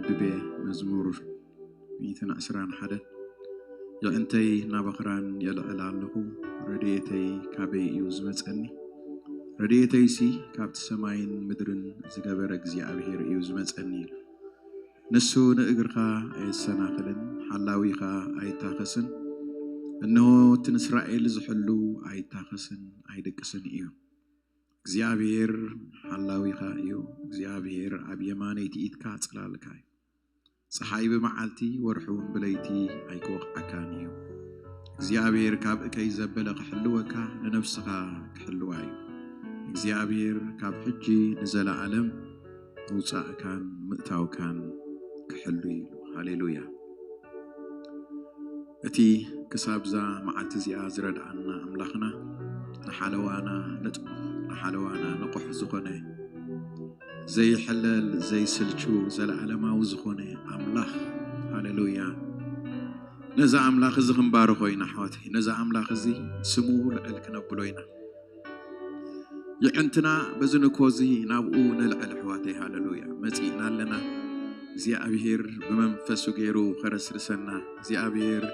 ድቤ መዝሙር ሚእትን ዕስራን ሓደን። የዕንተይ ናባኽራን የልዕል ኣለኹ፣ ረድኤተይ ካበይ እዩ ዝመጸኒ? ረድኤተይሲ ካብቲ ሰማይን ምድርን ዝገበረ እግዚኣብሔር እዩ ዝመጸኒ ኢሉ። ንሱ ንእግርኻ ኣየሰናኽልን፣ ሓላዊኻ ኣይታኸስን። እንሆ እቲ ንእስራኤል ዝሕሉ ኣይታኸስን ኣይድቅስን እዩ። እግዚኣብሔር ሓላዊኻ እዩ። እግዚኣብሔር ኣብ የማነይቲ ኢድካ ጽላልካ እዩ። ጸሓይ ብመዓልቲ ወርሒ እውን ብለይቲ ኣይክወቕዓካን እዩ። እግዚኣብሔር ካብ እከይ ዘበለ ክሕልወካ ንነፍስኻ ክሕልዋ እዩ። እግዚኣብሔር ካብ ሕጂ ንዘለኣለም ምውጻእካን ምእታውካን ክሕሉ እዩ። ሃሌሉያ። እቲ ክሳብዛ መዓልቲ እዚኣ ዝረድኣና ኣምላኽና ንሓለዋና ንጥሙቕ ንሓለዋና ንቑሕ ዝኾነ ዘይሕለል ዘይስልቹ ዘለዓለማዊ ዝኾነ ኣምላኽ። ሃሌሉያ። ነዚ ኣምላኽ እዚ ክንባርኾ ኢና ኣሕዋተይ። ነዚ ኣምላኽ እዚ ስሙ ልዕል ክነብሎ ኢና። የዕንትና በዚ ንኮ እዚ ናብኡ ነልዕል ኣሕዋተይ። ሃሌሉያ። መጺእና ኣለና። እግዚኣብሔር ብመንፈሱ ገይሩ ከረስርሰና፣ እግዚኣብሔር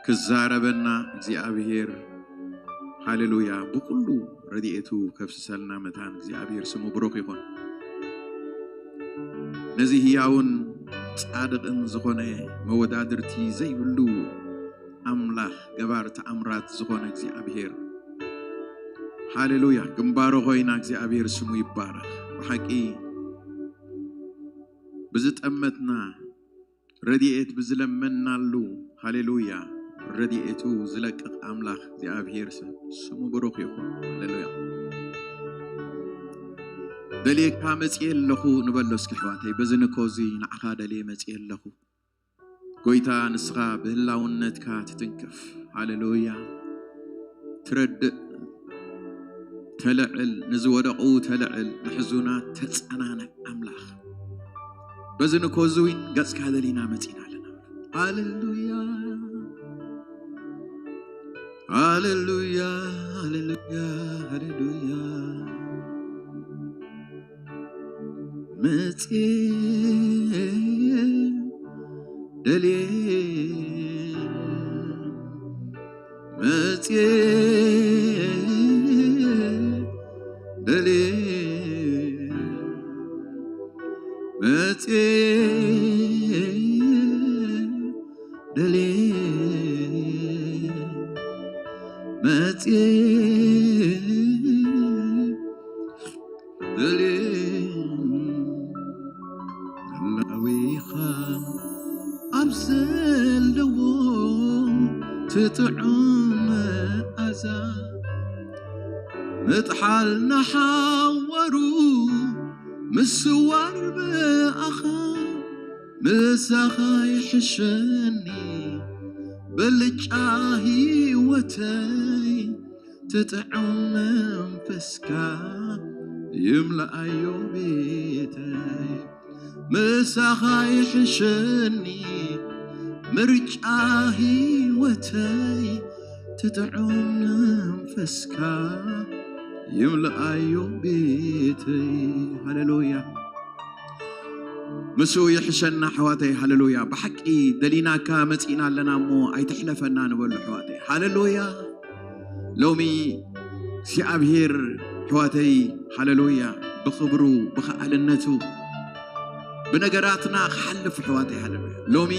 ክዛረበና፣ እግዚኣብሔር ሃሌሉያ ብኩሉ ረድኤቱ ከፍስሰልና መታን እግዚኣብሔር ስሙ ብሩኽ ይኹን። ነዚ ህያውን ጻድቕን ዝኾነ መወዳድርቲ ዘይብሉ ኣምላኽ ገባር ተኣምራት ዝኾነ እግዚኣብሔር ሃሌሉያ ግንባሩ ኮይና እግዚኣብሔር ስሙ ይባረኽ። ብሓቂ ብዝጠመትና ረድኤት ብዝለመናሉ ሃሌሉያ ረድኤቱ ዝለቅቕ ኣምላኽ እግዚኣብሔር ስ- ስሙ ብሩኽ ይኹን። ሃሌሉያ። ደልየካ መጽየ ኣለኹ ንበሎ እስኪ ኣሕዋተይ፣ በዚ ንኮ እዚ ንዓኻ ደልየ መጽየ ኣለኹ። ጎይታ ንስኻ ብህላውነትካ ትትንክፍ። ሃሌሉያ። ትረድእ፣ ተልዕል፣ ንዝወደቑ ተልዕል፣ ንሕዙናት ተጸናንዕ ኣምላኽ። በዚ ንኮ እዚ እውን ገጽካ ደሊና መጺና ኣለና። ሃሌሉያ። ሃሌሉያ፣ ሃሌሉያ፣ ሃሌሉያ። መጽየ ደልየ፣ መጽየ ደልየ፣ መጽየ ደልየ፣ መጽየ ደልየ፣ ህላዌኻ ኣብ ዘለዎ ትጥዑም መኣዛ፣ ምጥሓል ንሓወሩ ምስዋር ብኣኻ፣ ምሳኻ ይሕሸኒ ብልጫ ህይወተይ፣ ትጥዑም መንፈስካ ይምልኣዮ ቤተይ። ምሳኻ ይሕሸኒ ምርጫ ህይወተይ፣ ትጥዑም መንፈስካ ይምልኣዮ ቤተይ። ሃሌሉያ። ምስኡ ይሕሸና ኣሕዋተይ። ሃሌሉያ። ብሓቂ ደሊናካ መጺእና ኣለና እሞ ኣይትሕለፈና ንበሉ ኣሕዋተይ። ሃሌሉያ። ሎሚ እግዚኣብሔር ኣሕዋተይ ሃሌሉያ ብኽብሩ ብኸኣልነቱ ብነገራትና ክሓልፍ ኣሕዋተይ ሃሌሉያ። ሎሚ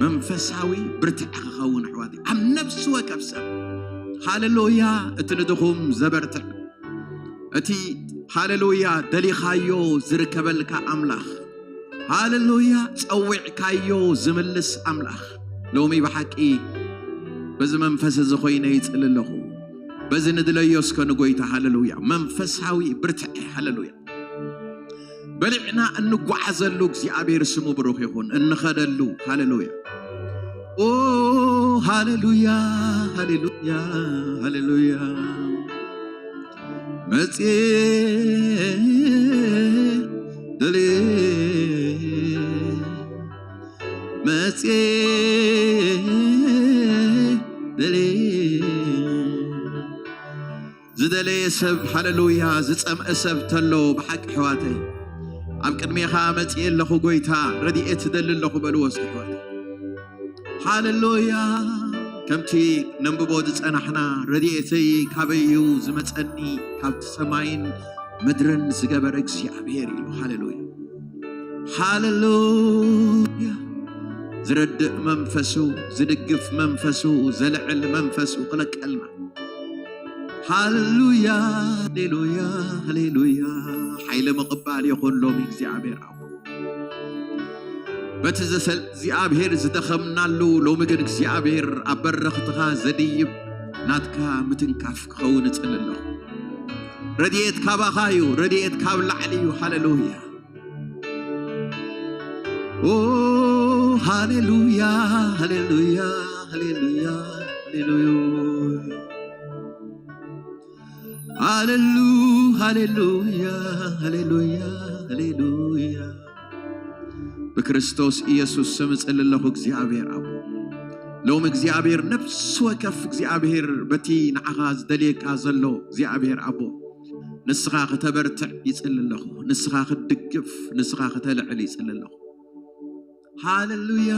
መንፈሳዊ ብርትዐ ክኸውን ኣሕዋተይ ኣብ ነፍሲ ወከፍ ሰብ ሃሌሉያ። እቲ ንድኹም ዘበርትዕ እቲ ሃሌሉያ ደሊኻዮ ዝርከበልካ ኣምላኽ፣ ሃሌሉያ ጸዊዕካዮ ዝምልስ ኣምላኽ፣ ሎሚ ብሓቂ በዚ መንፈስ እዚ ኮይነ ይጽሊ ኣለኹ። በዚ ንድለዮ እስከ ንጎይታ። ሃሌሉያ መንፈሳዊ ብርትዐ። ሃሌሉያ በሊዕና እንጓዓዘሉ እግዚኣብሔር ስሙ ብሩኽ ይኹን። እንኸደሉ። ሃሌሉያ ኦ ሃሌሉያ ሃሌሉያ ሃሌሉያ መጽየ ደልየ መጽየ ደልየ ዝደለየ ሰብ ሃሌሉያ ዝጸምአ ሰብ ተሎ ብሓቂ ኣሕዋተይ ኣብ ቅድሜኻ መጺኤ ኣለኹ ጎይታ፣ ረድኤት እደሊ ኣለኹ በልዎ እስኪ ኣሕዋት። ሃሌሉያ። ከምቲ ነንብቦ ዝጸናሕና፣ ረድኤተይ ካበይ እዩ ዝመጸኒ? ካብቲ ሰማይን ምድርን ዝገበረ እግዚኣብሔር እዩ። ሃሌሉያ፣ ሃሌሉያ። ዝረድእ መንፈሱ፣ ዝድግፍ መንፈሱ፣ ዘልዕል መንፈሱ ክለቀልና። ሃሌሉያ፣ ሃሌሉያ፣ ሃሌሉያ። ሓይሊ ምቕባል ይኹን ሎሚ እግዚኣብሔር ኣቦ። በቲ ዘሰል እግዚኣብሔር ዝደኸምናሉ፣ ሎሚ ግን እግዚኣብሔር ኣብ በረኽትኻ ዘድይብ ናትካ ምትንካፍ ክኸውን እጽሊ ኣለኹ። ረድኤት ካባኻ እዩ፣ ረድኤት ካብ ላዕሊ እዩ። ሃሌሉያ። ኦ ሃሌሉያ፣ ሃሌሉያ፣ ሃሌሉያ፣ ሃሌሉያ። ሃሌሉ፣ ሃሌሉያ፣ ሃሌሉያ፣ ሃሌሉያ። ብክርስቶስ ኢየሱስ ስም እጽሊ ኣለኹ እግዚኣብሔር ኣቦ። ሎም እግዚኣብሔር ነፍሲ ወከፍ እግዚኣብሔር በቲ ንዓኻ ዝደልየካ ዘሎ እግዚኣብሔር ኣቦ። ንስኻ ከተበርትዕ ይጽሊ ኣለኹ። ንስኻ ክትድግፍ፣ ንስኻ ከተልዕል ይጽሊ ኣለኹ። ሃሌሉያ።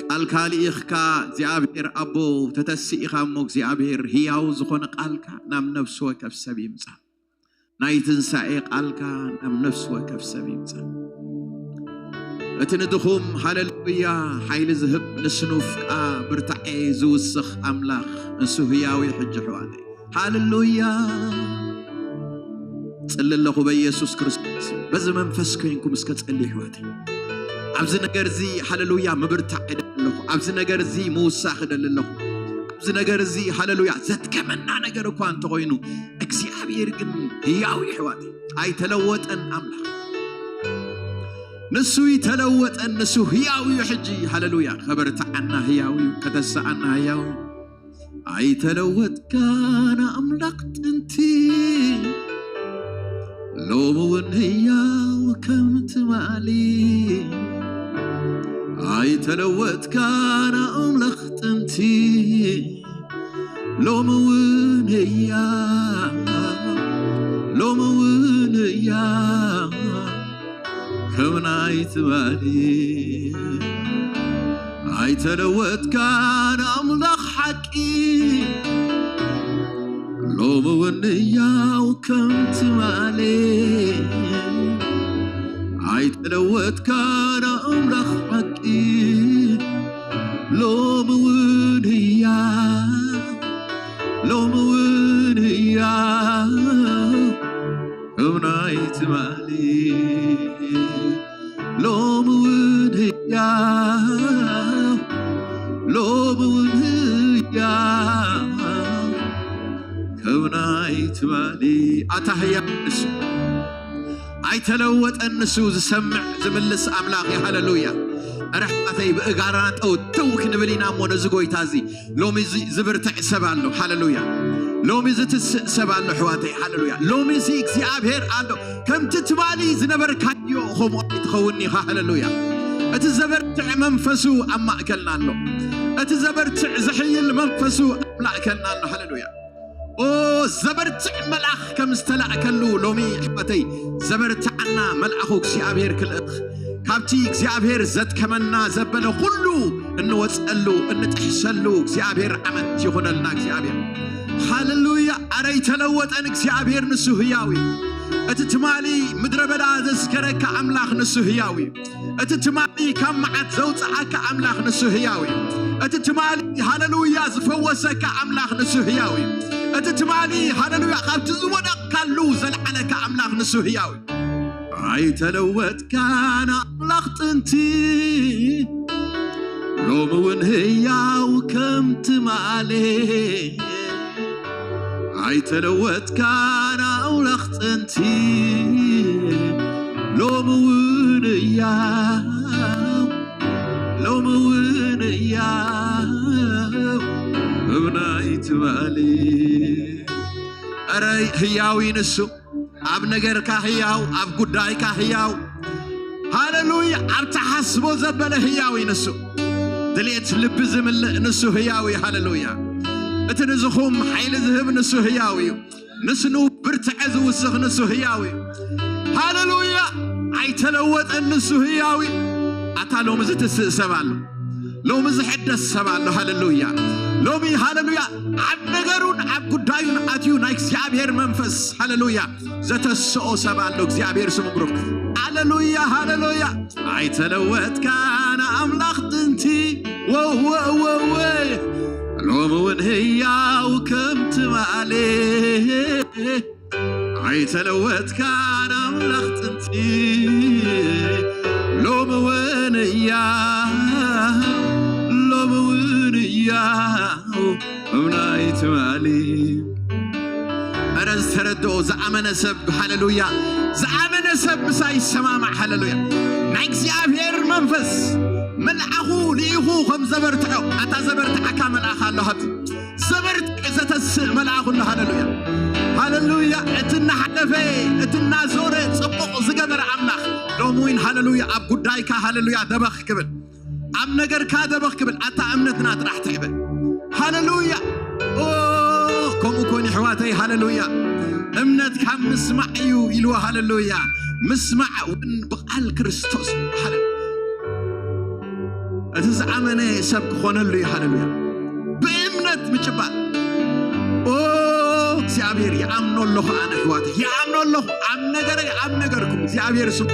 ቃልካ ልኢኽካ እግዚኣብሔር ኣቦ ተተሲኢኻ እሞ እግዚኣብሔር ህያው ዝኾነ ቃልካ ናብ ነፍሲ ወከፍ ሰብ ይምጻ። ናይ ትንሳኤ ቃልካ ናብ ነፍሲ ወከፍ ሰብ ይምጻ። እቲ ንድኹም ሃሌሉያ ሓይሊ ዝህብ፣ ንስኑፍ ከኣ ብርታዔ ዝውስኽ ኣምላኽ ንሱ ህያው እዩ። ሕጂ ኣሕዋተይ ሃሌሉያ ጽሊ ኣለኹ በኢየሱስ ክርስቶስ። በዚ መንፈስ ኮይንኩም እስከ ጸልዩ ኣሕዋተይ። ኣብዚ ነገር እዚ ሃሌሉያ ምብርታዕ እደሊ ኣለኹ። ኣብዚ ነገር እዚ ምውሳኽ እደሊ ኣለኹ። ኣብዚ ነገር እዚ ሃሌሉያ ዘድከመና ነገር እኳ እንተኾይኑ እግዚኣብሔር ግን ህያው እዩ ኣሕዋተይ። ኣይተለወጠን ኣምላኽ። ንሱ ይተለወጠን፣ ንሱ ህያው እዩ። ሕጂ ሃሌሉያ ከበርትዓና ህያው እዩ፣ ከተስኣና ህያው እዩ። ኣይተለወጥካን ኣምላኽ ጥንቲ፣ ሎሚ እውን ህያው ከም ትማሊ። ኣይተለወጥካን ኣምላኽ ጥንቲ፣ ሎሚ እውን ህያው፣ ሎሚ እውን ህያው ከም ናይ ትማሊ። ኣይተለወጥካን ኣምላኽ ሓቂ፣ ሎሚ እውን ህያው ከም ትማሊ። ኣይተለወጥካን ኣምላኽ ሓቂ፣ ሎሚ እውን ህያው፣ ሎሚ እውን ህያው ከም ናይ ትማሊ። ሎሚ እውን ህያው፣ ሎሚ እውን ህያው ከም ናይ ትማሊ። ኣታ ህያው ንሱ፣ ኣይተለወጠን ንሱ፣ ዝሰምዕ ዝምልስ ኣምላኽ እዩ። ሃሌሉያ። ኧረ ኣሕዋተይ ብእጋርና ጠው ተው ክንብል ኢና እሞ ነዚ ጎይታ እዚ። ሎሚ እዚ ዝብርትዕ ሰብ ኣሎ። ሃሌሉያ። ሎሚ ዝትስእ ሰብ ኣሎ ኣሕዋተይ። ሃሌሉያ። ሎሚ እዚ እግዚኣብሔር ኣሎ። ከምቲ ትማሊ ዝነበርካዮ ከምኡ ኣይትኸውን ኢኻ። ሃሌሉያ። እቲ ዘበርትዕ መንፈሱ ኣብ ማእከልና ኣሎ። እቲ ዘበርትዕ ዝሕይል መንፈሱ ኣብ ማእከልና ኣሎ። ሃሌሉያ። ኦ ዘበርትዕ መልኣኽ ከም ዝተላእከሉ ሎሚ ኣሕዋተይ ዘበርትዓና መልኣኹ እግዚኣብሔር ክልእኽ። ካብቲ እግዚኣብሔር ዘድከመና ዘበለ ኩሉ እንወፀሉ እንጥሕሰሉ እግዚኣብሔር ዓመት ይኹነልና። እግዚኣብሔር ሃሌሉያ። ኣረ ኣይተለወጠን እግዚኣብሔር ንሱ ህያው እዩ። እቲ ትማሊ ምድረ በዳ ዘስከረካ ኣምላኽ ንሱ ህያው እዩ። እቲ ትማሊ ካብ መዓት ዘውፅኣካ ኣምላኽ ንሱ ህያው እዩ። እቲ ትማሊ ሃሌሉያ ዝፈወሰካ ኣምላኽ ንሱ ህያው እዩ። እቲ ትማሊ ሃሌሉያ ካብቲ ዝወደቕካሉ ዘልዓለካ ኣምላኽ ንሱ ህያው እዩ። ኣይተለወጥካን ኣምላኽ ጥንቲ፣ ሎሚ እውን ህያው ከም ትማሊ። ኣይተለወጥካን ኣምላኽ ጥንቲ፣ ሎሚ እውን ህያው፣ ሎሚ እውን ህያው ከም ናይ ትማሊ። ኧረ ህያው እዩ ንሱ። ኣብ ነገርካ ህያው፣ ኣብ ጉዳይካ ህያው። ሃሌሉያ። ኣብ ትሓስቦ ዘበለ ህያው እዩ ንሱ። ድሌት ልቢ ዝምልእ ንሱ ህያው እዩ። ሃሌሉያ። እቲ ንዝኹም ሓይሊ ዝህብ ንሱ ህያው እዩ። ንስኑ ብርትዐ ዝውስኽ ንሱ ህያው እዩ። ሃሌሉያ! ኣይተለወጠን፣ ንሱ ህያው እዩ። ኣታ ሎሚ ዝትስእ ሰብ ኣሎ፣ ሎሚ ዝሕደስ ሰብ ኣሎ። ሃሌሉያ! ሎሚ ሃሌሉያ ኣብ ነገሩን ኣብ ጉዳዩን ኣትዩ ናይ እግዚኣብሔር መንፈስ ሃሌሉያ ዘተስኦ ሰብ ኣሎ። እግዚኣብሔር ስሙ ብሩክ። ሃሌሉያ ሃሌሉያ። ኣይተለወጥካን ኣምላኽ ጥንቲ፣ ወወወወ ሎሚ እውን ህያው ከም ትማሊ። ኣይተለወጥካን ኣምላኽ ጥንቲ፣ ሎሚ እውን ህያው፣ ሎሚ እውን ህያው እምናይ ትማሊ። እረ ዝተረድኦ ዝኣመነ ሰብ ሃሌሉያ፣ ዝኣመነ ሰብ ምሳይ ይሰማማዕ። ሃሌሉያ ናይ እግዚኣብሔር መንፈስ መልኣኹ ልኢኹ ከም ዘበርትዖ፣ ኣታ ዘበርትዓካ መልኣኽ ኣሎ። ሃብቲ ዘበርትዕ ዘተስእ መልኣኹ ኣሎ። ሃሌሉያ ሃሌሉያ። እቲ እናሓለፈ እቲ እናዞረ ጽቡቕ ዝገበረ ኣምላኽ ሎሚ እውን ሃሌሉያ ኣብ ጉዳይካ ሃሌሉያ ደበኽ ክብል፣ ኣብ ነገርካ ደበኽ ክብል። ኣታ እምነትና ጥራሕ ትሕበ። ሃሌሉያ። ኦ ከምኡ ኮን ይሕዋተይ። ሃሌሉያ። እምነት ካብ ምስማዕ እዩ ኢልዎ። ሃሌሉያ። ምስማዕ እውን ብቓል ክርስቶስ። ሃሌ እቲ ዝኣመነ ሰብ ክኾነሉ እዩ። ሃሌሉያ። ብእምነት ምጭባጥ። ኦ እግዚኣብሔር ይኣምኖ ኣለኹ ኣነ ኣሕዋተይ፣ ይኣምኖ ኣለኹ ኣብ ነገረይ ኣብ ነገርኩም እግዚኣብሔር ስሙ።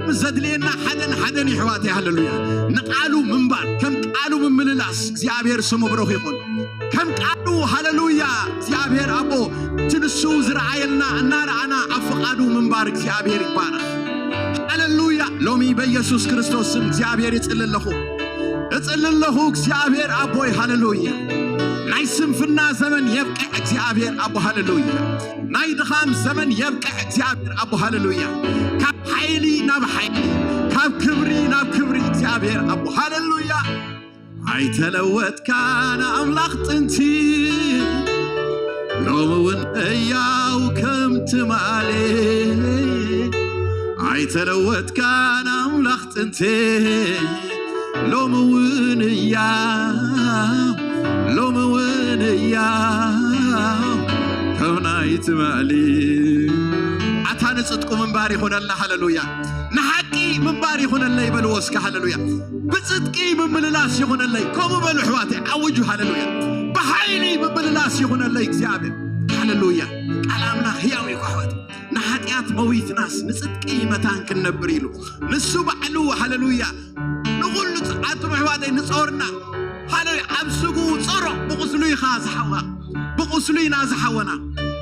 ምስ ዘድልየና ሓደን ሓደን ኣሕዋተይ። ሃሌሉያ። ንቃሉ ምንባር ከም ቃሉ ምምልላስ እግዚኣብሔር ስሙ ብሩኽ ይኹን። ከም ቃሉ ሃሌሉያ እግዚኣብሔር ኣቦ እቲ ንሱ ዝረኣየልና እናረኣና ኣብ ፍቓዱ ምንባር እግዚኣብሔር ይባረኽ። ሃሌሉያ። ሎሚ በኢየሱስ ክርስቶስ ስም እግዚኣብሔር ይጽሊ ኣለኹ፣ እጽሊ ኣለኹ እግዚኣብሔር ኣቦይ። ሃሌሉያ። ናይ ስንፍና ዘመን የብቅዕ እግዚኣብሔር ኣቦ። ሃሌሉያ። ናይ ድኻም ዘመን የብቅዕ እግዚኣብሔር ኣቦ። ሃሌሉያ። ካብ ሓይሊ ናብ ሓይሊ፣ ካብ ክብሪ ናብ ክብሪ እግዚኣብሔር ኣቦ። ሃሌሉያ። ኣይተለወጥካን ኣምላኽ ጥንቲ፣ ሎሚ እውን ህያው ከም ትማሊ። ኣይተለወጥካን ኣምላኽ ጥንቲ፣ ሎሚ እውን ህያው፣ ሎሚ እውን ህያው ከም ናይ ትማሊ። ኣታ ንጽድቁ ምንባር ይኹነልና። ሃሌሉያ። ንሓቂ ምንባር ይኹነለይ በልዎ እስከ። ሃሌሉያ። ብጽድቂ ምምልላስ ይኹነለይ። ከምኡ በሉ ኣሕዋተይ፣ ኣውጁ። ሃሌሉያ። ብሓይሊ ምምልላስ ይኹነለይ እግዚኣብሔር። ሃሌሉያ። ቃል ኣምላኽ ህያው እዩ ኣሕዋተይ። ንሓጢኣት መዊትናስ ንጽድቂ መታን ክንነብር ኢሉ ንሱ ባዕሉ። ሃሌሉያ። ንኹሉ ፅ-፣ ኣቱም ኣሕዋተይ ንጾርና። ሃሌሉያ። ኣብ ስግኡ ጾሮ ብቁስሉ ኢኻ ዝሓዋ፣ ብቁስሉ ኢና ዝሓወና።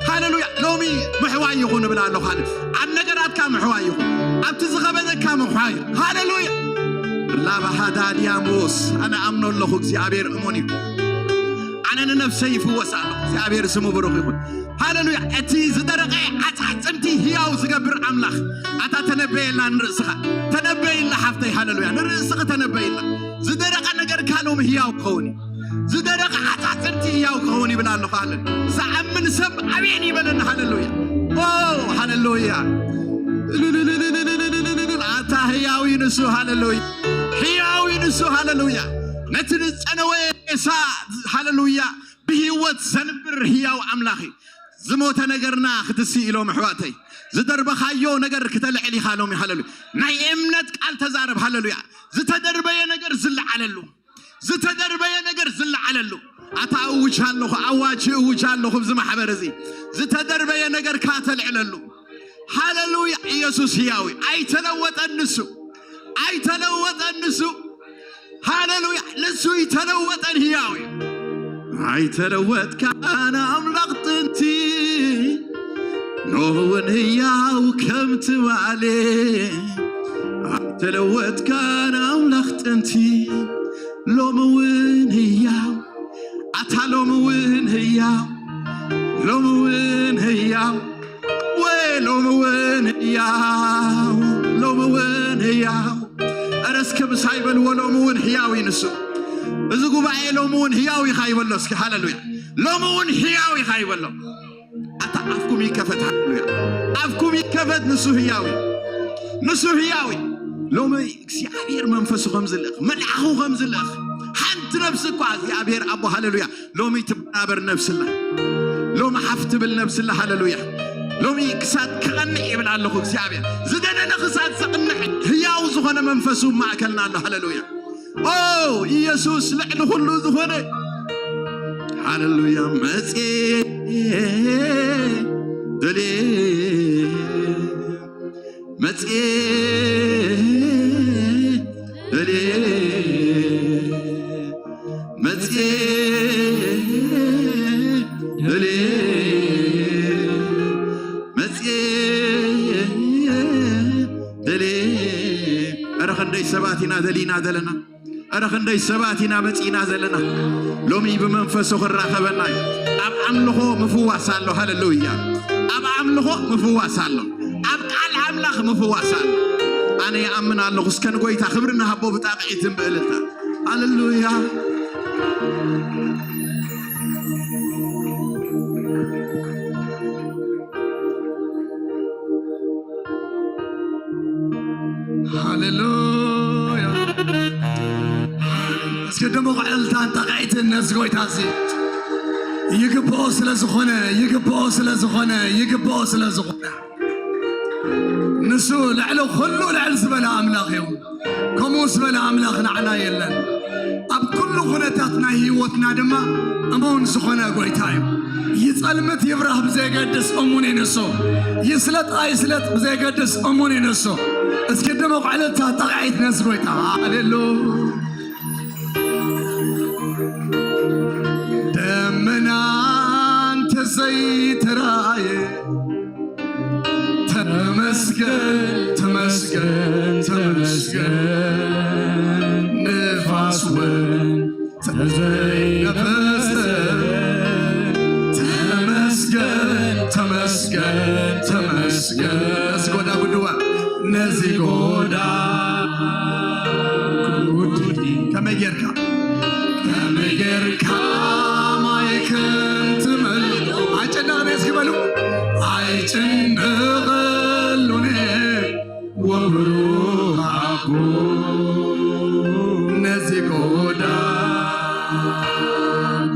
ሃሌሉያ። ሎሚ ምሕዋይ ይኹን እብል ኣለኹ። ሃሌ-፣ ኣብ ነገራትካ ምሕዋይ ይኹን፣ ኣብቲ ዝኸበደካ ምሕዋይ። ሃሌሉያ። ላባሃዳድያሞስ ኣነ ኣምኖ ኣለኹ እግዚኣብሔር እሙን እዩ። ኣነ ንነፍሰይ ይፍወስ ኣለኹ። እግዚኣብሔር ስሙ ብሩኽ ይኹን። ሃሌሉያ። እቲ ዝደረቐ ዓጻጽምቲ ህያው ዝገብር ኣምላኽ። ኣታ ተነበየላ ንርእስኻ። ተነበይላ ሓፍተይ። ሃሌሉያ። ንርእስኺ ተነበይላ። ዝደረቐ ነገርካ ሎሚ ህያው ክኸውን እዩ። ዝደረቐ ዓጻጽምቲ ህያው ክኸውን ይብል ኣለኹ። ሃሌ-፣ ዝኣምን ሰብ ኣሜን ይበለና። ሃሌሉያ። ኦ ሃሌሉያ። ኣታ ህያው እዩ ንሱ። ሃሌሉያ። ህያው እዩ ንሱ። ሃሌሉያ። ነቲ ዝጸነወ ሬሳ ሃሌሉያ ብህይወት ዘንብር ህያው ኣምላኽ እዩ። ዝሞተ ነገርና ክትስእ ኢሎም ኣሕዋተይ። ዝደርበኻዮ ነገር ክተልዕል ኢኻ ሎሚ። ሃሌሉያ። ናይ እምነት ቃል ተዛረብ። ሃሌሉያ። ዝተደርበየ ነገር ዝለዓለሉ፣ ዝተደርበየ ነገር ዝለዓለሉ። ኣታ እውጅ ኣለኹ፣ ኣዋጅ እውጅ ኣለኹ። ኣብዚ ማሕበር እዚ ዝተደርበየ ነገርካ ተልዕለሉ። ሃሌሉያ። ኢየሱስ ህያው እዩ። ኣይተለወጠን ንሱ፣ ኣይተለወጠን ንሱ። ሃሌሉያ። ንሱ ይተለወጠን ህያው እዩ። ኣይተለወጥካን ኣምላኽ ጥንቲ፣ ሎሚ እውን ህያው ከም ትማሊ። ኣይተለወጥካን ኣምላኽ ጥንቲ፣ ሎሚ እውን ህያው። ኣታ ሎሚ እውን ህያው፣ ሎሚ እውን ህያው። ወይ ሎሚ እውን ህያው፣ ሎሚ እውን ህያው። እረ እስከ ምሳይ በልዎ፣ ሎሚ እውን ህያው እዩ ንሱ። እዚ ጉባኤ ሎሚ እውን ህያው ኢኻ ይበሎ እስኪ። ሃሌሉያ። ሎሚ እውን ህያው ኢኻ ይበሎ። ኣታ ኣፍኩም ይከፈት። ሃሌሉያ። ኣፍኩም ይከፈት። ንሱ ህያው እዩ። ንሱ ህያው እዩ። ሎሚ እግዚኣብሔር መንፈሱ ከም ዝልእኽ፣ መልኣኹ ከም ዝልእኽ፣ ሓንቲ ነፍሲ እኳ እግዚኣብሔር ኣቦ፣ ሃሌሉያ፣ ሎሚ ትበራበር ነፍሲ ኣላ። ሎሚ ሓፍ ትብል ነብሲ ኣላ። ሃሌሉያ። ሎሚ ክሳድ ክቐንዕ ይብል ኣለኹ እግዚኣብሔር። ዝደነነ ክሳድ ዘቕንዕ ህያው ዝኾነ መንፈሱ ኣብ ማእከልና ኣሎ። ሃሌሉያ። ኦ ኢየሱስ ልዕሊ ኩሉ ዝኾነ። ሃሌሉያ። መጽየ ደልየ መጽየ ደልየ መጽየ ደልየ መጽየ ደልየ። ኧረ ክንደይ ሰባት ኢና ደሊና ዘለና። ኧረ ክንደይ ሰባት ኢና መጺና ዘለና። ሎሚ ብመንፈሱ ክራኸበና እዩ። ኣብ ኣምልኾ ምፍዋስ ኣሎ። ሃሌሉያ። ኣብ ኣምልኾ ምፍዋስ ኣሎ። ኣብ ቃል ኣምላኽ ምፍዋስ ኣሎ። ኣነ ይኣምን ኣለኹ። እስከ ንጎይታ ክብሪ ንሃቦ ብጣቕዒትን ብእልልታ። ሃሌሉያ። ሃሌሉያ። እስኪ ድሙቕ ዕልልታን ጣቕዒትን ነዚ ጎይታ እዚ። ይግብኦ ስለ ዝኾነ፣ ይግብኦ ስለ ዝኾነ፣ ይግብኦ ስለ ዝኾነ። ንሱ ልዕሊ ኩሉ ልዕል ዝበለ ኣምላኽ እዩ። ከምኡ ዝበለ ኣምላኽ ንዓና የለን። ኣብ ኩሉ ኩነታት ናይ ህይወትና ድማ እሙን ዝኾነ ጎይታ እዩ። ይጸልምት ይብራህ ብዘይገድስ እሙን እዩ ንሱ። ይስለጥ ኣይስለጥ ብዘይገድስ እሙን እዩ ንሱ። እስኪ ድሙቕ ዕልልታ ጣቕዒት ነዚ ጎይታ። ሃሌሉያ። ደመና እንተዘይተራየ፣ ተመስገን፣ ተመስገን፣ ተመስገን። ንፋስ እውን ተዘይነፈሰ፣ ተመስገን፣ ተመስገን፣ ተመስገን። ነዚ ጎዳ ጉድዋ፣ ነዚ ጎዳ ጉዲ። ከመይ ጌርካ፣ ከመይ ጌርካ ማይ ከም ትመልኦ። ኣይጨነቕን እስኪ በሉ። ኣይጨነቐሉን ወብሩኽ ኣቦ ነዚ ጎዳ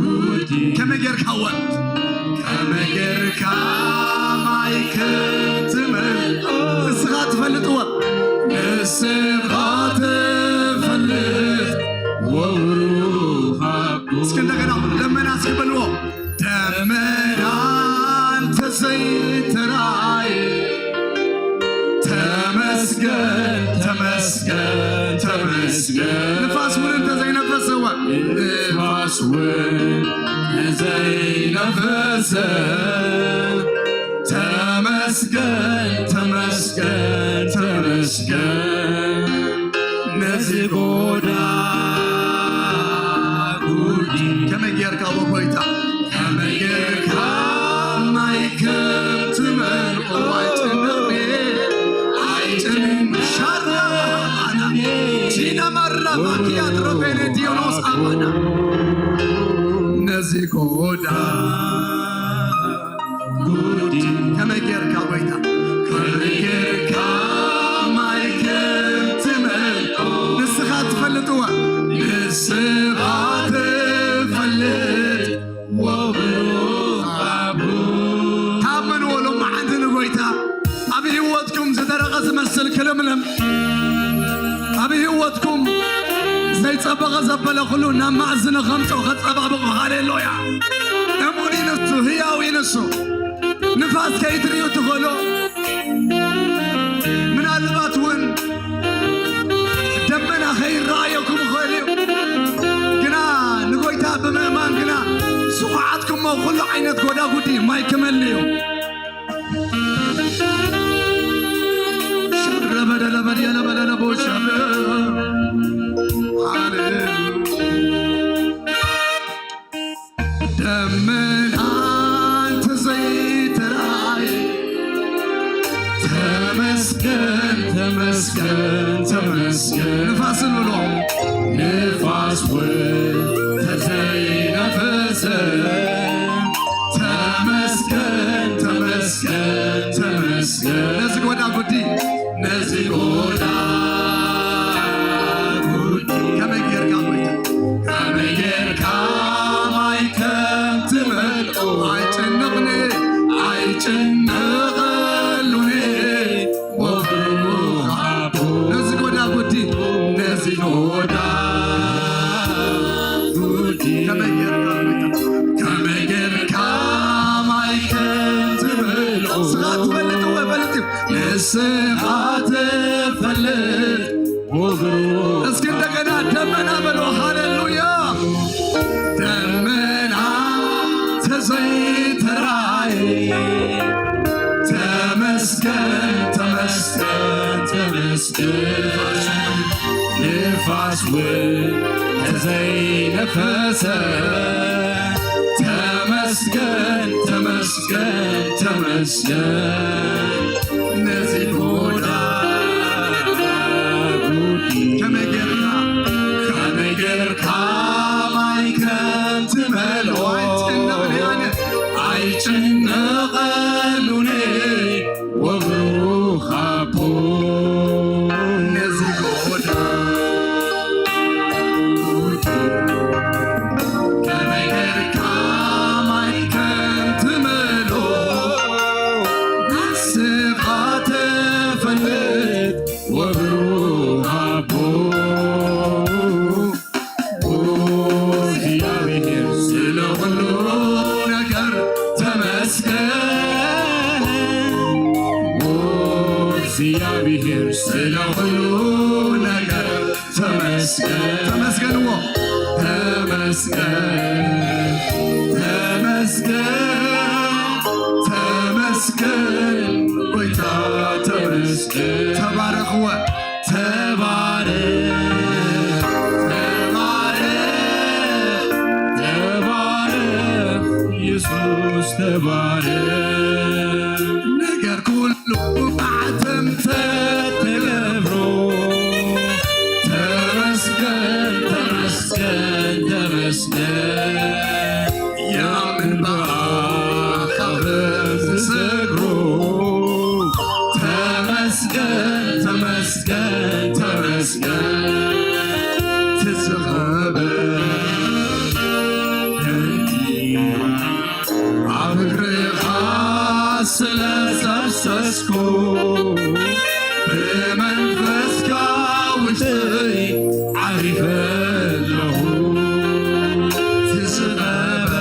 ጉዲ። ከመይ ጌርካዋ? ከመይ ጌርካ ማይ ከም ትመልኦ ንስኻ ትፈልጥዋ። ንስኻ ትፈልጥ ወብሩኽ ኣቦ። እስኪ እንደገና ደመና እስኪ በልዎ። ደመና እንተዘይተራየ፣ ተመስገን፣ ተመስገን፣ ተመስገን። ንፋስ እውን እንተዘይነፈሰዋ። ንፋስ እውን እንተዘይነፈሰ፣ ተመስገን፣ ተመስገን፣ ተመስገን። ነዚ ጎዳ ጉዲ። ከመይ ጌርካ ወ ጎይታ? ከመይ ጌርካ ማይ ከም ትመልኦ። ኣይጭንቕኒ፣ ኣይጭንቕኒ። ሻራ ኣና ቺና ማራ ማኪያ ትሮቤኔ ዲዮኖስ ኣማና። ነዚ ጎዳ ጉዲ። ከመይ ጌርካ ጎይታ? ከመይ ጌርካ ማይ ከም ትመልኦ። ንስኻ ትፈልጥዋ። ንስኻ ትፈልጥ ወብሩኽ ኣቦ። ተኣመንዎ ሎመዓንቲ ንጎይታ። ኣብ ህይወትኩም ዝደረቐ ዝመስል ክልምልም፣ ኣብ ህይወትኩም ዘይጸበቐ ዘበለ ኩሉ ናብ ማእዝኒ ከምጽኦ ከጸባብቑ። ሃሌሉያ። እሙን እዩ ንሱ፣ ህያው እዩ ንሱ። ንፋስ ከይትርእዩ ትኽእሉ። ምናልባት እውን ደመና ከይረኣየኩም ይኽእል እዩ። ግና ንጎይታ ብምእማን ግና ስኹዓትኩሞ ኩሉ ዓይነት ጎዳጉዲ ማይ ክመልእ እዩ። ሸረበደለበድየለበደለቦሸበ። ሃሌሉያ። ደመና እንተዘይተራእየ፣ ተመስገን፣ ተመስገን፣ ተመስገን። ንፋስን በሎ። ንፋስ እውን ተዘይነፈሰ፣ ተመስገን፣ ተመስገን፣ ተመስገን። ነዚ ጎዳ ጉዲ፣ ነዚ ጎዳ ጉዲ። ከመይ ጌርካ ጎይታ? ከመይ ጌርካ ማይ ከም ትመልኦ። ኣይጨነቕን ጨነቐሉኒ ወብሩኽ ኣቦ። ነዚ ጎዳጉዲ፣ ነዚ ጎዳጉዲ ከመይ ጌርካ፣ ከመይ ጌርካ ማይ ከም ትመልኦ ንስኻ ትፈልጥ፣ እወ፣ እፈልጥ እዩ። ንስኻ ትፈልጥ ወብሩኽ እስኪ እንደገና ደመና በሉ። ሃሌሉያ። ደመና ተዘይተራእየ። ተመስገን፣ ተመስገን፣ ተመስገን። ንፋስ እውን ተዘይነፈሰ። ተመስገን፣ ተመስገን፣ ተመስገን። ነዚ ጎዳጉዲ ከመይ ጌርካ፣ ከመይ ጌርካ ማይ ከም ትመልኦ ኣይጨነቕን እየ ኣነ። ኣይጨነቐሉን እየ ወብሩኽ ኣቦ። ነዚ ጎዳጉዲ ከመይ ጌርካ ማይ ከም ትመልኦ ንስኻ ትፈልጥ ወብሩኽ ኣቦ። ኦ እግዚኣብሔር ስለ ኩሉ ነገር ተመስገን። ኦ እግዚኣብሔር ስለ ኩሉ ነገር ተመስገን። ተመስገንዎ። ተመስገን፣ ተመስገን፣ ተመስገን፣ ጎይታ ተመስገን። ተባረኽዎ። ተባረኽ፣ ተባረኽ፣ ተባረኽ፣ ኢየሱስ ተባረኽ። ነገር ኩሉ ማዕተም ተገብሮ። ተመስገን፣ ተመስገን፣ ተመስገን። ያምን በአካል ዝሰግሮ። ተመስገን፣ ተመስገን፣ ተመስገን። ትዝኸበ ሕንቲ ኣብ እግርኻ ስለ ዘፍሰስኩ፣ ብመንፈስካ ውሽጠይ ዓሪፈ ኣለኹ። ትዝኸበ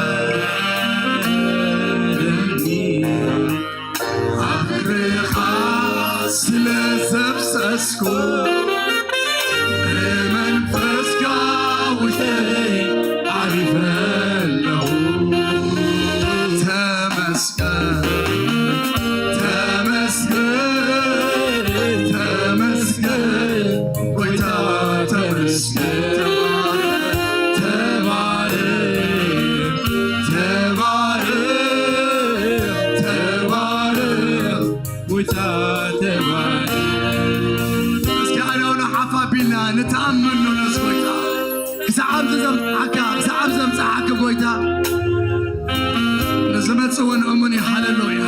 ሕንቲ ኣብ እግርኻ ስለ ዘፍሰስኩ፣ ብመንፈስካ ውሽጠይ ዓሪፈ ኣለኹ። ተመስገን፣ ተመስገን፣ ተመስገን፣ ጎይታ ተመስገን። ተባረኽ፣ ተባረኽ፣ ተባረኽ፣ ጎይታ ተባረኽ። እስኪ ኣእዳውና ሓፍ ኣቢልና ንተኣመኖ ነዚ ጎይታ። ክሳዕ ኣብዚ ዘምጽኣካ፣ ክሳዕ ኣብዚ ዘምጽኣካ ጎይታ፣ ንዝመጽእ እውን እሙን እዩ። ሃሌሉያ።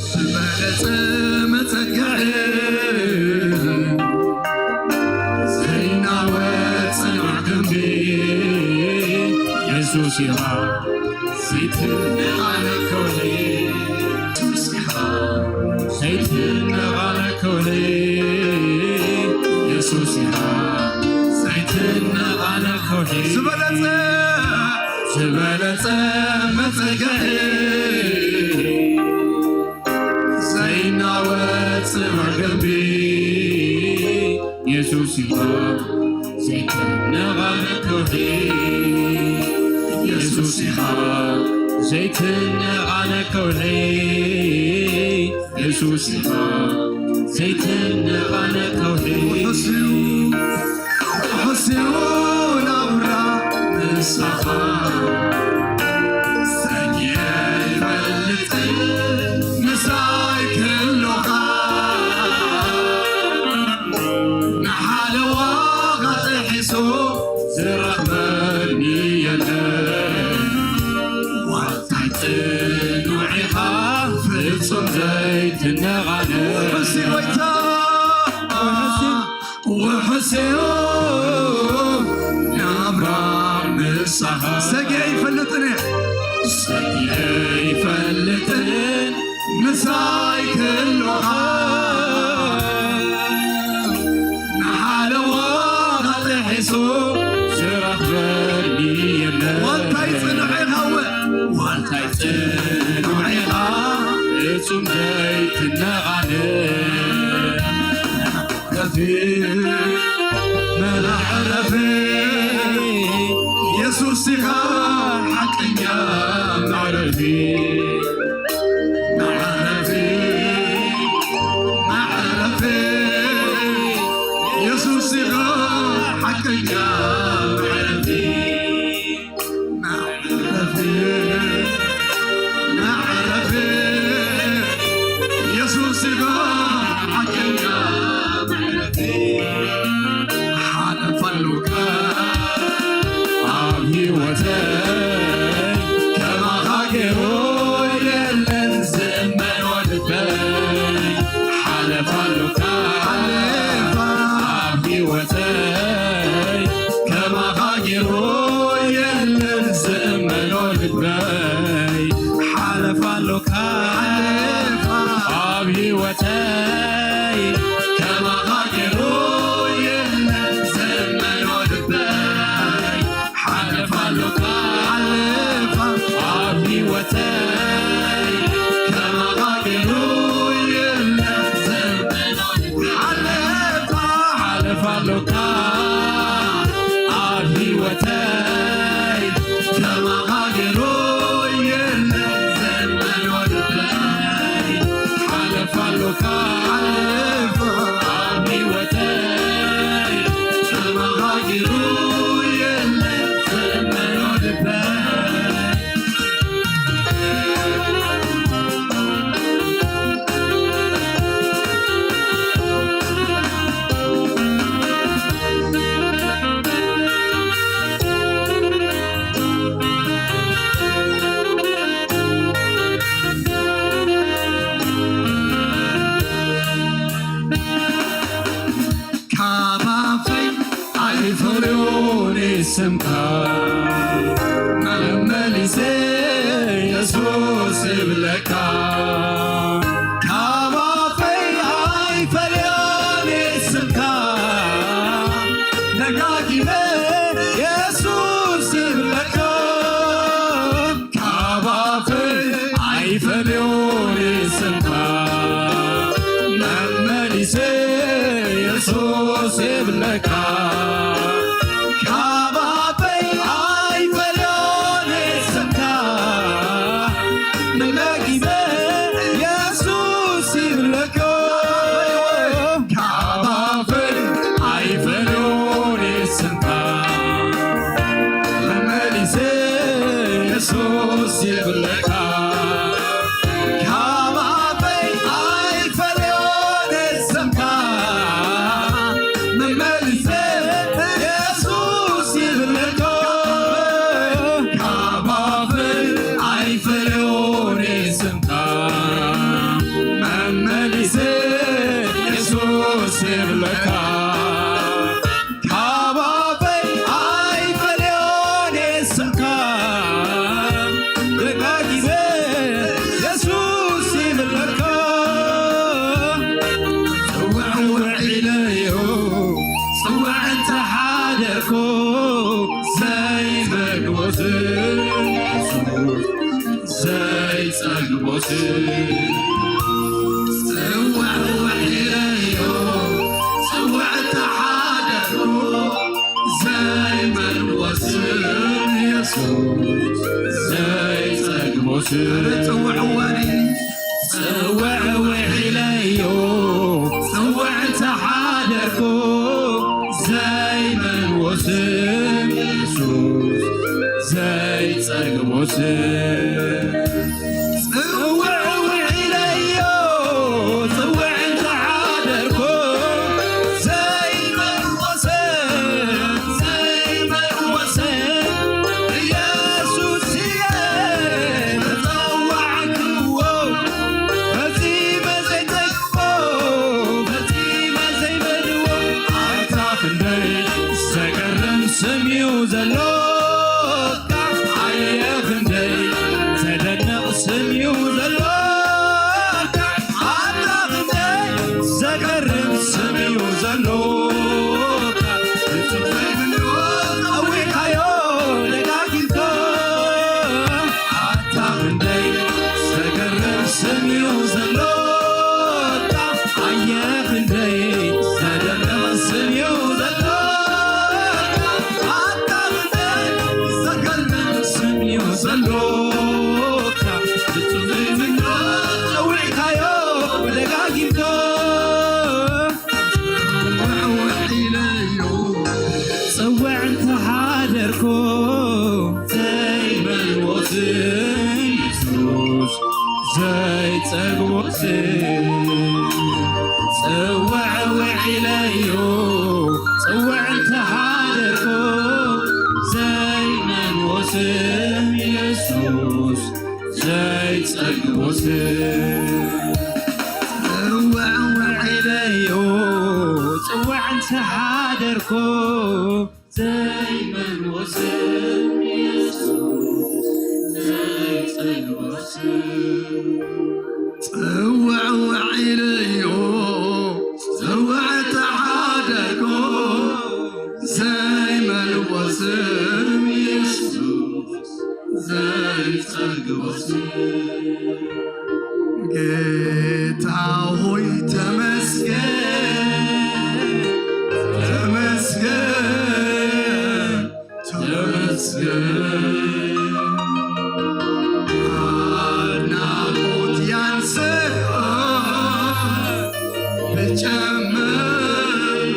ዝበለጸ መጸግዒ ዘይናወጽ ጽኑዕ ግምቢ የሱስ ኢኻ። ዘይትነቓነቕ ከውሒ የሱስ ኢኻ። ዘይትነቓነቕ ከውሒ የሱስ ኢኻ። ዘይትነቓነቕ ከውሒ ዝበለጸ፣ ዝበለጸ መጸግዒ ዘይናወጽ ጽኑዕ ግምቢ የሱስ ኢኻ። ዘይትነቓነቕ ከውሒ የሱስ ኢኻ። ዘይትነቓነቕ ከውሒ የሱስ ኢኻ። ዘይትነቓነቕ ከውሒ ውሑስ እዩ፣ ውሑስ እዩ ናብራ ምሳኻ። ሰጊኤ ኣይፈልጥን ምሳይ ከሎኻ። ንሓለዋ ዝረኽበኒ የለን። ዋልታይ ጽኑዕ ኢኻ ፍጹም ዘይትነቓነቕ። ውሑስ እዩ ጎይታ። ውሑስ እዩ ናብራ ምሳኻ። ሰጊአ ይፈልጥን እየ። ሰጊአ ይፈልጥን ምሳይ ክህልወኻ። ንሓለዋ ጥሒሱ ዝረኽበኒ የለን። ዋልታይ ጽኑዕ ኢኻ እወ። ዋልታይ ጽኑዕ ኢኻ ፍጹም ዘይትነቓነቕ። መዕረፊ፣ መዕረፊ፣ የሱስ ኢኻ ሓቀኛ መዕረፊ። መዕረፊ፣ መዕረፊ፣ የሱስ ኢኻ ሓቀኛ መዕረፊ። መዕረፊ፣ መዕረፊ፣ የሱስ ኢኻ ሓቀኛ መዕረፊ። ሓለፋሉካ ኣብ ህይወተይ፣ ከማኻ ገይሩ የለን ዝእመኖ ልበይ። ሓለፋሉካ ሓለፋ ኣብ ህይወተይ፣ ከማኻ ገይሩ የለን ዝእመኖ ልበይ። ሓለፋሉካ ሓለፋ ኣብ ህይወተይ፣ ከማኻ ገይሩ የለን ዝእመኖ ልበይ። ሓለፋሉካ ሓለፋ ኣብ ህይወተይ፣ ከማኻ ገይሩ የለን ዝእመኖ ልበይ። ሓለፋ ሓለፋሉካ ኣብ ህይወተይ፣ ከማኻ ገይሩ የለን ዝእመኖ ልበይ። ሓለፋሉካ ሓለፋ ኣብ ህይወተይ፣ ከማኻ ገይሩ የለን ዝእመኖ ልበይ። ካብ ኣፈይ ኣይፈልዮን ስምካ፣ መመሊሰ የሱስ እብለካ። ካብ ኣፈይ ኣይፈልዮን ስምካ፣ ደጋጊመ የሱስ እብለካ። ካብ ኣፈይ ኣይፈልዮን ስምካ፣ መመሊሰ የሱስ ይብለካ። ካብ ኣፈይ ኣይፈልዮን ስምካ፣ መመሊሰ የሱስ ይብለካ። ካብ ኣፈይ ኣይፈልዮን ስምካ፣ መመሊሰ የሱስ ይብለካ። ካብ ኣፈይ ኣይፈልዮን ስምካ፣ መመሊሰ የሱስ ይብለካ። ካብ ኣፈይ ኣይፈልዮን ስምካ፣ መመሊሰ የሱስ ይብለካ። ካብ ኣፈይ ኣይፈልዮን ስምካ፣ ደጋጊመ የሱስ ይብለካ። ጽውዕ ውዕ ኢለዮ፣ ጽውዕ እንተሓደርኩ፣ ዘይመግቦ ስም የሱስ ዘይጸግቦ ስም። ጽውዕ ውዕ ኢለዮ፣ ጽውዕ ተሓደርኩ፣ ዘይመልዎ ስም የሱስ ዘይጸግቦ ስም። ጽውዕ ውዕ ጽውዕ ውዒለዮ፣ ጽውዕ እንተሓደርኩ፣ ዘይመልዎ ስም የሱስ ዘይጸግቦ ስም። ጽውዕ ውዒለዮ፣ ጽውዕ እንተሓደርኩ፣ ዘይመልዎ ስም፣ ዘይመልዎ ዘሎካ ኣየ ክንደይ ዘደንቕ ስም እዩ ዘሎካ ኣታ ክንደይ ዘገርም ስም እዩ ዘሎካ እጹብ ዘይብሉ ጸዊዕካዮ ደጋጊምካ ኣታ ክንደይ ዘገርም ስም እዩ ዘሎካ ኣየ ክንደይ ዘደንቕ ስም እዩ ዘሎካ ኣታ ክንደይ ዘገርም ስም እዩ ዘሎካ እጹብ ዘይብሉ ጸዊዕካዮ ደጋጊምካ ጽውዕ እንተሓደርኩ ዘይመልዎ ስም የሱስ ዘይጸግቦ ስም ጽውዕ ውዒለዮ ጽውዕ እንተሓደርኩ ዘይመልዎ ስም የሱስ ዘይጸግቦ ስም ጽውዕ ውዒለዮ ጽውዕ እንተሓደርኩ ዘይመልዎ ስም የሱስ ዘይጸግቦ ስም ጽውዕ ውዒለዮ ጽውዕ ተሓደርኩ ዘይመልዎ ስም የሱስ ዘይጸግቦ ስም ጌታ ሆይ ተመስገን ተመስገን ተመስገን ኣድናቆት ያንስሃል ብጨምር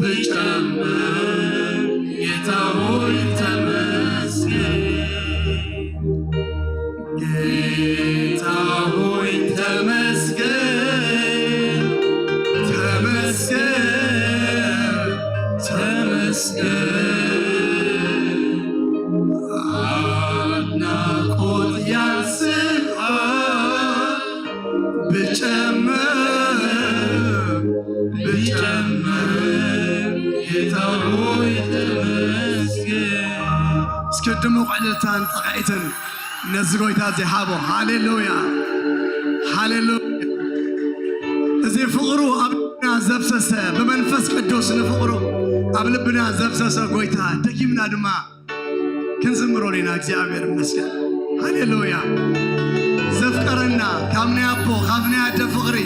ብጨምር ጌታ ሆይ ተመስገን ጌታ ሆይ ተመስገን ተመስገን ተመስገን አድናቆት ያንስሃል ብጨምር ብጨምር ጌታ ሆይ ተመስገን እስኪ ድሙቕ ዕልልታን ጣቕዒትን ነዚ ጎይታ እዚ ሃቦ ሃሌሉያ ሃሌሉያ እዚ ፍቕሩ ኣብ ልብና ዘፍሰሰ ብመንፈስ ቅዱስ ንፍቕሩ ኣብ ልብና ዘፍሰሰ ጎይታ ደጊምና ድማ ክንዝምሮ ኢና እግዚኣብሔር ይመስገን ሃሌሉያ ዘፍቀረና ካብ ናይ ኣቦ ካብ ናይ ኣደ ፍቕሪ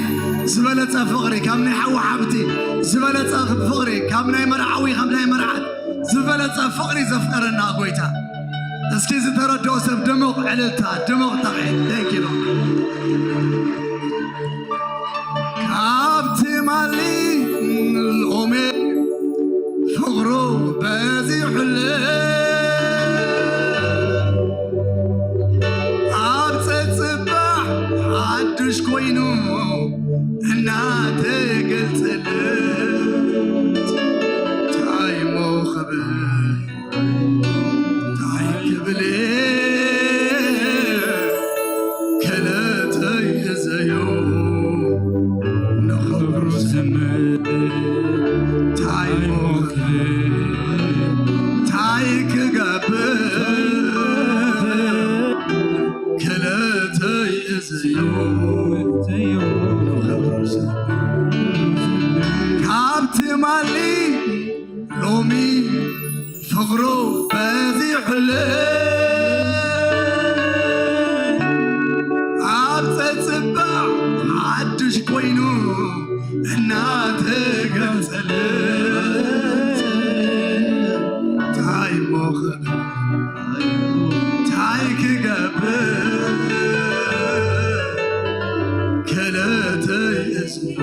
ዝበለፀ ፍቕሪ ካብ ናይ ሓዊ ሓብቲ ዝበለፀ ፍቕሪ ካብ ናይ መርዓዊ ካብ ናይ መርዓት ዝበለፀ ፍቕሪ ዘፍቀረና ጎይታ እስኪ ዝተረድኦ ሰብ ድሙቕ ዕልልታ ድሙቕ ተቕዒት ደንኪሎ ካብ ትማሊ ሎሚ ፍቕሩ በዚሑለ ኣብ ጸጽባሕ ሓድሽ ኮይኑ እናተገልጸለ ታይሞ ክብል እንታይ ክብል ከለተይ እዘዮ ንኽብሩ ዝምር እንታይ ሞክር እንታይ ክገብር ከለተይ እዘዮ ንኽብሩ ዝምር ካብ ትማሊ ሎሚ ፍቕሩ በዚሑለይ ኣብ ጸጽባዕ ሓድሽ ኮይኑ እናተገልጸለይ እንታይ እሞ ክብል እንታይ ክገብር ከለተይ እዝኑ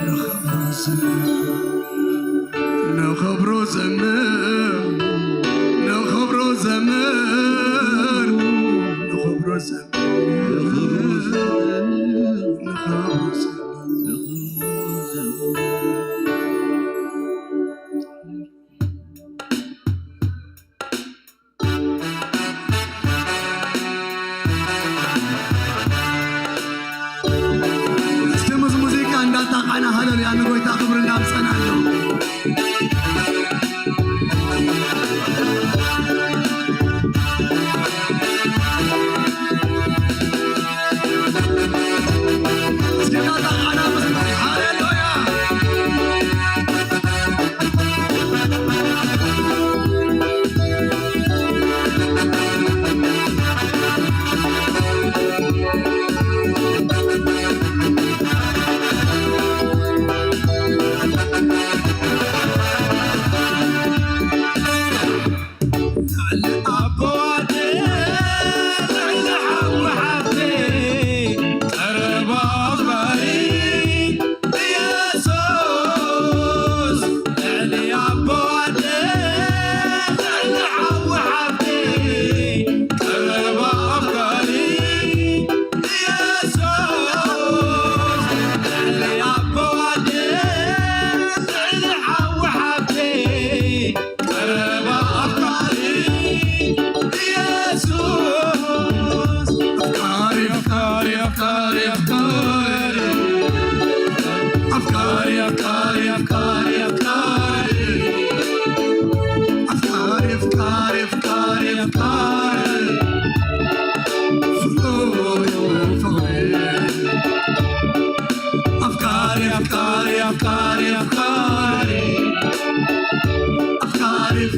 ንኽብሩ ዝምር ንኽብሩ ዘምር ንኽብሩ ዘምር ንኽብሩ ዘምር ንኽብሩ ዘምር እስቲ ምስ ሙዚቃ እንዳጣቃና ሃለሉያ ንጎይታ ክብሪ እንዳምፀና ኣለዉ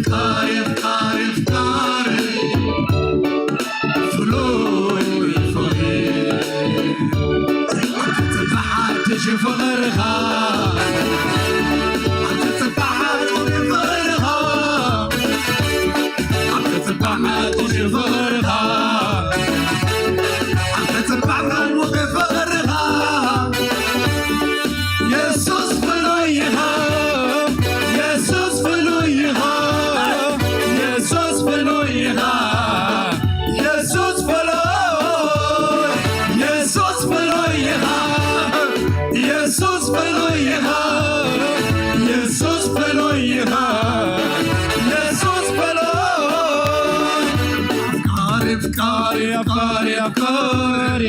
ኣፍቃሪ ኣፍቃሪ ኣፍቃሪ ፍሉይ ፍቕሪ። ብሓድሽ ፍቕርኻ፣ ብሓድሽ ፍቕርኻ፣ ብሓድሽ ፍቕርኻ፣ ብሓድሽ ፍቕርኻ። የሱስ ፍሉይ ኢኻ፣ የሱስ ፍሉይ ኢኻ፣ የሱስ ፍሉይ ኢኻ፣ የሱስ ፍሉይ፣ የሱስ ፍሉይ ኢኻ፣ የሱስ ፍሉይ ኢኻ፣ የሱስ ፍሉይ ኢኻ፣ የሱስ ፍሉይ። ኣፍቃሪ፣ ኣፍቃሪ፣ ኣፍቃሪ፣ ኣፍቃሪ።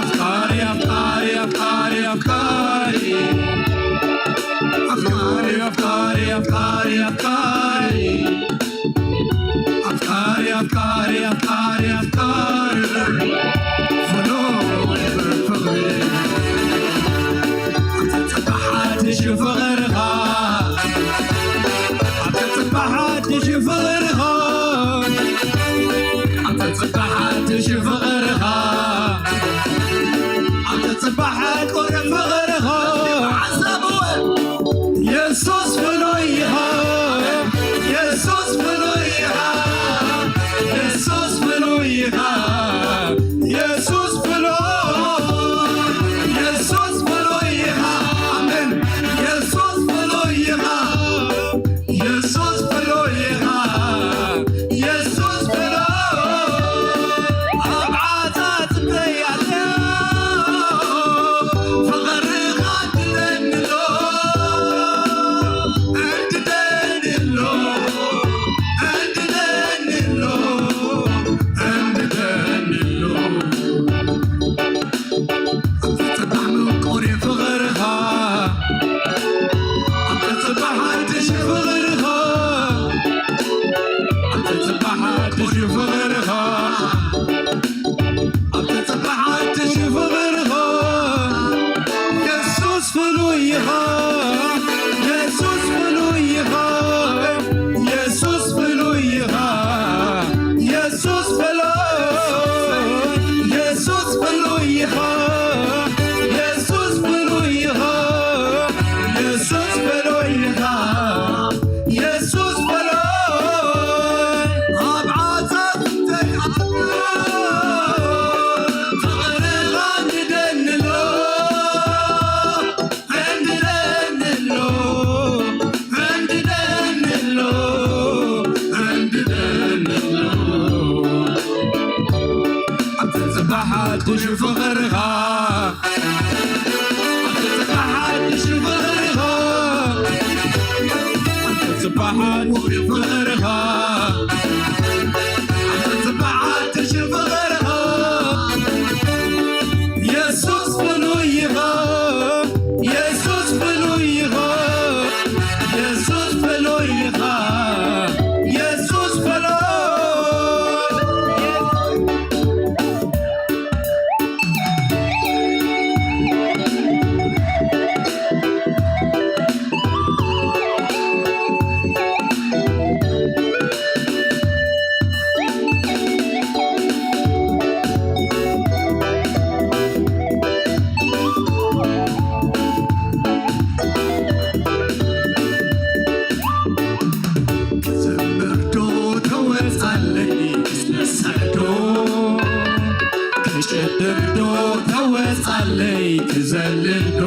ኣፍቃሪ፣ ኣፍቃሪ፣ ኣፍቃሪ፣ ኣፍቃሪ። ኣፍቃሪ፣ ኣፍቃሪ፣ ኣፍቃሪ፣ ኣፍቃሪ፣ ኣፍቃሪ። ኣፍቃሪ፣ ኣፍቃሪ፣ ኣፍቃሪ፣ ኣፍቃሪ። ፍሉይ ፍቕሪ። ብሓድሽ ፍቕርኻ፣ ኣብቲ ጽባሕ ሓድሽ ፍቕርኻ፣ ኣብቲ ጽባሕ ሓድሽ ፍቕርኻ፣ ኣብቲ ጽባሕ ቁሩብ ፍቕርኻ። ዓዛብወ የሱስ ፍሉይ ኢኻ፣ የሱስ ፍሉይ ኢኻ፣ የሱስ ፍሉይ ኢኻ፣ የሱስ ፍሉይ፣ የሱስ ፍሉይ ኢኻ። ኣሜን። የሱስ ፍሉይ ኢኻ፣ የሱስ ፍሉይ ኢኻ፣ የሱስ ፍሉይ። ኣብ ዓጻጽመይ ኣትዩ ፍቕርኻ እንድደኒ ኣሎ፣ እንድደኒ ኣሎ፣ እንድደኒ ኣሎ፣ እንድደኒ ኣሎ። ኣብቲ ጽባሕ ምቁር ፍቕርኻ፣ ኣብቲ ጽባሕ ሓድሽ ፍቕርኻ፣ ኣብቲ ጽባሕ ሓድሽ ፍቕርኻ፣ ኣብቲ ጽባሕ ሓድሽ ፍቕርኻ። የሱስ ፍሉይ ኢኻ፣ የሱስ ፍሉይ ኢኻ፣ የሱስ ፍሉይ ኢኻ፣ የሱስ ፍሉይ፣ የሱስ ፍሉይ ኢኻ፣ የሱስ ፍሉይ ኢኻ፣ የሱስ ፍሉይ ኢኻ፣ የሱስ ፍሉይ። ኣብ ዓጻጽምተይ ኣትዩ ፍቕርኻ እንድደኒ ኣሎ። እንድደኒ ኣሎ፣ እንድደኒ ኣሎ፣ እንድደኒ ኣሎ። ኣብቲ ጽባሕ ሓድሽ ፍቕርኻ፣ ኣብቲ ጽባሕ ሓድሽ ፍቕርኻ፣ ኣብቲ ጽባሕ ሓድሽ ፍቕርኻ፣ ኣብቲ ጽባሕ ሓድሽ ፍቕርኻ። የሱስ ፍሉይ ኢኻ፣ የሱስ ፍሉይ ኢኻ፣ የሱስ ፍሉይ ኢኻ፣ የሱስ ፍሉይ። ክዘምር ዶ ተወጻለይ ክስዕስዕ ዶ፣ ክጭድር ዶ ተወጻለይ ክዘልል ዶ፣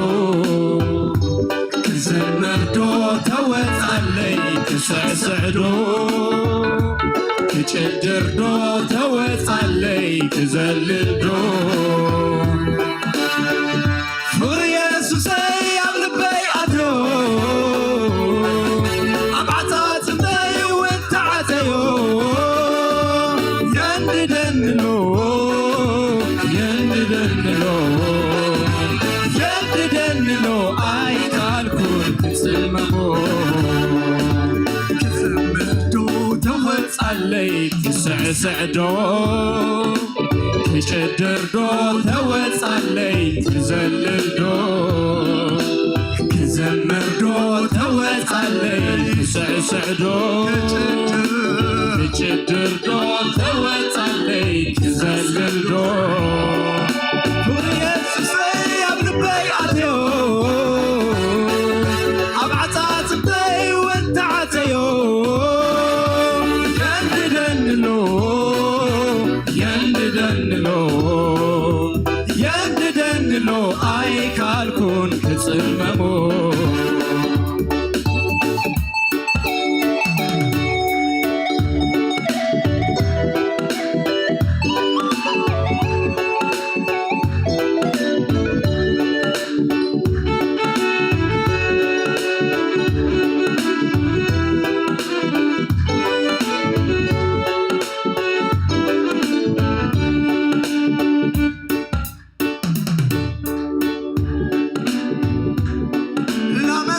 ክዘምር ዶ ተወጻለይ ክስዕስዕ ዶ፣ ክጭድር ዶ ተወጻለይ ክዘልል ዶ። ፍቕሪ የሱሰይ ኣብ ልበይ ኣትዮ፣ ኣብ ዓጻጽምተይ እውን ተዓጸዮ። የንድደኒ ኣሎ፣ የንድደኒ ኣሎ፣ የንድደኒ ኣሎ፣ ኣይከኣልኩን ክጽመሞ። ክዘምር ዶ ተወጻለይ ክስዕስዕ ዶ፣ ክጭድር ዶ ተወጻለይ ክዘልል ዶ፣ ክዘ ክዘምር ዶ ተወጻለይ ክስዕስዕ ዶ ክጭድር ዶ ተወጻለይ ክዘልል ዶ ፍቕሪ የሱሰይ ኣብ ልበይ ኣትዮ ኣብ ዓጻጽምተይ እውን ተዓጸዮ የንድደንሎ የንድደንሎ የንድደንሎ ኣይካልኩን ክጽመሞ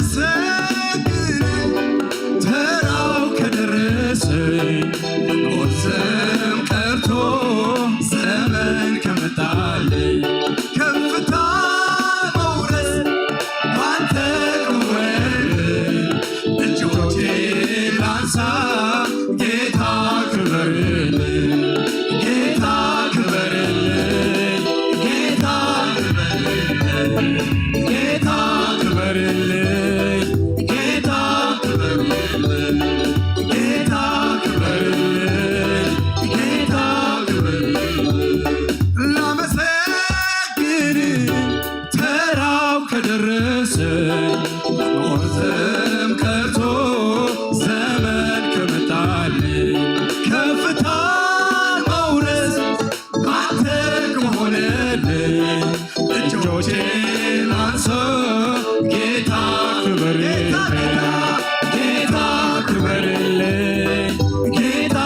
ላመሰግን ተራው ከደረሰ ሞትም ቀርቶ ዘመን ከመጣል ከፍታ መውረስ ባንተ ክወል እጆቼ ላንሳ ጌታ ክበርልኝ ጌታ ክበርልኝ ጌታ ክበርልኝ ጌታ ክበርልኝ ጌታ ክበርልኝ ጌታ ክበርልኝ ጌታ ክበርልኝ ላመሰግን ተራው ከደረሰ ሞትም ቀርቶ ዘመን ከመጣል ከፍታ መውረስ ባንተ ከሆነልኝ እጆቼ ላንሳ ጌታ ክበርልኝ ጌታ ክበርልኝ ጌታ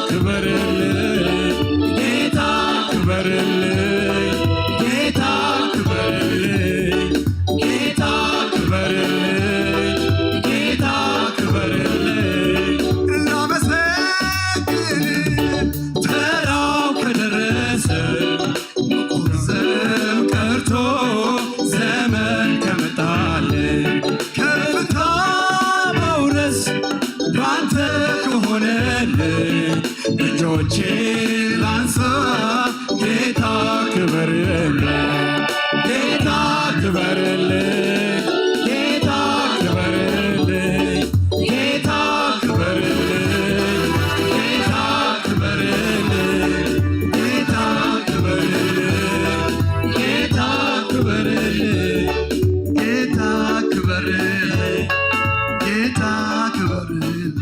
ክበርልኝ ጌታ ክበርልኝ ጌታ ክበርልኝ ጌታ ክበርልኝ ጌታ ክበርልኝ ላመሰግን ተራው ከደረሰ ቁርዝም ቀርቶ ዘመን ከመጣል ከፍታ መውረስ ባንተ ከሆነልኝ እጆቼ ላንሳ ጌታ ክበርልኝ ጌታ ክበርልኝ ጌታ ክበርልኝ ጌታ ክበርልኝ ጌታ ክበርልኝ ጌታ ክበርልኝ ጌታ ክበርልኝ ጌታ ክበርልኝ ጌታ ክበርልኝ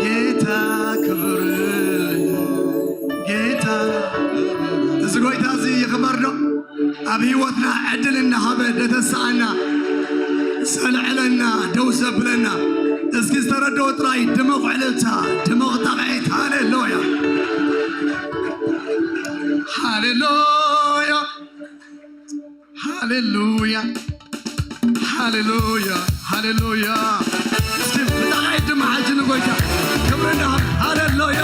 ጌታ ክብር ጌታ እዚ ጎይታ እዚ ይኽበር ዶ ኣብ ህይወትና ዕድል እናሃበ ደተሰኣና ሰልዕለና ደው ዘብለና እስኪ ዝተረድኦ ጥራይ ድመቕ ዕልልታ ድመቕ ጣቕዒት ሃሌሉያ ሃሌሉያ ሃሌሉያ ሃሌሉያ ሃሌሉያ እስኪ ብጣቕዒት ድማ ሓጂ ንጎይታ ክብሪ እንድሃብ ሃሌሉያ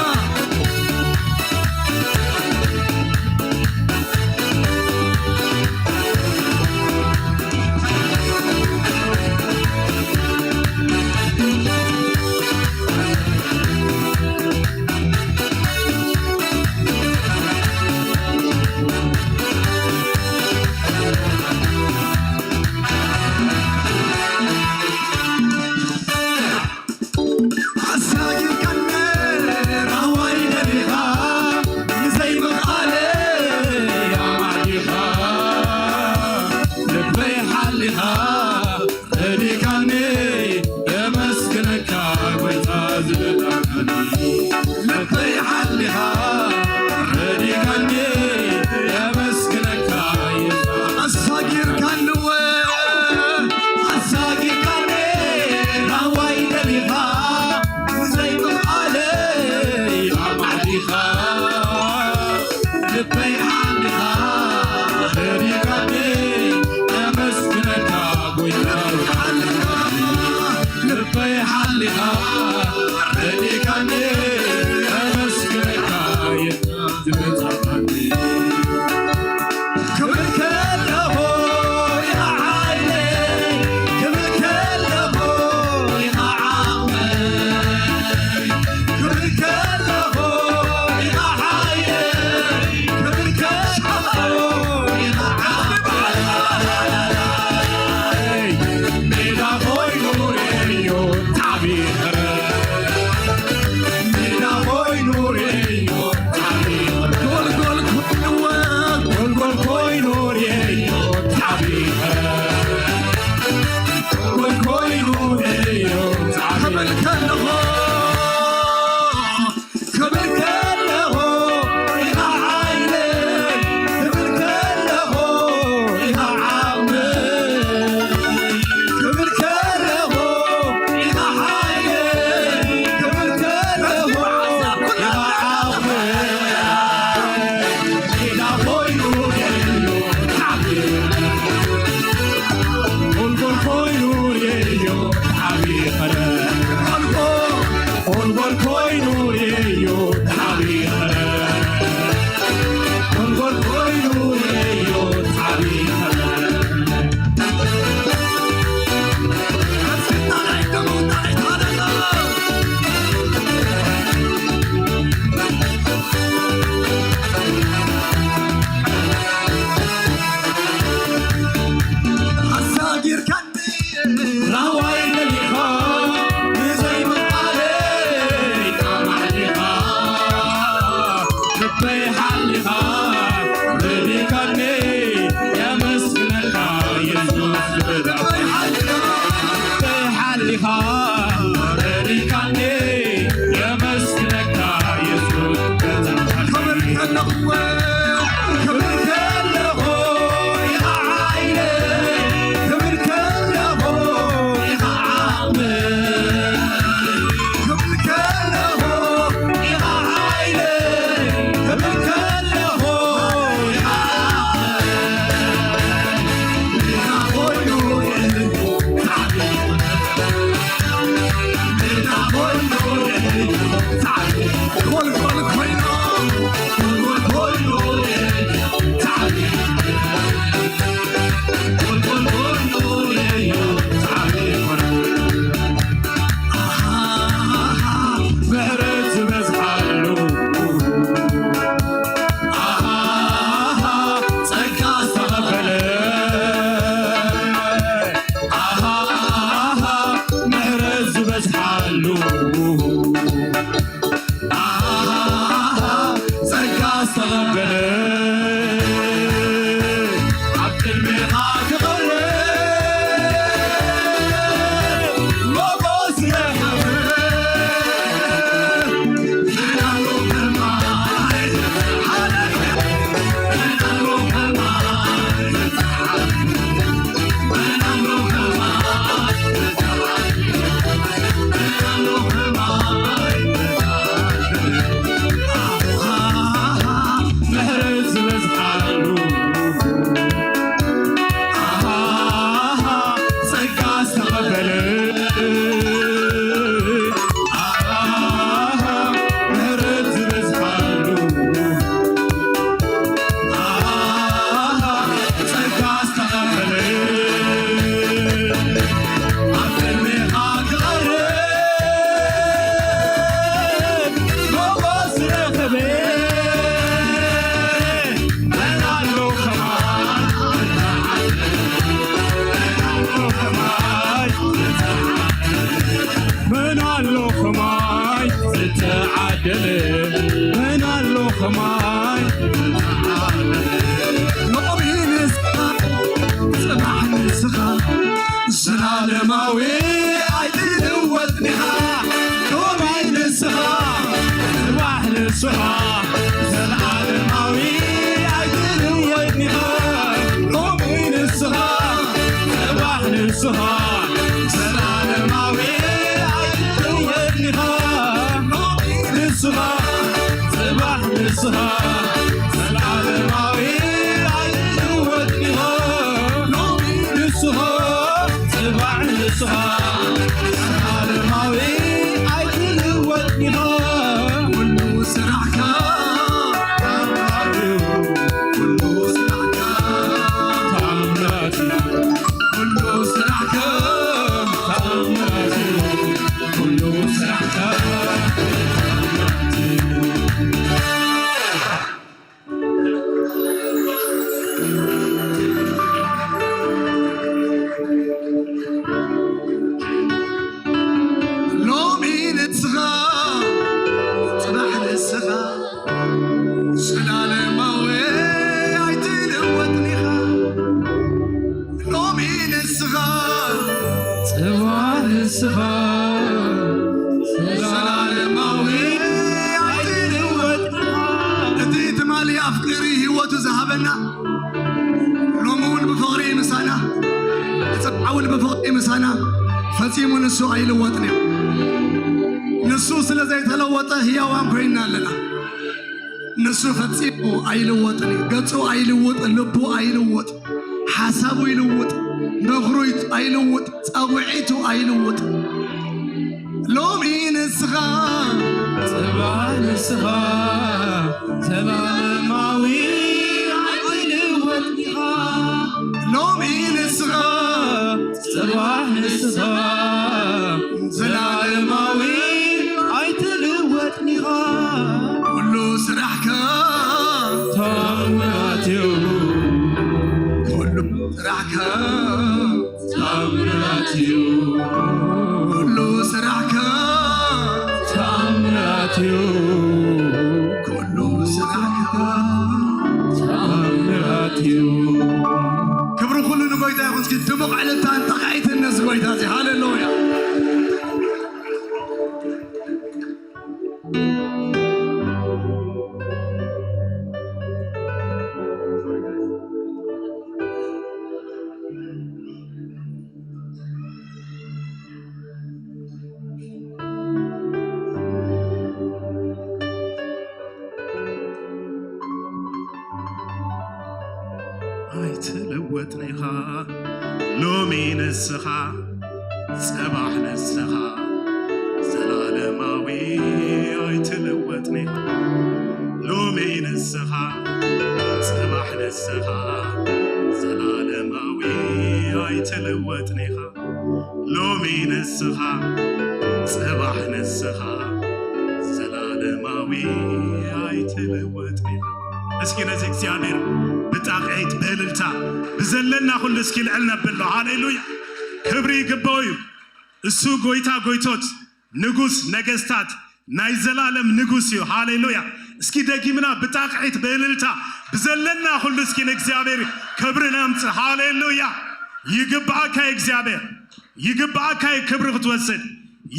ወረድካኒ የመስግነካ የሱስ። ክብር ከለኹ፣ ክብር ከለኹ ኢኻ ሓይለይ፣ ክብር ከለኹ ኢኻ ዓቕመይ፣ ክብር ከለኹ ኢኻ ሓይለይ፣ ክብር ከለኹ ኢኻ ዓቕመይ። ምሕረት ዝበዝሓሉ ጸጋ ዝተቐበለ ኣሃ፣ ምሕረት ዝበዝሓሉ ኣሃ፣ ጸጋ ዝተቐበለ ኣብ ቅድሜኻ ክቐርብ ሞጎስ ረኸበ። መን ኣሎ ከማይ ዝተዓደለ፣ መን ኣሎ ከማይ ዝተዓደለ። ሎሚ ንስኻ፣ ጽባሕ ንስኻ፣ ዘላለማዊ ኣይትልወጥን ኢኻ። ሎሚ ንስኻ፣ ጽባሕ ንስኻ፣ ዘላለማዊ ኣይትልወጥን ኢኻ። ሎሚ ንስኻ፣ ጽባሕ ንስኻ፣ ዘላለማዊ ኣይትልወጥን ኢኻ። ሎሚ ንስኻ፣ ጽባሕ ንስኻ፣ ዘላለማዊ ኣይትልወጥን ኢኻ። ሎሚ ንስኻ፣ ጽባሕ ንስኻ፣ ዘላለማዊ ኣይትልወጥን ኢኻ። ኩሉ ስራሕካ ታምራት እዩ፣ ኩሉ ስራሕካ ታምራት እዩ፣ ኩሉ ስራሕካ ታምራት እዩ፣ ኩሉ ስራሕካ ታምራት እዩ። ሎሚ ንስኻ፣ ጽባሕ ንስኻ፣ ዘላለማዊ ኣይትልወጥን ኢኻ። ሎሚ ንስኻ፣ ጽባሕ ንስኻ፣ ዘላለማዊ ኣይትልወጥን ኢኻ። እቲ ትማሊ ኣፍቂሩ ህይወቱ ዝሃበና፣ ሎሚ እውን ብፍቕሪ ምሳና፣ ጽባሕ እውን ብፍቕሪ ምሳና፣ ፈጺሙ ንሱ ኣይልወጥን እዩ። ንሱ ስለ ዘይተለወጠ ህያዋን ኮይንና ኣለና። ንሱ ፈጺሙ ኣይልወጥን እዩ። ገጹ ኣይልውጥ፣ ልቡ ኣይልውጥ፣ ሓሳቡ ይልውጥ፣ ምኽሩ ኣይልውጥ፣ ጸውዒቱ ኣይልውጥ። ሎሚ ንስኻ፣ ጽባሕ ንስኻ፣ ዘላለማዊ ኣይትልወጥን ኢኻ። ሎሚ ንስኻ፣ ጽባሕ ንስኻ፣ ዘላለማዊ ኣይትልወጥን ኢኻ። ኩሉ ስራሕካ ተኣምራት እዩ። ኩሉ ስራሕካ ተኣምራት እዩ። ኩሉ ስራሕካ ተኣምራት እዩ። ኩሉ ስራሕካ ተኣምራት እዩ። ክብሪ ኩሉ ንጎይታ ይኹን። እስኪ ድሙቕ ዕልልታን ጣቕዒትን ነዚ ጎይታ እዚ። ሃሌሉያ። ኢኻ ሎሚ ንስኻ፣ ጽባሕ ንስኻ፣ ዘላለማዊ ኣይትልወጥን ኢኻ። ሎሚ ንስኻ፣ ጽባሕ ንስኻ፣ ዘላለማዊ ኣይትልወጥን ኢኻ። ሎሚ ንስኻ፣ ጽባሕ ንስኻ፣ ዘላለማዊ ኣይትልወጥን ኢኻ። እስኪ ነዚ እግዚኣብሔር ብጣቕዒት ብእልልታ ብዘለና ኩሉ እስኪ ልዕል ነብሎ። ሃሌሉያ! ክብሪ ይግባኦ እዩ። እሱ ጎይታ ጎይቶት፣ ንጉስ ነገስታት፣ ናይ ዘላለም ንጉስ እዩ። ሃሌሉያ! እስኪ ደጊምና ብጣቕዒት ብእልልታ ብዘለና ኩሉ እስኪ ንእግዚኣብሔር ክብሪ ነምጽእ። ሃሌሉያ! ይግባኣካ እዩ እግዚኣብሔር፣ ይግባኣካ እዩ ክብሪ ክትወስድ፣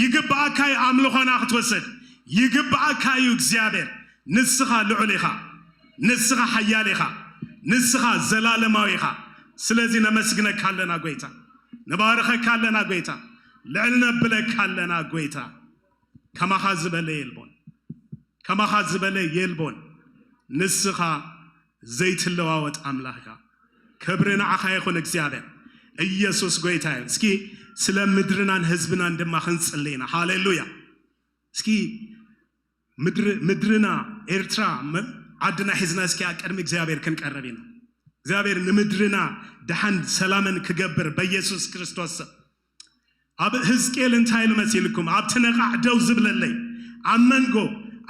ይግባኣካ እዩ ኣምልኾና ክትወስድ፣ ይግባኣካ እዩ እግዚኣብሔር። ንስኻ ልዑል ኢኻ፣ ንስኻ ሓያል ኢኻ፣ ንስኻ ዘላለማዊ ኢኻ። ስለዚ ነመስግነካ ኣለና ጎይታ፣ ንባርኸካ ኣለና ጎይታ፣ ልዕል ነብለካ ኣለና ጎይታ። ከማኻ ዝበለ የልቦን፣ ከማኻ ዝበለ የልቦን። ንስኻ ዘይትለዋወጥ ኣምላኽ ኢኻ። ክብሪ ንዓኻ ይኹን እግዚኣብሔር። ኢየሱስ ጎይታ እዩ። እስኪ ስለ ምድርናን ህዝብናን ድማ ክንጽሊ ኢና። ሃሌሉያ! እስኪ ምድሪ-፣ ምድርና ኤርትራ መ-፣ ዓድና ሒዝና እስኪ ኣብ ቅድሚ እግዚኣብሔር ክንቀርብ ኢና። እግዚኣብሔር ንምድርና ደሓን ሰላምን ክገብር በኢየሱስ ክርስቶስ ስም። ኣብ ህዝቅኤል እንታይ ኢሉ መሲልኩም? ኣብቲ ነቓዕ ደው ዝብለለይ፣ ኣብ መንጎ፣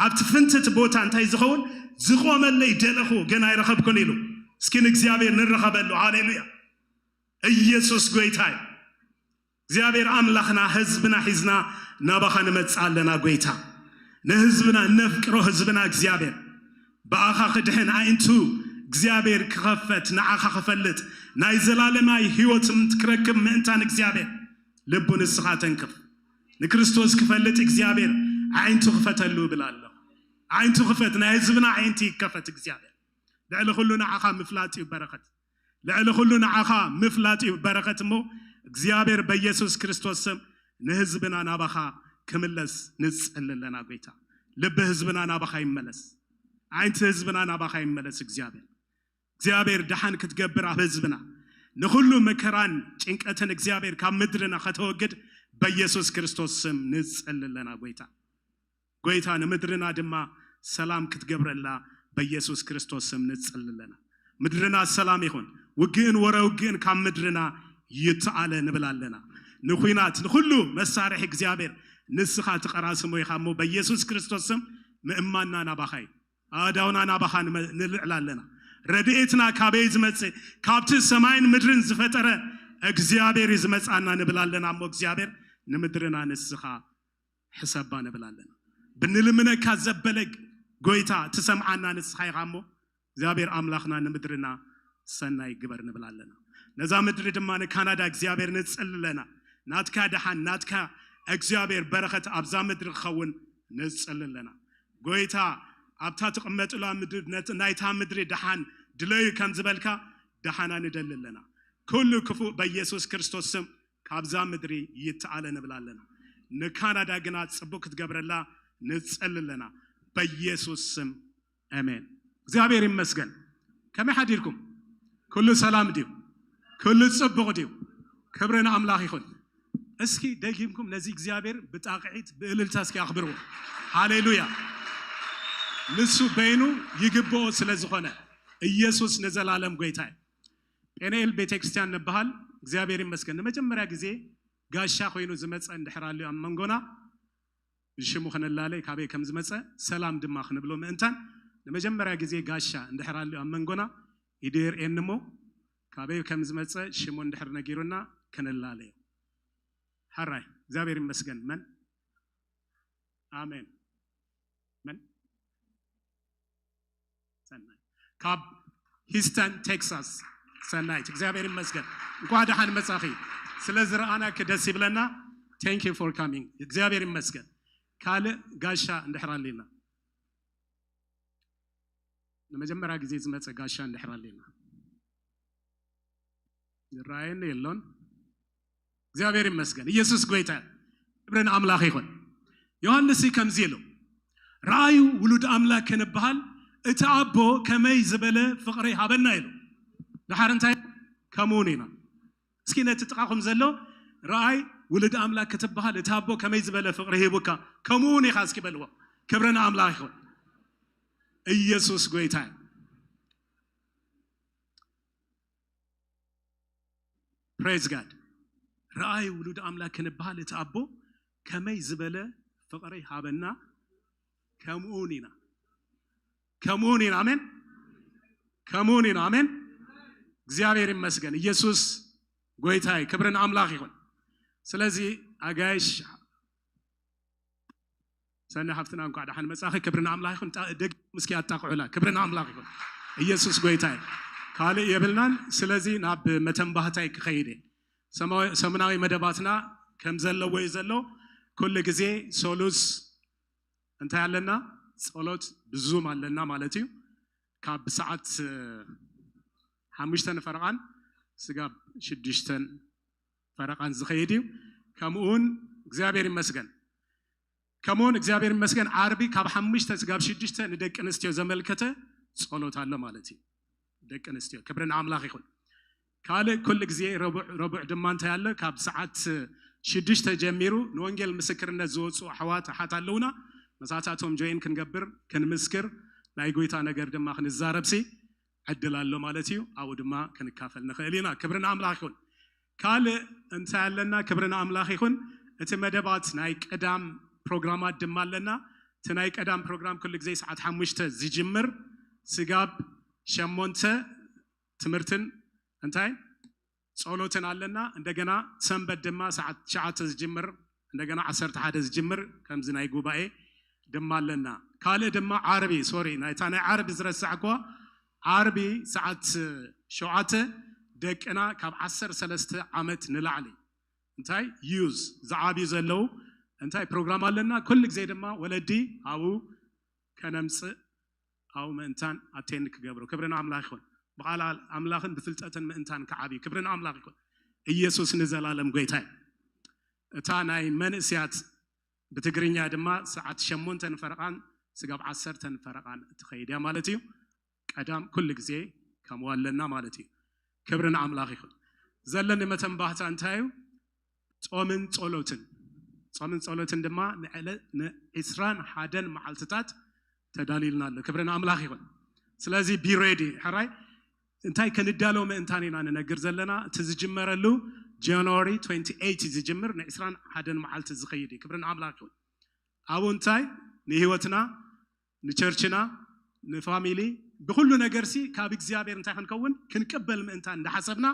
ኣብቲ ፍንትት ቦታ እንታይ ዝኸውን? ዝቖመለይ ደለኹ፣ ግን ኣይረኸብኩን ኢሉ። እስኪ ንእግዚኣብሔር ንረኸበሉ። ሃሌሉያ! ኢየሱስ ጎይታ እዩ። እግዚኣብሔር ኣምላኽና ህዝብና ሒዝና ናባኻ ንመጽእ ኣለና ጎይታ። ንህዝብና ነፍቅሮ ህዝብና እግዚኣብሔር። ብኣኻ ክድሕን ኣዒንቱ እግዚኣብሔር ክኸፈት፣ ንዓኻ ክፈልጥ፣ ናይ ዘላለማይ ህይወት ክረክብ ምእንታን እግዚኣብሔር ልቡ ንስኻ ተንክፍ። ንክርስቶስ ክፈልጥ እግዚኣብሔር ኣዒንቱ ክፈተሉ እብል ኣለኹ። ኣዒንቱ ክፈት፣ ናይ ህዝብና ኣዒንቲ ይከፈት እግዚኣብሔር። ልዕሊ ኩሉ ንዓኻ ምፍላጥ እዩ በረኸት። ልዕሊ ኩሉ ንዓኻ ምፍላጥ እዩ በረኸት እሞ እግዚኣብሔር በኢየሱስ ክርስቶስ ስም ንህዝብና ናባኻ ክምለስ ንጽሊ ኣለና ጎይታ። ልቢ ህዝብና ናባኻ ይመለስ። ኣዒንቲ ህዝብና ናባኻ ይመለስ እግዚኣብሔር። እግዚኣብሔር ደሓን ክትገብር ኣብ ህዝብና ንኹሉ መከራን ጭንቀትን እግዚኣብሔር ካብ ምድርና ከተወግድ በኢየሱስ ክርስቶስ ስም ንጽሊ ኣለና ጎይታ። ጎይታ ንምድርና ድማ ሰላም ክትገብረላ በኢየሱስ ክርስቶስ ስም ንጽሊ ኣለና። ምድርና ሰላም ይኹን፣ ውግእን ወረ ውግእን ካብ ምድርና ይተኣለ ንብል ኣለና። ንኹናት ንኹሉ መሳርሒ እግዚኣብሔር ንስኻ ትቐራስሞ ኢኻ እሞ በኢየሱስ ክርስቶስ ስም ምእማንና ናባኻ እዩ። ኣእዳውና ናባኻ ንመ-፣ ንልዕል ኣለና። ረድኤትና ካበይ ዝመጽእ? ካብቲ ሰማይን ምድርን ዝፈጠረ እግዚኣብሔር እዩ ዝመጽኣና ንብል ኣለና እሞ እግዚኣብሔር ንምድርና ንስኻ ሕሰባ ንብል ኣለና። ብንልምነካ ዘበለ ጎይታ ትሰምዓና ንስኻ ኢኻ እሞ እግዚኣብሔር ኣምላኽና ንምድርና ሰናይ ግበር ንብል ኣለና። ነዛ ምድሪ ድማ ንካናዳ እግዚኣብሔር ንጽሊ ኣለና። ናትካ ደሓን፣ ናትካ እግዚኣብሔር በረኸት ኣብዛ ምድሪ ክኸውን ንጽሊ ኣለና። ጎይታ ኣብታ ትቕመጥላ ምድሪ፣ ነት-፣ ናይታ ምድሪ ደሓን ድለዩ ከም ዝበልካ ደሓና ንደሊ ኣለና። ኩሉ ክፉእ በኢየሱስ ክርስቶስ ስም ካብዛ ምድሪ ይተኣለ ንብል ኣለና። ንካናዳ ግና ጽቡቅ ክትገብረላ ንጸሊ ኣለና በኢየሱስ ስም ኣሜን። እግዚኣብሔር ይመስገን። ከመይ ሓዲርኩም? ኩሉ ሰላም ድዩ? ኩሉ ጽቡቅ ድዩ? ክብሪ ንኣምላኽ ይኹን። እስኪ ደጊምኩም ነዚ እግዚኣብሔር ብጣቕዒት ብእልልታ እስኪ ኣኽብርዎ። ሃሌሉያ። ንሱ በይኑ ይግብኦ ስለ ዝኾነ ኢየሱስ ንዘላለም ጎይታ እዩ። ጴንኤል ቤተክርስትያን ንበሃል። እግዚኣብሔር ይመስገን። ንመጀመርያ ግዜ ጋሻ ኮይኑ ዝመጸ እንድሕር ኣልዩ ኣብ መንጎና ሽሙ ክንላለ ካበይ ከም ዝመጸ ሰላም ድማ ክንብሎ ምእንታን ንመጀመርያ ግዜ ጋሻ እንድሕር ኣልዩ ኣብ መንጎና ኢዱ የርእየኒ እሞ ካበይ ከም ዝመጸ ሽሙ እንድሕር ነጊሩና ክንላለዮ። ሓራይ እግዚኣብሔር ይመስገን። መን ኣሜን። መን ሰናይ ካብ ሂስተን ቴክሳስ። ሰናይት እግዚኣብሔር ይመስገን። እንኳዕ ደሓን መጻኺ። ስለ ዝረኣናኪ ደስ ይብለና። Thank you for coming። እግዚኣብሔር ይመስገን። ካልእ ጋሻ እንድሕር ኣሊና ንመጀመርያ ግዜ ዝመጸ ጋሻ እንድሕር ኣሊና ዝረኣየኒ የሎን። እግዚኣብሔር ይመስገን። ኢየሱስ ጎይታ። ክብርን ኣምላኽ ይኹን። ዮሃንስ ከምዚ ኢሉ፣ ረኣዩ ውሉድ ኣምላክ ክንበሃል እቲ ኣቦ ከመይ ዝበለ ፍቕሪ ሃበና ኢሉ። ድሓር እንታይ ከምኡ እውን ኢና። እስኪ ነቲ ጥቓኹም ዘሎ፣ ረኣይ፣ ውሉድ ኣምላክ ክትበሃል እቲ ኣቦ ከመይ ዝበለ ፍቕሪ ሂቡካ፣ ከምኡ እውን ኢኻ እስኪ በልዎ። ክብሪ ንኣምላኽ ይኹን። ኢየሱስ ጎይታ እዩ። Praise God። ረኣይ፣ ውሉድ ኣምላክ ክንበሃል እቲ ኣቦ ከመይ ዝበለ ፍቕሪ ሃበና። ከምኡውን ኢና፣ ከምኡውን ኢና። ኣሜን። ከምኡውን ኢና። ኣሜን። እግዚኣብሔር ይመስገን። ኢየሱስ ጎይታይ። ክብርን ኣምላኽ ይኹን። ስለዚ ኣጋይሽ ሰኒ ሓፍትና፣ እንኳዕ ደሓን መጻኺ። ክብርን ኣምላኽ ይኹን። ጣ- ደግ እስኪ ኣጣቕዑላ። ክብርን ኣምላኽ ይኹን። ኢየሱስ ጎይታይ። ካልእ የብልናን። ስለዚ ናብ መተንባህታይ ክኸይድ እየ። ሰማዊ- ሰሙናዊ መደባትና ከም ዘለዎ እዩ ዘሎ። ኩሉ ግዜ ሶሉስ እንታይ ኣለና? ጸሎት ብዙም ኣለና ማለት እዩ። ካብ ሰዓት ሓሙሽተ ንፈረቓን ስጋብ ሽዱሽተ ፈረቓን ዝኸይድ እዩ። ከምኡውን እግዚኣብሔር ይመስገን፣ ከምኡውን እግዚኣብሔር ይመስገን፣ ዓርቢ ካብ ሓሙሽተ ስጋብ ሽዱሽተ ንደቂ ኣንስትዮ ዘመልከተ ጸሎት ኣሎ ማለት እዩ። ደቂ ኣንስትዮ፣ ክብሪ ንኣምላኽ ይኹን። ካልእ ኩሉ ግዜ ረቡዕ ረቡዕ ድማ እንታይ ኣሎ? ካብ ሰዓት ሽዱሽተ ጀሚሩ ንወንጌል ምስክርነት ዝወፁ ኣሕዋት ኣሓት ኣለውና። መሳታቶም ጆይን ክንገብር፣ ክንምስክር፣ ናይ ጎይታ ነገር ድማ ክንዛረብሲ ዕድል ኣሎ ማለት እዩ። ኣብኡ ድማ ክንካፈል ንኽእል ኢና። ክብሪ ንኣምላኽ ይኹን። ካልእ እንታይ ኣለና? ክብሪ ንኣምላኽ ይኹን። እቲ መደባት ናይ ቀዳም ፕሮግራማት ድማ ኣለና። እቲ ናይ ቀዳም ፕሮግራም ኩሉ ግዜ ሰዓት ሓሙሽተ ዝጅምር ስጋብ ሸሞንተ ትምህርትን እንታይ ጸሎትን ኣለና። እንደገና ሰንበት ድማ ሰዓት ትሽዓተ ዝጅምር፣ እንደገና ዓሰርተ ሓደ ዝጅምር ከምዚ ናይ ጉባኤ ድማ ኣለና። ካልእ ድማ ዓርቢ፣ ሶሪ፣ ናይታ ናይ ዓርቢ ዝረሳዕኳ፣ ዓርቢ ሰዓት ሸውዓተ ደቅና ካብ ዓሰርተ ሰለስተ ዓመት ንላዕሊ እንታይ ዩዝ ዝዓብዩ ዘለዉ እንታይ ፕሮግራም ኣለና። ኩሉ ግዜ ድማ ወለዲ ኣብኡ ከነምጽእ ኣብኡ ምእንታን ኣቴንድ ክገብሩ። ክብሪ ንኣምላኽ ይኹን። ብቓል ኣምላኽን ብፍልጠትን ምእንታን ክዓብዩ። ክብሪ ንኣምላኽ ይኹን። ኢየሱስ ንዘላለም ጎይታ እዩ። እታ ናይ መንእስያት ብትግርኛ ድማ ሰዓት ሸሞንተ ንፈረቓን ስጋብ ዓሰርተ ንፈረቓን እትኸይድ እያ ማለት እዩ። ቀዳም ኩሉ ግዜ ከምኡ ኣለና ማለት እዩ። ክብሪ ንኣምላኽ ይኹን። ዘለኒ መተንባህታ እንታይ እዩ? ጾምን ጸሎትን። ጾምን ጸሎትን ድማ ንዕለ- ንዒስራን ሓደን መዓልትታት ተዳሊልና ኣሎ። ክብሪ ንኣምላኽ ይኹን። ስለዚ ቢ ሬዲ። ሕራይ እንታይ ክንዳሎ ምእንታን ኢና ንነግር ዘለና። እቲ ዝጅመረሉ ጃንዋሪ ትዌንቲ ኤይት ዝጅምር፣ ንዒስራን ሓደን መዓልቲ ዝኸይድ እዩ። ክብሪ ንኣምላኽ ይኹን። ኣብኡ እንታይ ንህይወትና፣ ንቸርችና፣ ንፋሚሊ፣ ብኹሉ ነገርሲ ካብ እግዚኣብሔር እንታይ ክንከውን ክንቅበል ምእንታን እንዳሓሰብና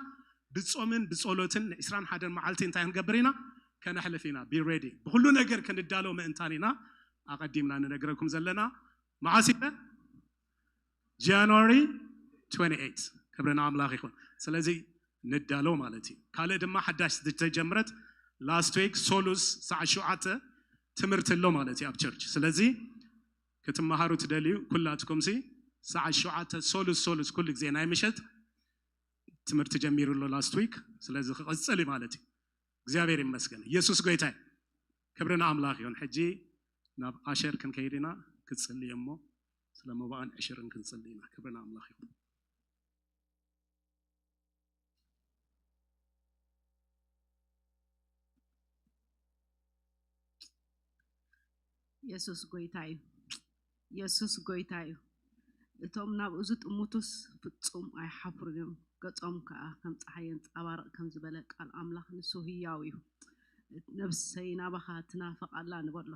ብጾምን ብጸሎትን ንዒስራን ሓደን መዓልቲ እንታይ ክንገብር ኢና? ከነሕልፍ ኢና። ቢ ሬዲ። ብኹሉ ነገር ክንዳሎ ምእንታን ኢና ኣቐዲምና ንነግረኩም ዘለና። መዓስ ኢለ? ጃንዋሪ ትዌንቲ ኤይት። ክብሪ ንኣምላኽ ይኹን። ስለዚ ንዳሎ ማለት እዩ። ካልእ ድማ ሓዳሽ ዝተጀምረት ላስት ዊክ ሶሉስ ሰዓት ሸውዓተ ትምህርቲ ኣሎ ማለት እዩ ኣብ ቸርች። ስለዚ ክትመሃሩ ትደልዩ ኩላትኩም ሲ ሰዓት ሸውዓተ ሶሉስ ሶሉስ ኩሉ ግዜ ናይ ምሸት ትምህርቲ ጀሚሩ ኣሎ ላስት ዊክ። ስለዚ ክቕጽል እዩ ማለት እዩ። እግዚኣብሔር ይመስገን። ኢየሱስ ጎይታ እዩ። ክብሪ ንኣምላኽ ይሁን። ሕጂ ናብ ኣሸር ክንከይድ ኢና። ክጽልይ እሞ ስለ መባእን ዕሽርን ክንጽልይ ኢና። ክብሪ ንኣምላኽ ይሁን። የሱስ ጎይታ እዩ። የሱስ ጎይታ እዩ። እቶም ናብኡ ዝጥምቱስ ፍጹም ኣይሓፍሩን እዮም። ገጾም ከኣ ከም ጸሓይ የንጸባርቕ ከም ዝበለ ቃል ኣምላኽ፣ ንሱ ህያው እዩ። ነብሰይ ናባኻ ትናፍቕ ኣላ ንበሎ።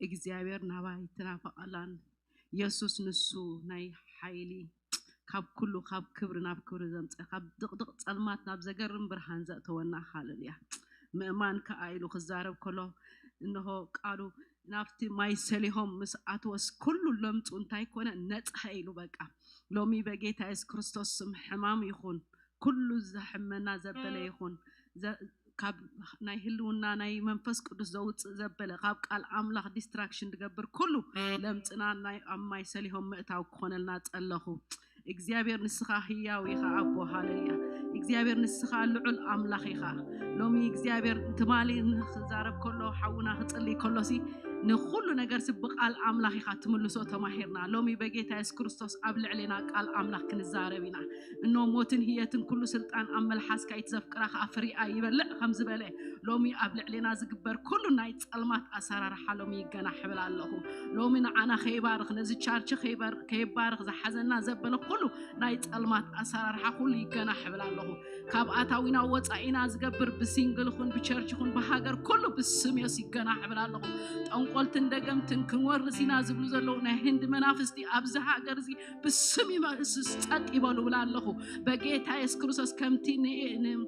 እግዚኣብሔር ናባይ ትናፍቕ ኣላ። የሱስ ንሱ ናይ ሓይሊ፣ ካብ ኩሉ፣ ካብ ክብሪ ናብ ክብሪ ዘምጸ፣ ካብ ድቕድቕ ጸልማት ናብ ዘገርም ብርሃን ዘእተወና። ሃለሉያ። ምእማን ከኣ ኢሉ ክዛረብ ከሎ፣ እንሆ ቃሉ ናብቲ ማይ ሰሊሆም ምስ ኣትወስ ኩሉ ለምጹ እንታይ ኮነ? ነጽሀ ኢሉ። በቃ ሎሚ በጌታ የሱስ ክርስቶስ ስም ሕማም ይኹን፣ ኩሉ ዘሕመና ዘበለ ይኹን፣ ዘ- ካብ ናይ ህልውና ናይ መንፈስ ቅዱስ ዘውፅእ ዘበለ፣ ካብ ቃል ኣምላኽ ዲስትራክሽን ዝገብር ኩሉ ለምፅና ናይ ኣብ ማይ ሰሊሆም ምእታው ክኾነልና ጸለኹ። እግዚኣብሔር ንስኻ ህያው ኢኻ ኣቦ፣ ሃለሉያ። እግዚኣብሔር ንስኻ ልዑል ኣምላኽ ኢኻ። ሎሚ እግዚኣብሔር ትማሊ ንክዛረብ ከሎ ሓውና ክጽልይ ከሎሲ ንኹሉ ነገርሲ ብቃል ኣምላኽ ኢኻ ትምልሶ ተማሂርና። ሎሚ በጌታ የሱስ ክርስቶስ ኣብ ልዕሌና ቃል ኣምላኽ ክንዛረብ ኢና። እኖ ሞትን ህየትን ኩሉ ስልጣን ኣብ መልሓስካ እዩ፣ ዘፍቅራ ከኣ ፍሪኣ ይበልዕ ከም ዝበለ፣ ሎሚ ኣብ ልዕሌና ዝግበር ኩሉ ናይ ጸልማት ኣሰራርሓ ሎሚ ይገናሕ እብል ኣለኹ። ሎሚ ንዓና ከይባርኽ፣ ነዚ ቻርች ከይበር-፣ ከይባርኽ፣ ዝሓዘና ዘበለ ኩሉ ናይ ጸልማት ኣሰራርሓ ኩሉ ይገናሕ እብል ኣለኹ። ካብ ኣታዊና ወጻኢና ዝገብር ብሲንግል ይኹን ብቸርች ይኹን ብሃገር ኩሉ ብስም የሱስ ይገናሕ እብል ኣለኹ። ጠንቆልትን ደገምትን ክንወርስ ኢና ዝብሉ ዘለዉ ናይ ህንዲ መናፍስቲ ኣብዚ ሃገር እዚ ብስም የሱስ ጸጥ ይበሉ እብል ኣለኹ። በጌታ የሱስ ክርስቶስ ከምቲ ን-፣ ን-፣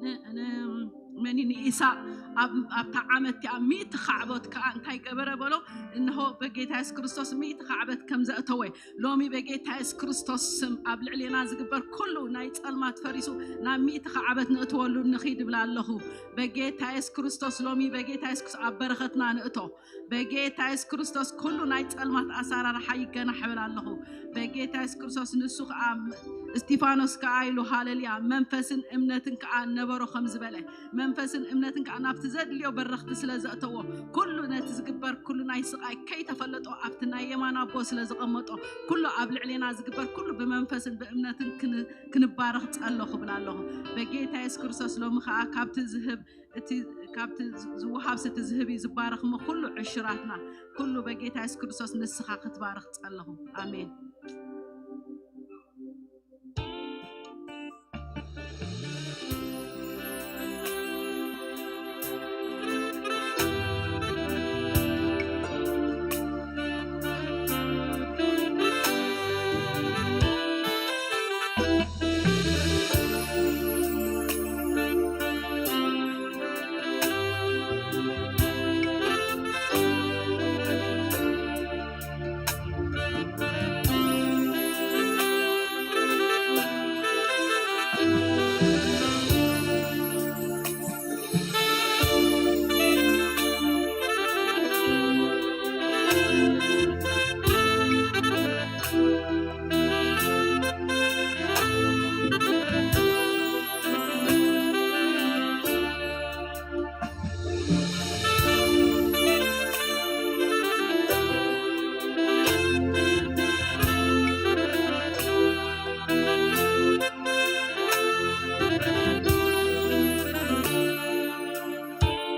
ን-፣ ን-፣ መኒ ንኢሳቅ ኣብ-፣ ኣብታ ዓመት እቲኣ ሚእቲ ካዕቦት ከኣ እንታይ ገበረ በሎ? እንሆ በጌታ የሱስ ክርስቶስ ሚእቲ ካዕበት ከም ዘእተወ ሎሚ በጌታ የሱስ ክርስቶስ ስም ኣብ ልዕሌና ዝግበር ኩሉ ናይ ጸልማት ፈሪሱ ናብ ሚእቲ ካዕበት ንእትወሉ ንኺድ እብል ኣለኹ። በጌታ የሱስ ክርስቶስ ሎሚ በጌታ የሱስ ክርስቶስ ኣብ በረኸትና ንእቶ። በጌታ የሱስ ክርስቶስ ኩሉ ናይ ጸልማት ኣሰራርሓ ይገናሕ እብል ኣለኹ። በጌታ የሱስ ክርስቶስ ንሱ ከኣ እስቲፋኖስ ከኣ ኢሉ ሃለልያ መንፈስን እምነትን ከኣ ነበሮ ከም ዝበለ መንፈስን እምነትን ከኣ ናብቲ ዘድልዮ በረኽቲ ስለ ዘእተዎ ኩሉ ነቲ ዝግበር ኩሉ ናይ ስቓይ ከይተፈለጦ ኣብቲ ናይ የማን ኣቦ ስለ ዘቐመጦ ኩሉ ኣብ ልዕሌና ዝግበር ኩሉ ብመንፈስን ብእምነትን ክን-፣ ክንባረኽ ጸለኹ እብል ኣለኹ። በጌታ የሱስ ክርስቶስ ሎሚ ከኣ ካብቲ ዝህብ እቲ ካብቲ ዝ-፣ ዝወሃብ ስቲ ዝህብ እዩ ዝባረኽ እሞ ኩሉ ዕሽራትና ኩሉ በጌታ የሱስ ክርስቶስ ንስኻ ክትባረኽ ጸለኹ። ኣሜን።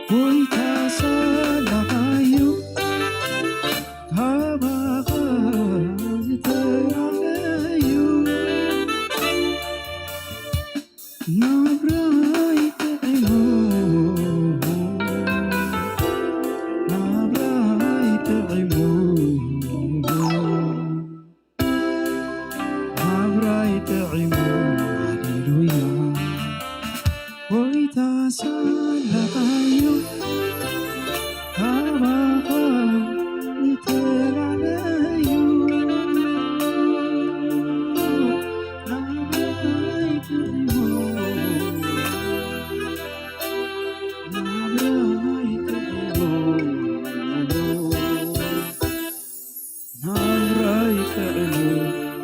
ጎይታ ሳላኻዩ ካባኻ ዝተራለዩ ናብራይ ጥዕሙ፣ ናብራይ ጥዕሙ፣ ናብራይ ጥዕሙ፣ ሃሌሉያ። ጎይታ ሳላኻዩ ካባኻ ዝተራለዩ ናብራይ ጥዕሙ፣ ናብራይ ጥዕሙ፣ ናብራይ ጥዕሙ፣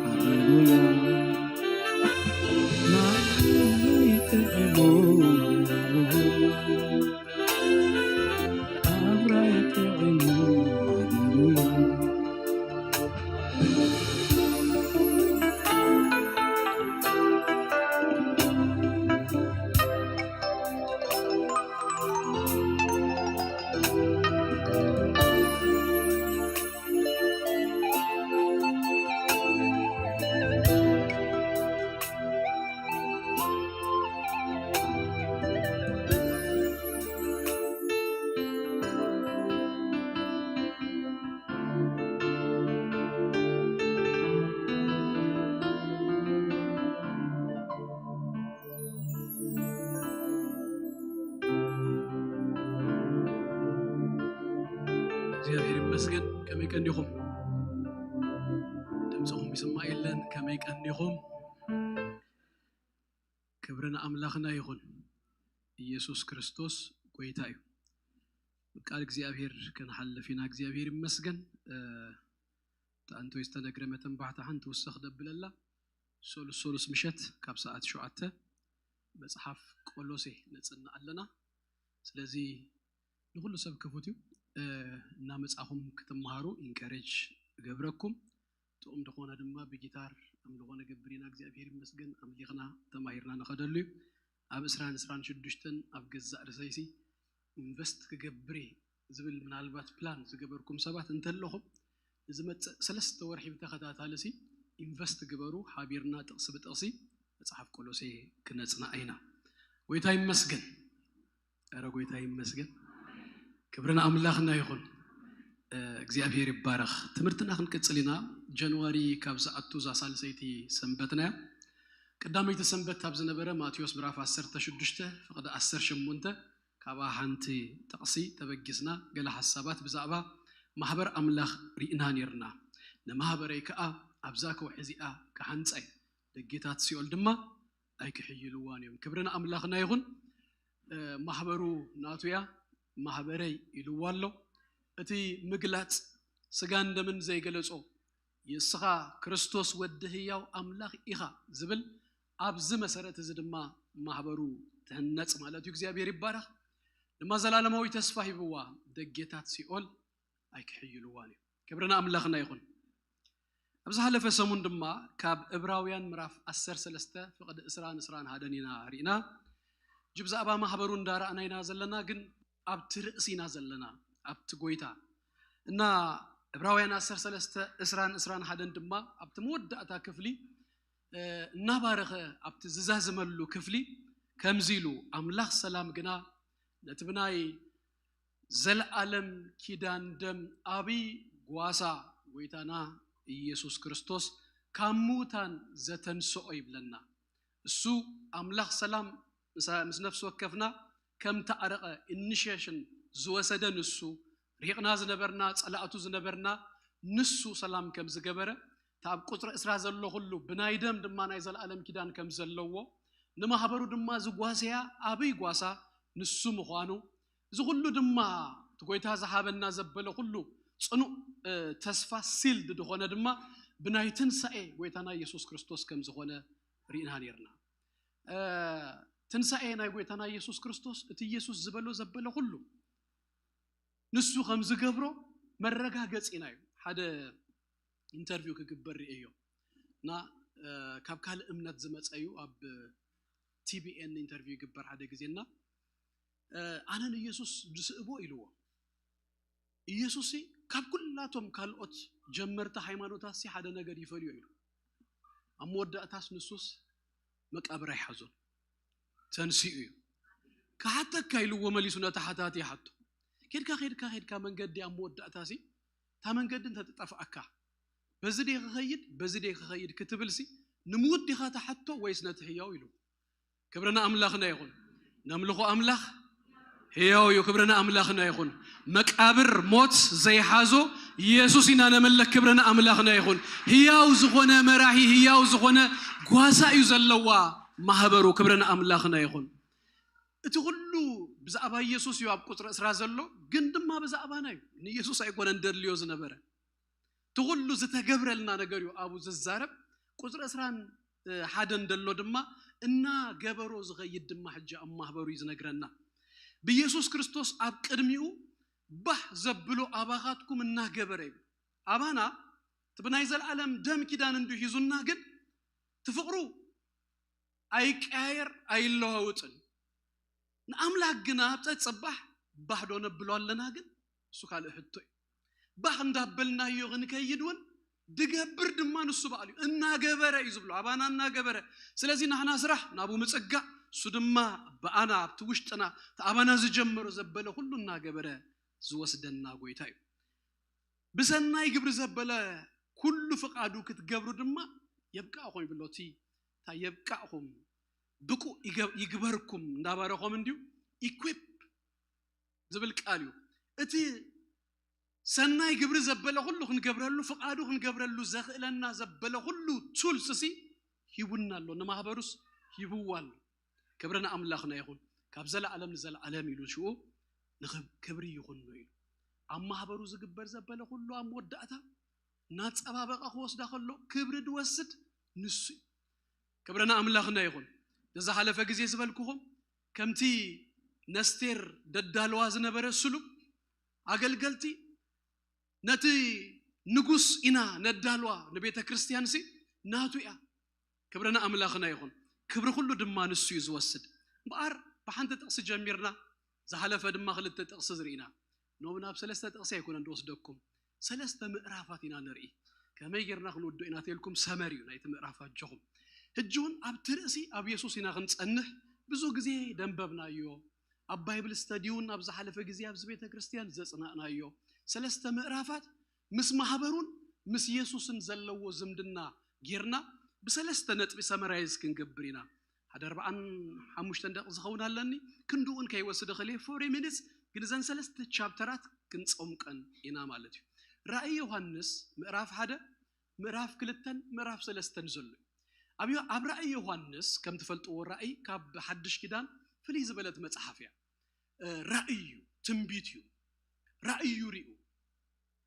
ሃሌሉያ። ናብራይ ጥዕሙ፣ ናብራይ ጥዕሙ፣ ሃሌሉያ። እግዚኣብሔር ይመስገን። ከመይ ቀኒኹም? ድምፅኹም ይስማዕ የለን። ከመይ ቀኒኹም? ክብሪ ንኣምላኽና ይኹን። ኢየሱስ ክርስቶስ ጎይታ እዩ። ቃል እግዚኣብሔር ክንሓልፍ ኢና። እግዚኣብሔር ይመስገን። እ፣ ተኣንቶይ ዝተነግረ መተንባሕታ ሓንቲ ውሰኽ ደብለላ። ሶሉስ ሶሉስ ምሸት ካብ ሰዓት ሸውዓተ መጽሓፍ ቆሎሴ ነጽንዕ ኣለና። ስለዚ ንኹሉ ሰብ ክፉት እዩ። እናመጻኹም ክትመሃሩ ኢንከሬጅ እገብረኩም። ጥዑም ዝኾነ ድማ ብጊታር ኣምልኾ ነገብር ኢና። እግዚኣብሔር ይመስገን፣ ኣምሊኽና ተማሂርና ንኸደሉ እዩ። ኣብ ዕስራን ዕስራን ሽዱሽተን ኣብ ገዛእ ርእሰይሲ ኢንቨስት ክገብር እየ ዝብል ምናልባት ፕላን ዝገበርኩም ሰባት እንተለኹም፣ ንዝመጽእ ሰለስተ ወርሒ ብተኸታታሊ ሲ ኢንቨስት ግበሩ። ሓቢርና ጥቕሲ ብጥቕሲ መጽሓፍ ቆሎሴ ክነጽና ኢና። ጎይታ ይመስገን። ኧረ ጎይታ ይመስገን። ክብሪ ንኣምላኽና ይኹን። እግዚኣብሔር ይባረኽ። ትምህርትና ክንቅጽል ኢና። ጃንዋሪ ካብ ዝኣቱ እዛ ሳልሰይቲ ሰንበትና እያ። ቀዳመይቲ ሰንበት ኣብ ዝነበረ ማቴዎስ ምዕራፍ ዓሰርተ ሽዱሽተ ፍቕዲ ዓሰርተ ሸሞንተ ካብኣ ሓንቲ ጥቕሲ ተበጊስና ገለ ሓሳባት ብዛዕባ ማሕበር ኣምላኽ ርኢና ኔርና። ንማሕበረይ ከኣ ኣብዛ ከውሒ እዚኣ ክሓንጻ እየ፣ ደጌታት ሲኦል ድማ ኣይክሕይልዋን እዮም። ክብሪ ንኣምላኽና ይኹን። ማሕበሩ ናቱ እያ፣ ማሕበረይ ኢልዋ ኣሎ። እቲ ምግላጽ ስጋን ደምን ዘይገለጾ፣ ንስኻ ክርስቶስ ወዲ ህያው ኣምላኽ ኢኻ ዝብል ኣብዚ መሰረት እዚ ድማ ማሕበሩ ትህነጽ ማለት እዩ። እግዚኣብሔር ይባረኽ። ድማ ዘላለማዊ ተስፋ ሂብዋ፣ ደጌታት ሲኦል ኣይክሕይልዋን እዩ። ክብሪ ንኣምላኽና ይኹን። ኣብ ዝሓለፈ ሰሙን ድማ ካብ ዕብራውያን ምዕራፍ ዓሰርተ ሰለስተ ፍቕዲ ዕስራን ዕስራን ሓደን ኢና ርኢና። እጂ ብዛዕባ ማሕበሩ እንዳረኣና ኢና ዘለና፣ ግን ኣብቲ ርእሲ ኢና ዘለና፣ ኣብቲ ጎይታ። እና ዕብራውያን ዓሰርተ ሰለስተ ዕስራን ዕስራን ሓደን ድማ ኣብቲ መወዳእታ ክፍሊ እናባረኸ ኣብቲ ዝዛዝመሉ ክፍሊ ከምዚ ኢሉ፣ ኣምላኽ ሰላም ግና ነቲ ብናይ ዘለዓለም ኪዳን ደም ኣብይ ጓሳ ጎይታና ኢየሱስ ክርስቶስ ካብ ምዉታን ዘተንስኦ ይብለና። እሱ ኣምላኽ ሰላም ምስ ነፍሲ ወከፍና ከም ተዓረቐ ኢኒሽየሽን ዝወሰደ ንሱ፣ ርሒቕና ዝነበርና፣ ጸላእቱ ዝነበርና ንሱ ሰላም ከም ዝገበረ፣ እቲ ኣብ ቁጽሪ ዕስራ ዘሎ ኩሉ ብናይ ደም ድማ ናይ ዘለኣለም ኪዳን ከም ዘለዎ፣ ንማሕበሩ ድማ ዝጓሰያ ኣብይ ጓሳ ንሱ ምዃኑ፣ እዚ ኩሉ ድማ እቲ ጎይታ ዝሃበና ዘበለ ኩሉ ጽኑዕ ተስፋ ሲልድ ዝኾነ ድማ ብናይ ትንሳኤ ጎይታና ኢየሱስ ክርስቶስ ከም ዝኾነ ርኢና ኔርና። ትንሳኤ ናይ ጎይታና ኢየሱስ ክርስቶስ እቲ ኢየሱስ ዝበሎ ዘበለ ኩሉ ንሱ ከም ዝገብሮ መረጋገጺና እዩ። ሓደ ኢንተርቪው ክግበር ርእየዮ እና ካብ ካልእ እምነት ዝመጸ እዩ። ኣብ ቲቢኤን ኢንተርቪው ይግበር ሓደ ግዜ እና ኣነ ንኢየሱስ ዝስእቦ ኢልዎ። ኢየሱስ ካብ ኩላቶም ካልኦት ጀመርቲ ሃይማኖታት ሓደ ነገር ይፈልዮ ኢሉ። ኣብ መወዳእታስ ንሱስ መቃብር ኣይሓዞን፣ ተንሲኡ እዩ። ክሓተካ ኢልዎ መሊሱ ነቲ ሓታቲ ይሓቶ። ኬድካ ኬድካ ኬድካ መንገዲ ኣብ መወዳእታሲ እታ መንገዲ እንተትጠፍኣካ በዚ ደ ክኸይድ በዚ ደ ክኸይድ ክትብልሲ ንምውት ዲኻ ትሓቶ ወይስ ነቲ ህያው ኢሉ። ክብሪ ንኣምላኽና ይኹን። ነምልኾ ኣምላኽ ህያው እዩ። ክብሪ ንኣምላኽና ይኹን። መቃብር ሞት ዘይሓዞ ኢየሱስ ኢና ነምልኽ። ክብሪ ንኣምላኽና ይኹን። ህያው ዝኾነ መራሒ፣ ህያው ዝኾነ ጓሳ እዩ ዘለዋ ማህበሩ። ክብሪ ንኣምላኽና ይኹን። እቲ ኩሉ ብዛዕባ ኢየሱስ እዩ ኣብ ቁጽሪ ዕስራ ዘሎ፣ ግን ድማ ብዛዕባና እዩ። ንኢየሱስ ኣይኮነን ደድልዮ ዝነበረ። እቲ ኩሉ ዝተገብረልና ነገር እዩ ኣብኡ ዝዛረብ። ቁጽሪ ዕስራን ሓደን ደሎ ድማ እናገበሮ ዝኸይድ ድማ ሕጂ ኣብ ማህበሩ እዩ ዝነግረና። ብኢየሱስ ክርስቶስ ኣብ ቅድሚኡ ባህ ዘብሎ ኣባኻትኩም እናገበረ እዩ። ኣባና እቲ ብናይ ዘለዓለም ደም ኪዳን እንዱ ሒዙና፣ ግን እቲ ፍቕሩ ኣይቀያየር ኣይለዋወጥን። ንኣምላኽ ግና ኣብ ጸጽባሕ ባህ ዶ ነብሎ ኣለና? ግን እሱ ካልእ ሕቶ እዩ። ባህ እንዳበልናዮ ክንከይድ እውን ድገብር ድማ ንሱ በዓሉ እዩ። እናገበረ እዩ ዝብሎ፣ ኣባና እናገበረ። ስለዚ ናሕና ስራሕ ናብኡ ምጽጋዕ፣ እሱ ድማ ብኣና ኣብቲ ውሽጥና እቲ ኣባና ዝጀመሮ ዘበለ ኩሉ እናገበረ ዝወስደና ጎይታ እዩ። ብሰናይ ግብሪ ዘበለ ኩሉ ፍቓዱ ክትገብሩ ድማ የብቃዕኹም ይብሎ። እቲ እታ የብቃዕኹም ብቁ ይገ- ይግበርኩም እንዳባረኾም እንዲዩ ኢኩፕ ዝብል ቃል እዩ። እቲ ሰናይ ግብሪ ዘበለ ኩሉ ክንገብረሉ፣ ፍቓዱ ክንገብረሉ ዘኽእለና ዘበለ ኩሉ ቱልስ ሲ ሂቡና ኣሎ፣ ንማህበሩስ ሂብዋ ኣሎ። ክብሪ ንኣምላኽና ይኹን። ካብ ዘለዓለም ንዘለዓለም ኢሉ ሽኡ ንኽብ- ክብሪ ይኹኖ ኢሉ ኣብ ማህበሩ ዝግበር ዘበለ ኩሉ ኣብ መወዳእታ እናጸባበቐ ክወስዳ ከሎ ክብሪ ድወስድ ንሱ እዩ። ክብሪ ንኣምላኽና ይኹን። ንዝሓለፈ ግዜ ዝበልኩኹም ከምቲ ነስቴር ደዳልዋ ዝነበረ ስሉብ ኣገልገልቲ ነቲ ንጉስ ኢና ነዳልዋ ንቤተ ክርስቲያን ሲ ናቱ እያ። ክብሪ ንኣምላኽና ይኹን። ክብሪ ኩሉ ድማ ንሱ እዩ ዝወስድ። እምበኣር ብሓንቲ ጥቕሲ ጀሚርና ዝሓለፈ ድማ ክልተ ጥቕሲ ዝርኢና ኖም ናብ ሰለስተ ጥቕሲ ኣይኮነን ዝወስደኩም፣ ሰለስተ ምዕራፋት ኢና ንርኢ። ከመይ ጌርና ክንውዶ ኢና ተልኩም ሰመር እዩ ናይቲ ምዕራፍ ኣጆኹም። ሕጂ እውን ኣብቲ ርእሲ ኣብ የሱስ ኢና ክንጸንሕ። ብዙ ግዜ ደንበብናዮ፣ ኣብ ባይብል ስተዲ እውን ኣብ ዝሓለፈ ግዜ ኣብዚ ቤተ ክርስቲያን ዘጽናእናዮ ሰለስተ ምዕራፋት ምስ ማህበሩን ምስ የሱስን ዘለዎ ዝምድና ጌርና ብሰለስተ ነጥቢ ሰመራይዝ ክንገብር ኢና። ሓደ ኣርባዓን ሓሙሽተን ደቂ ዝኸውን ኣለኒ። ክንድኡን ከይወስደ ከለ ፎሪ ሚኒትስ ግን እዘን ሰለስተ ቻፕተራት ክንጸምቀን ኢና ማለት እዩ። ራእይ ዮሃንስ ምዕራፍ ሓደ፣ ምዕራፍ ክልተን ምዕራፍ ሰለስተን ዘሎ እዩ። ኣብ ዮ- ኣብ ራእይ ዮሃንስ ከም ትፈልጥዎ ራእይ ካብ ሓድሽ ኪዳን ፍልይ ዝበለት መጽሓፍ እያ። እ፣ ራእይ እዩ፣ ትንቢት እዩ። ራእይ እዩ ሪኡ።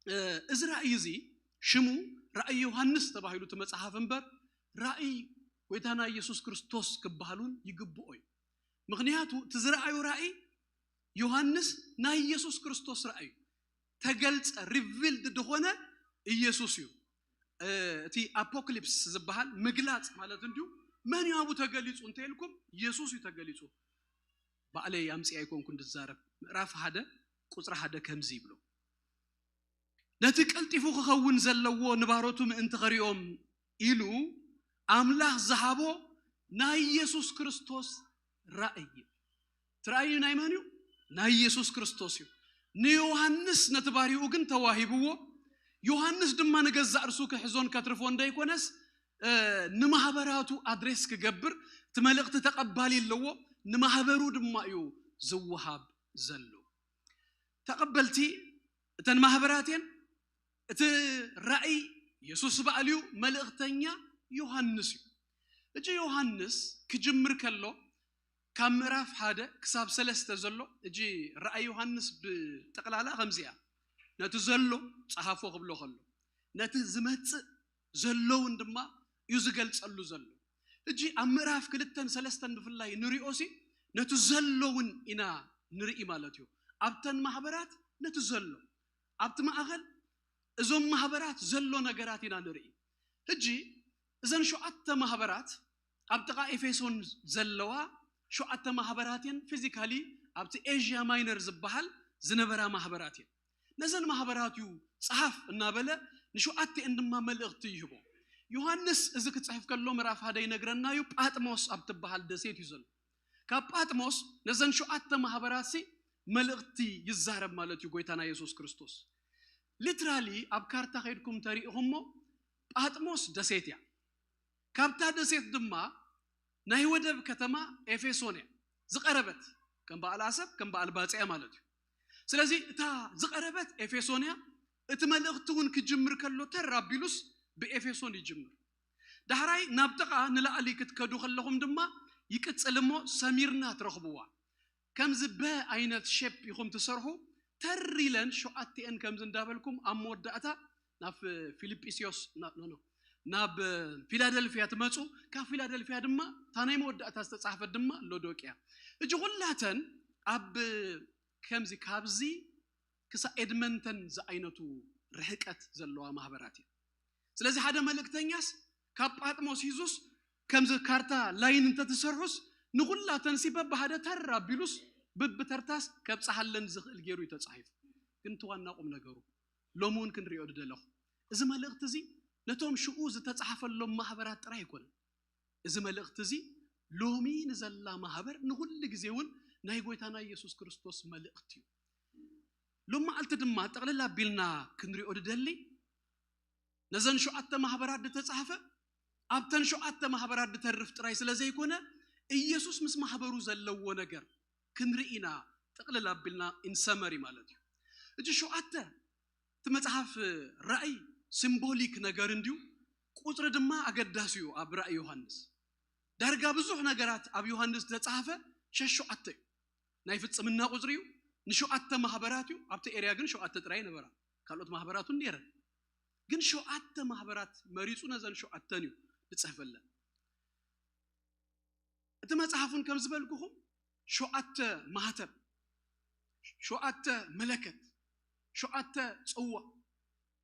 እ፣ እዚ ራእይ እዚ ሽሙ ራእይ ዮሃንስ ተባሂሉ እቲ መጽሓፍ እምበር ራእይ ጎይታና ኢየሱስ ክርስቶስ ክበሃል እውን ይግብኦ እዩ። ምኽንያቱ እቲ ዝረኣዮ ራእይ ዮሃንስ ናይ ኢየሱስ ክርስቶስ ራእይ እዩ። ተገልጸ፣ ሪቪልድ ዝኾነ ኢየሱስ እዩ። እ፣ እቲ ኣፖክሊፕስ ዝበሃል ምግላጽ ማለት እንዲሁ መን እዩ ኣብኡ ተገሊጹ እንተኢልኩም ኢየሱስ እዩ ተገሊጹ። ባዕለይ ኣምጺኣ ኣይኮንኩን ዝዛረብ። ምዕራፍ ሓደ ቁጽሪ ሓደ ከምዚ ይብሎ፣ ነቲ ቀልጢፉ ክኸውን ዘለዎ ንባሮቱ ምእንቲ ኸሪኦም ኢሉ ኣምላኽ ዝሃቦ ናይ ኢየሱስ ክርስቶስ ራእይ እዩ። እቲ ራእይ ናይ መን እዩ? ናይ ኢየሱስ ክርስቶስ እዩ። ንዮሃንስ ነቲ ባሪኡ ግን ተዋሂብዎ። ዮሃንስ ድማ ንገዛእ ርሱ ክሕዞን ከትርፎ እንደይኮነስ እ፣ ንማህበራቱ ኣድሬስ ክገብር እቲ መልእኽቲ ተቐባሊ ኣለዎ። ንማህበሩ ድማ እዩ ዝወሃብ ዘሎ። ተቐበልቲ እተን ማህበራት እየን። እቲ ራእይ የሱስ ባዕሉ እዩ፣ መልእኽተኛ ዮሃንስ እዩ። እጂ ዮሃንስ ክጅምር ከሎ ካብ ምዕራፍ ሓደ ክሳብ ሰለስተ ዘሎ እጂ ራእይ ዮሃንስ ብጠቕላላ ከምዚኣ ነቲ ዘሎ ጸሓፎ ክብሎ ከሎ ነቲ ዝመጽእ ዘለውን ድማ እዩ ዝገልጸሉ ዘሎ። እጂ ኣብ ምዕራፍ ክልተን ሰለስተን ብፍላይ ንሪኦ ሲ ነቲ ዘለውን ኢና ንርኢ ማለት እዩ። ኣብተን ማህበራት ነቲ ዘሎ ኣብቲ ማእኸል እዞም ማህበራት ዘሎ ነገራት ኢና ንርኢ። ሕጂ እዘን ሸውዓተ ማህበራት ኣብ ጥቓ ኤፌሶን ዘለዋ ሸውዓተ ማህበራት እየን። ፊዚካሊ ኣብቲ ኤዥያ ማይነር ዝበሃል ዝነበራ ማህበራት እየን። ነዘን ማህበራት እዩ ጸሓፍ እናበለ ንሸውዓተኤን ድማ መልእኽቲ ይህቦ። ዮሃንስ እዚ ክጽሕፍ ከሎ ምዕራፍ ሓደ ይነግረና እዩ። ጳጥሞስ ኣብ ትበሃል ደሴት እዩ ዘሎ። ካብ ጳጥሞስ ነዘን ሸውዓተ ማህበራት ሲ መልእኽቲ ይዛረብ ማለት እዩ ጎይታና የሱስ ክርስቶስ። ሊትራሊ ኣብ ካርታ ከይድኩም ተሪኢኹሞ ጳጥሞስ ደሴት እያ። ካብታ ደሴት ድማ ናይ ወደብ ከተማ ኤፌሶን እያ ዝቐረበት፣ ከም በዓል ኣሰብ ከም በዓል ባጽያ ማለት እዩ። ስለዚ እታ ዝቐረበት ኤፌሶን እያ። እቲ መልእኽቲ እውን ክጅምር ከሎ ተር ኣቢሉስ ብኤፌሶን ይጅምር። ዳሕራይ ናብ ጥቓ ንላዕሊ ክትከዱ ከለኹም ድማ ይቅጽል እሞ ሰሚርና ትረኽብዋ። ከምዚ በ ዓይነት ሼፕ ኢኹም ትሰርሑ። ተር ኢለን ሸውዓተኤን ከምዚ እንዳበልኩም ኣብ መወዳእታ ናብ ፊልጵስዮስ ና- ኖ፣ ኖ፣ ናብ ፊላደልፊያ ትመፁ። ካብ ፊላደልፊያ ድማ እታ ናይ መወዳእታ ዝተፃሕፈት ድማ ሎዶቅያ። እጂ ኩላተን ኣብ ከምዚ ካብዚ ክሳብ ኤድመንተን ዝዓይነቱ ርሕቀት ዘለዋ ማህበራት እዩ። ስለዚ ሓደ መልእክተኛስ ካብ ጳጥሞስ ሂዙስ ከምዚ ካርታ ላይን እንተትሰርሑስ ንኹላተንሲ በብሓደ ተር ኣቢሉስ ብብተርታስ ከብፅሓለን ዝኽእል ገይሩ እዩ ተፃሒፉ። ግን እቲ ዋና ቁም ነገሩ ሎሚ እውን ክንሪኦ ዝደለኹ እዚ መልእክቲ እዚ ነቶም ሽኡ ዝተፃሕፈሎም ማህበራት ጥራይ ኣይኮነን። እዚ መልእክቲ እዚ ሎሚ ንዘላ ማህበር ንኹሉ ግዜ እውን ናይ ጎይታና ኢየሱስ ክርስቶስ መልእክቲ እዩ። ሎም መዓልቲ ድማ ጠቕልል ኣቢልና ክንሪኦ ድደሊ ነዘን ሸውዓተ ማህበራት ዝተጻሕፈ ኣብተን ሸውዓተ ማህበራት ዝተርፍ ጥራይ ስለ ዘይኮነ ኢየሱስ ምስ ማህበሩ ዘለዎ ነገር ክንርኢ ኢና። ጠቕልል ኣቢልና ኢንሰመሪ ማለት እዩ። እቲ ሸውዓተ እቲ መጽሓፍ ራእይ ሲምቦሊክ ነገር እንድዩ፣ ቁጽሪ ድማ ኣገዳሲ እዩ። ኣብ ራእይ ዮሃንስ ዳርጋ ብዙሕ ነገራት ኣብ ዮሃንስ ዝተጻሕፈ ሸሸዓተ እዩ። ናይ ፍጽምና ቁጽሪ እዩ። ንሸውዓተ ማህበራት እዩ። ኣብቲ ኤርያ ግን ሸውዓተ ጥራይ ነበራ። ካልኦት ማህበራት እውን ነይረን። ግን ሸውዓተ ማህበራት መሪጹ ነዘን ሸውዓተን እዩ ዝጽሕፈለን። እቲ መጽሓፍ እውን ከም ዝበልኩኹም ሸውዓተ ማህተም፣ ሸውዓተ መለከት፣ ሸውዓተ ጽዋ፣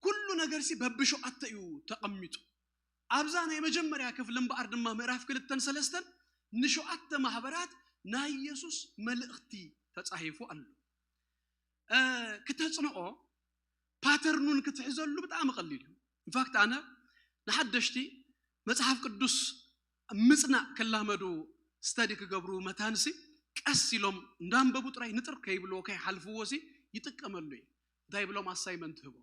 ኩሉ ነገርሲ በብሸውዓተ እዩ ተቐሚጡ። ኣብዛ ናይ መጀመርያ ክፍሊ እምበኣር ድማ ምዕራፍ ክልተን ሰለስተን ንሸውዓተ ማህበራት ናይ ኢየሱስ መልእኽቲ ተጻሒፉ ኣሎ። እ፣ ክተጽንኦ ፓተርኑን ክትሕዘሉ ብጣዕሚ ቀሊል እዩ። ኢንፋክት ኣነ ንሓደሽቲ መጽሓፍ ቅዱስ ምጽናዕ ክላመዱ ስተዲ ክገብሩ መታንሲ ቀስ ኢሎም እንዳንበቡ ጥራይ ንጥር ከይብልዎ ከይሓልፍዎ ሲ ይጥቀመሉ እዩ። እንታይ ብሎም ኣሳይመንት ህቦ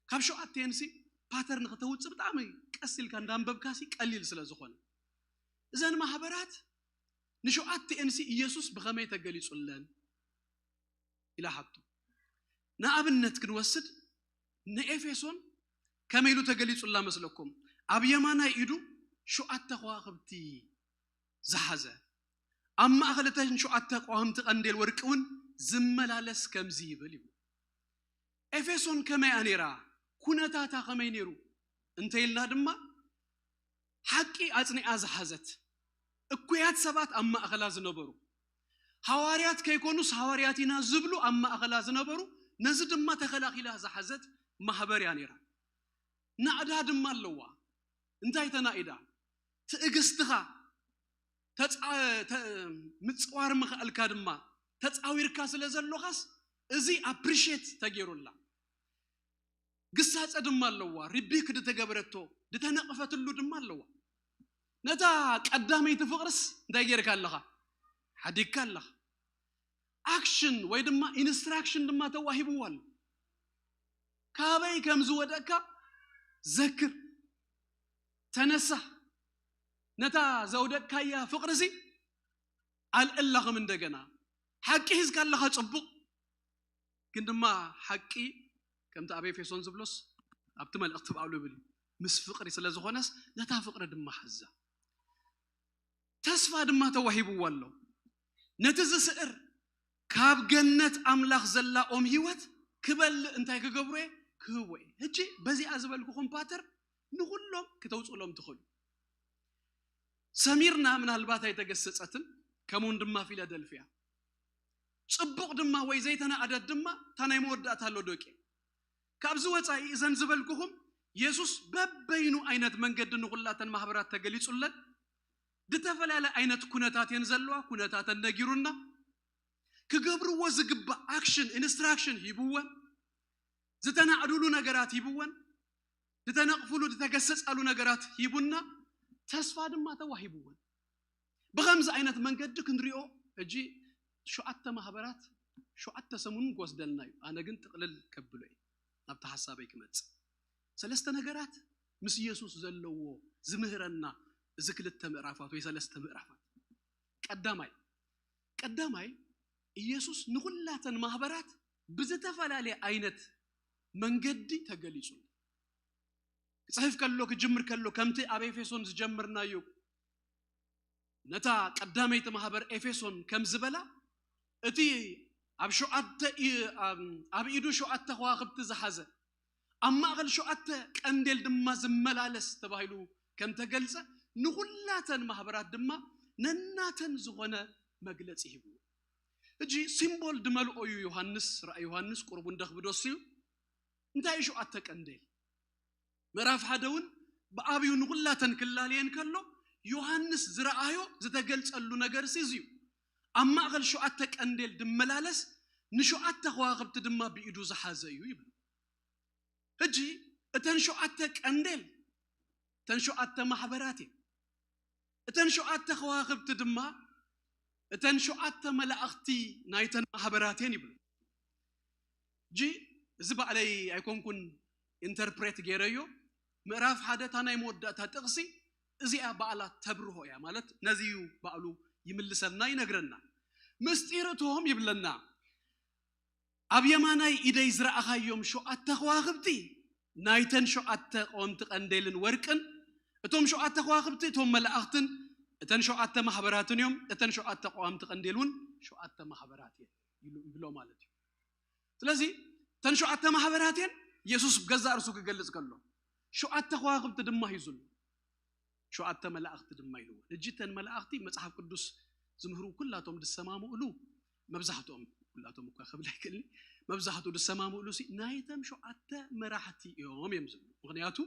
ካብ ሸውዓተን ሲ ፓተርን ከተውፅእ ብጣዕሚ ቀስ ኢልካ እንዳንበብካ ሲ ቀሊል ስለ ዝኾነ እዘን ማህበራት ንሸውዓተን ሲ ኢየሱስ ብኸመይ ተገሊጹለን ኢላ ሓቶ። ንኣብነት ክንወስድ ንኤፌሶን ከመይ ኢሉ ተገሊጹላ መስለኩም? ኣብ የማናይ ኢዱ ሸውዓተ ከዋኽብቲ ዝሓዘ ኣብ ማእኸል እተን ሸውዓተ ቀዋምቲ ቀንዴል ወርቂ እውን ዝመላለስ ከምዚ ይብል ይብሉ። ኤፌሶን ከመይ እያ ነይራ? ኩነታታ ከመይ ነይሩ እንተኢልና ድማ ሓቂ ኣጽኒዓ ዝሓዘት፣ እኩያት ሰባት ኣብ ማእኸላ ዝነበሩ፣ ሃዋርያት ከይኮኑስ ሃዋርያት ኢና ዝብሉ ኣብ ማእኸላ ዝነበሩ፣ ነዚ ድማ ተኸላኺላ ዝሓዘት ማህበር እያ ነይራ። ናእዳ ድማ ኣለዋ። እንታይ ተናኢዳ? ትዕግስትኻ ተጻ-፣ ተ-፣ ምጽዋር ምኽኣልካ ድማ ተጻዊርካ ስለ ዘሎኻስ እዚ ኣፕሪሼት ተገይሩላ። ግሳጸ ድማ ኣለዋ። ሪቢክ ዝተገበረቶ ዝተነቕፈትሉ ድማ ኣለዋ። ነታ ቀዳመይቲ ፍቕርስ እንታይ ጌርካ ኣለኻ? ሓዲግካ ኣለኻ። ኣክሽን ወይ ድማ ኢንስትራክሽን ድማ ተዋሂብዋ ኣሎ። ካበይ ከም ዝወደቅካ ዘክር፣ ተነሳ፣ ነታ ዘውደቅካያ ፍቕርሲ ኣልዕላ ከም እንደገና። ሓቂ ሒዝካ ኣለኻ፣ ጽቡቕ። ግን ድማ ሓቂ ከምቲ ኣብ ኤፌሶን ዝብሎስ ኣብቲ መልእኽቲ ባዕሉ ይብል ምስ ፍቕሪ ስለ ዝኾነስ ነታ ፍቕሪ ድማ ሓዛ። ተስፋ ድማ ተዋሂብዎ ኣሎ። ነቲ ዝስዕር ካብ ገነት ኣምላኽ ዘላ ኦም ህይወት ክበልእ እንታይ ክገብሮ እየ? ክህቦ እየ። ሕጂ በዚኣ ዝበልኩኹም ፓተር ንኹሎም ክተውፅእሎም ትኽእሉ። ሰሚርና ምናልባት ኣይተገሰጸትን፣ ከምኡውን ድማ ፊላደልፊያ። ጽቡቕ ድማ ወይ ዘይተናእደት ድማ እታ ናይ መወዳእታ ኣሎ ደቂ። ካብዚ ወጻኢ እዘን ዝበልኩኹም የሱስ በበይኑ ዓይነት መንገዲ ንኹላተን ማህበራት ተገሊጹለን። ዝተፈላለየ ዓይነት ኩነታት እየን ዘለዋ፣ ኩነታተን ነጊሩና። ክገብርዎ ዝግባእ ኣክሽን ኢንስትራክሽን ሂብወን፣ ዝተናዕዱሉ ነገራት ሂብወን፣ ዝተነቕፉሉ ዝተገሰጻሉ ነገራት ሂቡና፣ ተስፋ ድማ ተዋሂብወን። ብኸምዚ ዓይነት መንገዲ ክንሪኦ ሕጂ ሸውዓተ ማህበራት ሸውዓተ ሰሙን ክወስደልና እዩ። ኣነ ግን ጥቕልል ከብሎ እዩ ናብቲ ሓሳበይ ክመጽእ። ሰለስተ ነገራት ምስ ኢየሱስ ዘለዎ ዝምህረና እዚ ክልተ ምዕራፋት ወይ ሰለስተ ምዕራፋት። ቀዳማይ ቀዳማይ ኢየሱስ ንኹላተን ማህበራት ብዝተፈላለየ ዓይነት መንገዲ ተገሊጹ። ክጽሕፍ ከሎ ክጅምር ከሎ ከምቲ ኣብ ኤፌሶን ዝጀምርናዮ ነታ ቀዳመይቲ ማህበር ኤፌሶን ከም ዝበላ እቲ ኣብ ሸውዓተ ኢ-፣ ኣብ፣ ኣብ ኢዱ ሸውዓተ ከዋኽብቲ ዝሓዘ ኣብ ማእኸል ሸውዓተ ቀንዴል ድማ ዝመላለስ ተባሂሉ ከም ተገልጸ ንኹላተን ማህበራት ድማ ነናተን ዝኾነ መግለጺ ሂቡ። ሕጂ ሲምቦል ድመልኦ እዩ ዮሃንስ፣ ራእይ ዮሃንስ ቁርቡ እንደኽብዶስ እዩ። እንታይ እዩ ሸውዓተ ቀንዴል? ምዕራፍ ሓደ እውን ብዓብዩ ንኹላተን ክላለየን ከሎ ዮሃንስ ዝረኣዮ ዝተገልጸሉ ነገር ሲ እዚ እዩ። ኣብ ማእኸል ሸውዓተ ቀንዴል ድመላለስ ንሸውዓተ ከዋኽብቲ ድማ ብኢዱ ዝሓዘ እዩ ይብሉ። ሕጂ እተን ሸውዓተ ቀንዴል እተን ሸውዓተ ማሕበራት እየን። እተን ሸውዓተ ከዋኽብቲ ድማ እተን ሸውዓተ መላእኽቲ ናይተን ማሕበራት እየን ይብሉ። ሕጂ እዚ ባዕለይ ኣይኮንኩን ኢንተርፕሬት ገይረዮ። ምዕራፍ ሓደ እታ ናይ መወዳእታ ጥቕሲ እዚኣ ባዕላ ተብርሆ እያ፣ ማለት ነዚ እዩ ባዕሉ ይምልሰልና ይነግረና። ምስጢር እቶም ይብለና ኣብ የማናይ ኢደይ ዝረኣኻዮም ሸውዓተ ከዋኽብቲ ናይተን ሸውዓተ ቀወምቲ ቀንዴልን ወርቅን፣ እቶም ሸውዓተ ከዋኽብቲ እቶም መላእኽትን እተን ሸውዓተ ማሕበራትን እዮም፣ እተን ሸውዓተ ቀዋምቲ ቀንዴል እውን ሸውዓተ ማሕበራት እየን ይብሎ ማለት እዩ። ስለዚ እተን ሸውዓተ ማሕበራት እየን የሱስ ገዛእ ርእሱ ክገልጽ ከሎ፣ ሸውዓተ ከዋኽብቲ ድማ ሂዙሉ፣ ሸውዓተ መላእኽቲ ድማ ኢልዎ። ሕጂ እተን መላእኽቲ መጽሓፍ ቅዱስ ዝምህሩ ኩላቶም ዝሰማምእሉ መብዛሕትኦም ኩላቶም እኳ ክብል ኣይክእልኒ፣ መብዛሕትኡ ዝሰማምእሉ ሲ ናይቶም ሸውዓተ መራሕቲ እዮም እዮም ዝብሉ። ምክንያቱ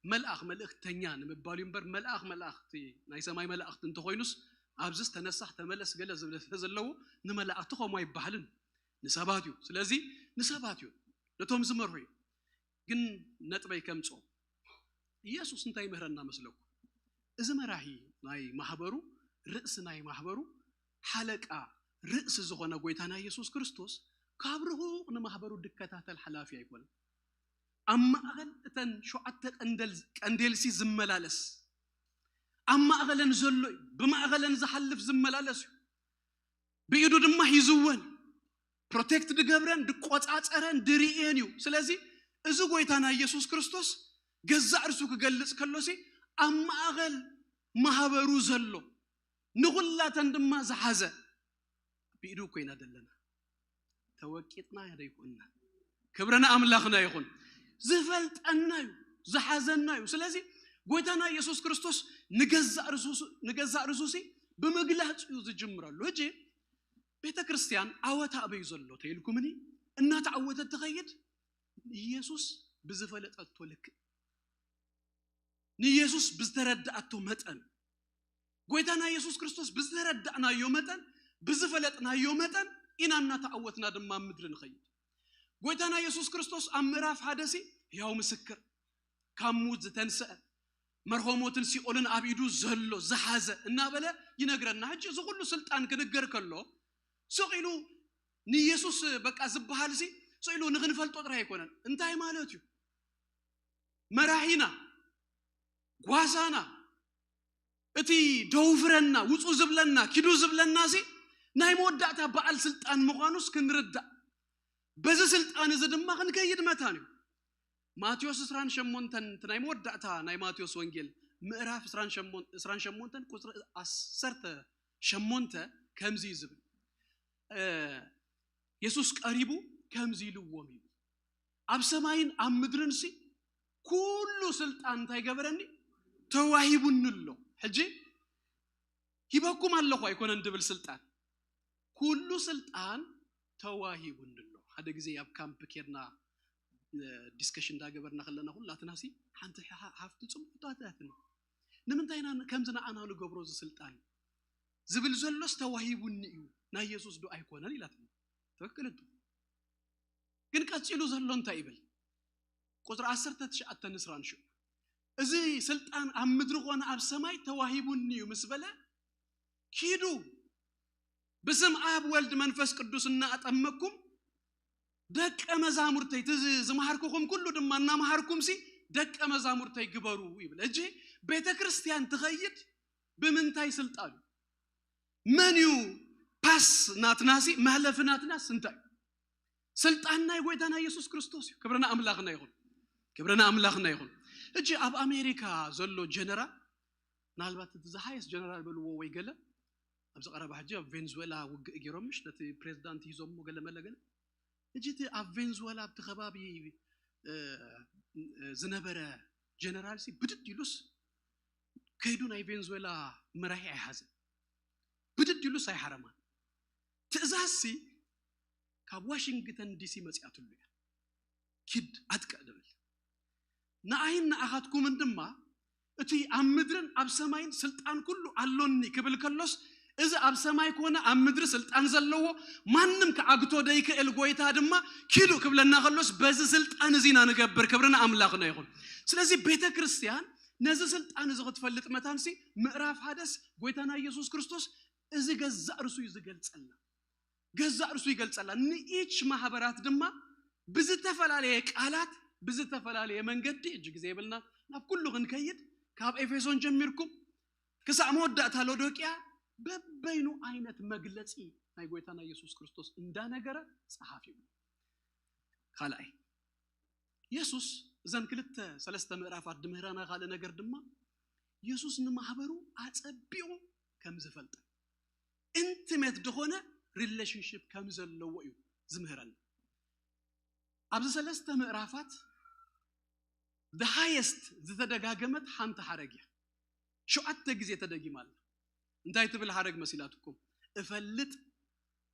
መልኣኽ መልእኽተኛ ንምባል እዩ እምበር፣ መልኣኽ መልኣኽቲ ናይ ሰማይ መላእኽቲ እንተኮይኑስ፣ ኣብዚስ ተነሳሕ ተመለስ ገለ ዝብል ስለ ዘለዎ፣ ንመላእኽቲ ከምኡ ኣይበሃልን፣ ንሰባት እዩ። ስለዚ ንሰባት እዩ፣ ነቶም ዝመርሑ እዩ። ግን ነጥበይ ከምፅኦ፣ ኢየሱስ እንታይ ይምህረና መስለኩም? እዚ መራሒ ናይ ማህበሩ፣ ርእሲ ናይ ማህበሩ፣ ሓለቃ፣ ርእሲ ዝኾነ ጎይታና ኢየሱስ ክርስቶስ፣ ካብ ርሑቕ ንማህበሩ ድከታተል ሓላፊ ኣይኮነን። ኣብ ማእኸል እተን ሸውዓተ ቀንደል ቀንዴልሲ ዝመላለስ፣ ኣብ ማእኸለን ዘሎ እዩ፣ ብማእኸለን ዝሓልፍ ዝመላለስ እዩ። ብኢዱ ድማ ሒዝወን፣ ፕሮቴክት ድገብረን ድቆፃፀረን ድርእየን እዩ። ስለዚ እዚ ጎይታና ኢየሱስ ክርስቶስ ገዛእ ርእሱ ክገልፅ ከሎሲ፣ ኣብ ማእኸል ማህበሩ ዘሎ፣ ንኹላተን ድማ ዝሓዘ፣ ብኢዱ እኮ ኢና ዘለና። ተወቂጥና ዶ ኣይኮንና? ክብሪ ንኣምላኽና ይኹን። ዝፈልጠና እዩ፣ ዝሓዘና እዩ። ስለዚ ጎይታና ኢየሱስ ክርስቶስ ንገዛእ ርእሱ- ንገዛእ ርእሱሲ ብምግላፅ እዩ ዝጅምረሉ። ሕጂ ቤተ ክርስቲያን ዓወታ ኣበይ ዘሎ ተይልኩምኒ? እናተዓወተት ትኸይድ፣ ኢየሱስ ብዝፈለጠቶ ልክዕ፣ ንኢየሱስ ብዝተረዳእቶ መጠን፣ ጎይታና ኢየሱስ ክርስቶስ ብዝተረዳእናዮ መጠን፣ ብዝፈለጥናዮ መጠን ኢና እናተዓወትና ድማ ኣብ ምድሪ ንኸይድ። ጎይታና ኢየሱስ ክርስቶስ ኣብ ምዕራፍ ሓደ ሲ ሕያው ምስክር፣ ካብ ሙት ዝተንስአ፣ መርሆሞትን ሲኦልን ኣብ ኢዱ ዘሎ ዝሓዘ እናበለ ይነግረና። ሕጂ እዚ ኩሉ ስልጣን ክንገር ከሎ፣ ስቕ ኢሉ ንኢየሱስ በቃ ዝበሃል ሲ ስቕ ኢሉ ንኽንፈልጦ ጥራይ ኣይኮነን። እንታይ ማለት እዩ? መራሒና፣ ጓሳና፣ እቲ ደውፍረና፣ ውፁ ዝብለና፣ ኪዱ ዝብለና ሲ ናይ መወዳእታ በዓል ስልጣን ምዃኑስ ክንርዳእ፣ በዚ ስልጣን እዚ ድማ ክንከይድ መታን እዩ። ማቴዎስ ዕስራን ሸሞንተን፣ እቲ ናይ መወዳእታ ናይ ማቴዎስ ወንጌል ምዕራፍ ዕስራን ሸሞንተን፣ ዕስራን ሸሞንተን ቁፅሪ ዓሰርተ ሸሞንተ ከምዚ እዩ ዝብል፣ እ፣ የሱስ ቀሪቡ ከምዚ ኢልዎም እዩ፣ ኣብ ሰማይን ኣብ ምድርን ሲ ኩሉ ስልጣን እንታይ ገበረኒ? ተዋሂቡኒ ኣሎ። ሕጂ ሂበኩም ኣለኹ ኣይኮነን ድብል ስልጣን፣ ኩሉ ስልጣን ተዋሂቡኒ ኣሎ። ሓደ ግዜ ኣብ ካምፕ ኬድና፣ እ፣ ዲስከሽን እንዳገበርና ከለና፣ ኩላትና ሲ ሓንቲ ሓ- ሓፍቲ ጽቡቅ ኣትያትኒ፣ ንምንታይ ኢና ከምዚ ንዓና ንገብሮ እዚ ስልጣን ዝብል ዘሎስ ተዋሂቡኒ እዩ፣ ናይ የሱስ ዶ ኣይኮነን ኢላትኒ። ትክክል እንቱ። ግን ቀጺሉ ዘሎ እንታይ ይብል? ቁጽሪ ዓሰርተ ትሽዓተ ንስራን ሽዑ፣ እዚ ስልጣን ኣብ ምድሪ ኮነ ኣብ ሰማይ ተዋሂቡኒ እዩ ምስ በለ፣ ኪዱ ብስም ኣብ ወልድ መንፈስ ቅዱስ እናኣጠመኩም ደቀ መዛሙርተይ፣ እቲ ዝ- ዝመሃርኩኹም ኩሉ ድማ እናመሃርኩም ሲ ደቀ መዛሙርተይ ግበሩ ይብል። እጂ ቤተ ክርስቲያን ትኸይድ ብምንታይ ስልጣን እዩ? መን እዩ ፓስ ናትና ሲ መህለፊ ናትናስ እንታይ እዩ? ስልጣን ናይ ጎይታና ኢየሱስ ክርስቶስ እዩ። ክብርና ኣምላኽና ይኹን። ክብርና ኣምላኽና ይኹን። እጂ ኣብ ኣሜሪካ ዘሎ ጀነራል፣ ምናልባት እቲ ዝሃየስ ጀነራል በልዎ ወይ ገለ፣ ኣብዚ ቀረባ ሕጂ ኣብ ቬንዙዌላ ውግእ ገይሮም ምሽ ነቲ ፕሬዚዳንት ሂዞሞ ገለ መለ ገለ። እጂ እቲ ኣብ ቬንዙዌላ ኣብቲ ከባቢ፣ እ፣ እ፣ ዝነበረ ጀነራል ሲ ብድድ ኢሉስ ከይዱ ናይ ቬንዙዌላ መራሒ ኣይሓዘን። ብድድ ኢሉስ ኣይሓረማን። ትእዛዝ ሲ ካብ ዋሽንግተን ዲሲ መጺኣትሉ እያ። ኪድ ኣጥቅዕ ድብል። ንኣይን ንኣኻትኩምን ድማ እቲ ኣብ ምድርን ኣብ ሰማይን ስልጣን ኩሉ ኣሎኒ ክብል ከሎስ፣ እዚ ኣብ ሰማይ ኮነ ኣብ ምድሪ ስልጣን ዘለዎ ማንም ክዓግቶ ደይክእል ጎይታ ድማ ኪዱ ክብለና ከሎስ፣ በዚ ስልጣን እዚ ኢና ንገብር። ክብሪ ንኣምላኽና ይኹን። ስለዚ ቤተ ክርስቲያን ነዚ ስልጣን እዚ ክትፈልጥ መታንሲ ምዕራፍ ሓደስ ጎይታና ኢየሱስ ክርስቶስ እዚ ገዛእ ርእሱ እዩ ዝገልጸልና። ገዛእ ርእሱ ይገልጸላ። ንኢች ማህበራት ድማ ብዝተፈላለየ ቃላት፣ ብዝተፈላለየ መንገዲ፣ እጅ ግዜ የብልና ናብ ኩሉ ክንከይድ፣ ካብ ኤፌሶን ጀሚርኩም ክሳዕ መወዳእታ ሎዶቅያ በበይኑ ዓይነት መግለጺ ናይ ጎይታና ኢየሱስ ክርስቶስ እንዳነገረ ጸሓፊ እዩ። ካልኣይ፣ የሱስ እዘን ክልተ ሰለስተ ምዕራፋት ድምህራና ካልእ ነገር ድማ፣ የሱስ ንማህበሩ ኣጸቢቑ ከም ዝፈልጠ፣ ኢንቲሜት ዝኾነ ሪሌሽንሽፕ ከም ዘለዎ እዩ ዝምህረና። ኣብዚ ሰለስተ ምዕራፋት the highest ዝተደጋገመት ሓንቲ ሓረግ እያ። ሸውዓተ ግዜ ተደጊማ ኣላ። እንታይ ትብል ሓረግ መሲላትኩም? እፈልጥ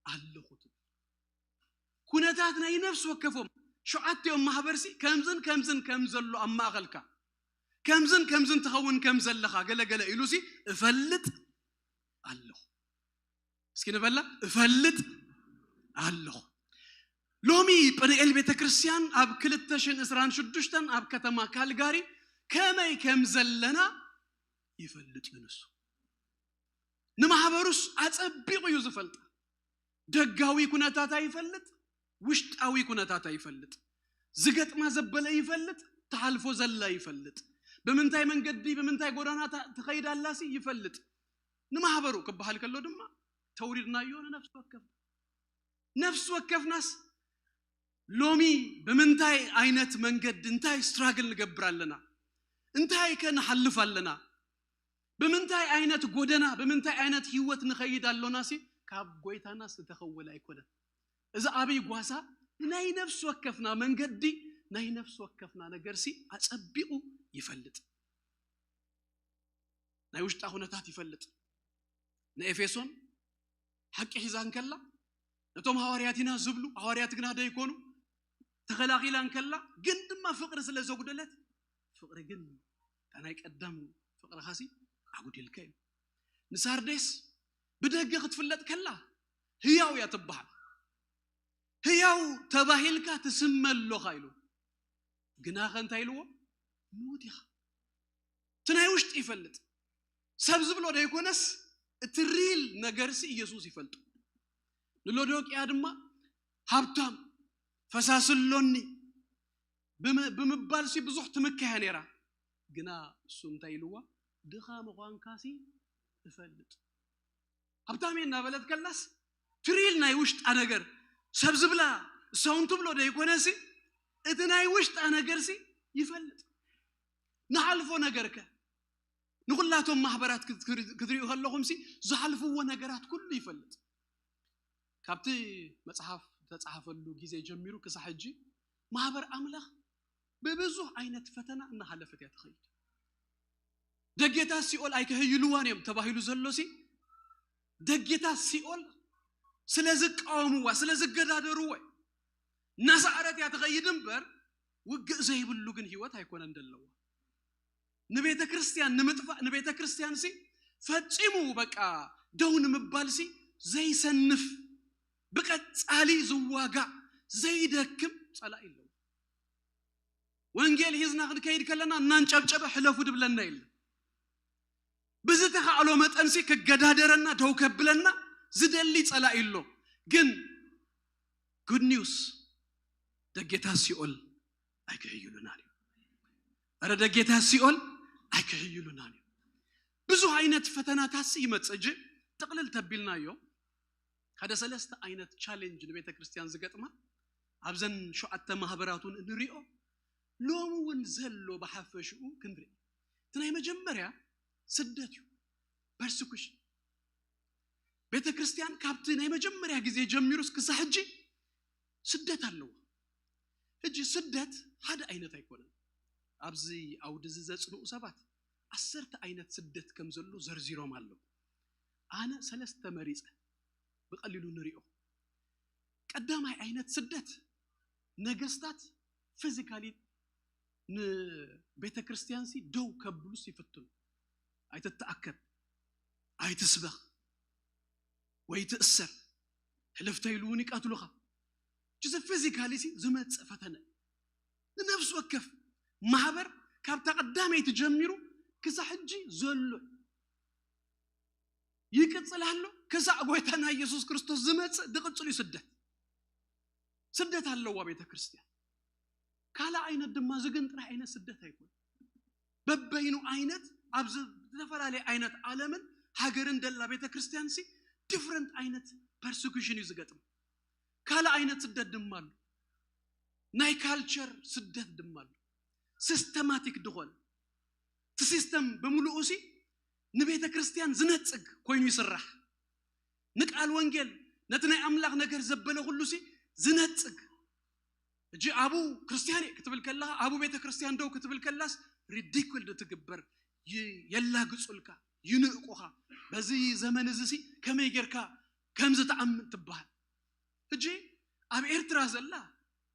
ኣለኹ ትብል። ኩነታት ናይ ነፍሲ ወከፎም ሸዓቲኦም ማህበርሲ ከምዝን ከምዝን ከም ዘሎ ኣብ ማእኸልካ ከምዝን ከምዝን ትኸውን ከም ዘለኻ ገለገለ ኢሉሲ እፈልጥ ኣለኹ። እስኪ ንበላ እፈልጥ ኣለኹ። ሎሚ ጵንኤል ቤተ ክርስቲያን ኣብ ክልተ ሽሕን ዕስራን ሽዱሽተን ኣብ ከተማ ካልጋሪ ከመይ ከም ዘለና ይፈልጥ እዩ ንሱ። ንማህበሩስ ኣጸቢቑ እዩ ዝፈልጣ። ደጋዊ ኩነታታ ይፈልጥ፣ ውሽጣዊ ኩነታታ ይፈልጥ፣ ዝገጥማ ዘበለ ይፈልጥ፣ ትሓልፎ ዘላ ይፈልጥ፣ ብምንታይ መንገዲ ብምንታይ ጎዳና ትኸይድ ኣላሲ ይፈልጥ። ንማህበሩ ክበሃል ከሎ ድማ ተውሪድናዮ ንነፍሲ ወከፍና። ነፍሲ ወከፍናስ ሎሚ ብምንታይ ዓይነት መንገዲ እንታይ ስትራግል ንገብር ኣለና? እንታይ ከ ንሓልፍ ኣለና? ብምንታይ ዓይነት ጎደና ብምንታይ ዓይነት ህይወት ንኸይድ ኣሎናሲ ካብ ጎይታና ዝተኸወለ ኣይኮነን። እዚ ኣብይ ጓሳ ናይ ነፍሲ ወከፍና መንገዲ ናይ ነፍሲ ወከፍና ነገርሲ ኣጸቢቑ ይፈልጥ። ናይ ውሽጣ ኩነታት ይፈልጥ። ንኤፌሶን ሓቂ ሒዛ እንከላ ነቶም ሃዋርያት ኢና ዝብሉ ሃዋርያት ግና ደይኮኑ ተኸላኺላ እንከላ ግን ድማ ፍቕሪ ስለ ዘጉደለት ፍቕሪ ግን እታ ናይ ቀደም ፍቕርኻሲ ኣጉዲልካ እዩ። ንሳርዴስ ብደገ ክትፍለጥ ከላ ህያው እያ ትበሃል። ህያው ተባሂልካ ትስመ ኣሎኻ ኢሉ ግናኸ እንታይ ኢልዎ? ምዉት ኢኻ። እቲ ናይ ውሽጢ ይፈልጥ ሰብ ዝብሎ ደይኮነስ እቲ ሪል ነገርሲ ኢየሱስ ይፈልጡ። ንሎዶቅያ ድማ ሃብታም ፈሳሲ ኣሎኒ ብምባልሲ ብዙሕ ትምከያ ነይራ። ግና እሱ እንታይ ኢልዋ? ድኻ ምዃንካሲ እፈልጥ። ሃብታም እየ እናበለት ከላስ ትሪል ናይ ውሽጣ ነገር ሰብ ዝብላ እሳውን ትብሎ ደይኮነሲ እቲ ናይ ውሽጣ ነገርሲ ይፈልጥ። ንሓልፎ ነገርከ ንኹላቶም ማህበራት ክትሪኡ ከለኹምሲ ዝሓልፍዎ ነገራት ኩሉ ይፈልጥ። ካብቲ መጽሓፍ ተጻሓፈሉ ግዜ ጀሚሩ ክሳብ ሕጂ ማህበር ኣምላኽ ብብዙሕ ዓይነት ፈተና እናሓለፈት እያ ትኸይድ። ደጌታት ሲኦል ኣይከህይልዋን እዮም ተባሂሉ ዘሎሲ ደጌታት ሲኦል ስለ ዝቃወምዋ ስለ ዝገዳደርዎ እናሰዓረት እያ ትኸይድ እምበር ውግእ ዘይብሉ ግን ህይወት ኣይኮነን ደለዋ። ንቤተ ክርስቲያን ንምጥፋእ ንቤተ ክርስቲያን ሲ ፈጺሙ በቃ ደው ንምባል ሲ ዘይሰንፍ ብቀጻሊ ዝዋጋእ ዘይደክም ጸላኢ ኣለዎ። ወንጌል ሒዝና ክንከይድ ከለና እናንጨብጨበ ሕለፉ ድብለና የለን። ብዝተኻእሎ መጠንሲ ክገዳደረና ደው ከብለና ዝደሊ ጸላኢ ኣሎ። ግን ጉድ ኒውስ ደጌታት ሲኦል ኣይክህይሉናን እዩ። ኧረ ደጌታት ሲኦል ኣይክህይሉናን እዩ። ብዙ ዓይነት ፈተናታትሲ ይመጽእ እጂ ጥቕልል ተቢልናዮ ሓደ ሰለስተ ዓይነት ቻሌንጅ ንቤተ ክርስቲያን ዝገጥማ ኣብዘን ሸዓተ ማህበራት እውን እንሪኦ ሎሚ እውን ዘሎ ብሓፈሽኡ ክንርኢ እቲ ናይ መጀመርያ ስደት እዩ። ፐርሲኩሽን ቤተ ክርስቲያን ካብቲ ናይ መጀመርያ ግዜ ጀሚሩ እስክሳ ሕጂ ስደት ኣለዎ። ሕጂ ስደት ሓደ ዓይነት ኣይኮነን። ኣብዚ ኣውዲ እዚ ዘጽንኡ ሰባት ዓሰርተ ዓይነት ስደት ከም ዘሎ ዘርዚሮም ኣለዉ። ኣነ ሰለስተ መሪጸ ብቐሊሉ ንሪኦ። ቀዳማይ ዓይነት ስደት ነገስታት ፊዚካሊ ንቤተ ክርስቲያንሲ ደው ከብሉስ ይፍትኑ። ኣይትተኣከብ፣ ኣይትስበኽ፣ ወይ ትእሰር፣ ሕልፍ ተይሉ እውን ይቀትሉኻ። እዚ ፊዚካሊ ሲ ዝመጽእ ፈተነ እዩ። ንነፍሲ ወከፍ ማህበር ካብታ ቀዳመይቲ ጀሚሩ ክሳ ሕጂ ዘሎ ይቅጽል ኣሎ። ክሳዕ ጎይታና ኢየሱስ ክርስቶስ ዝመጽእ ዝቅጽል እዩ ስደት። ስደት ኣለዋ ቤተ ክርስቲያን። ካልእ ዓይነት ድማ እዚ ግን ጥራሕ ዓይነት ስደት ኣይኮን። በበይኑ ዓይነት ኣብ ዝተፈላለየ ዓይነት ዓለምን ሃገርን ደላ ቤተ ክርስቲያን ሲ ዲፍረንት ዓይነት ፐርሲኩሽን እዩ ዝገጥም። ካልእ ዓይነት ስደት ድማ ኣሎ። ናይ ካልቸር ስደት ድማ ኣሎ። ሲስተማቲክ ዝኾነ እቲ ሲስተም ብምልኡ ሲ ንቤተ ክርስቲያን ዝነጽግ ኮይኑ ይስራሕ። ንቃል ወንጌል ነቲ ናይ ኣምላኽ ነገር ዘበለ ኩሉ ሲ ዝነጽግ። እጂ ኣቡ ክርስቲያን እየ ክትብል ከለኻ ኣቡ ቤተ ክርስቲያን ደው ክትብል ከላስ ሪዲኩል ትግበር፣ የላግጹልካ፣ ይንእቁኻ። በዚ ዘመን እዚ ሲ ከመይ ጌርካ ከምዚ ተኣምን ትበሃል። ሕጂ ኣብ ኤርትራ ዘላ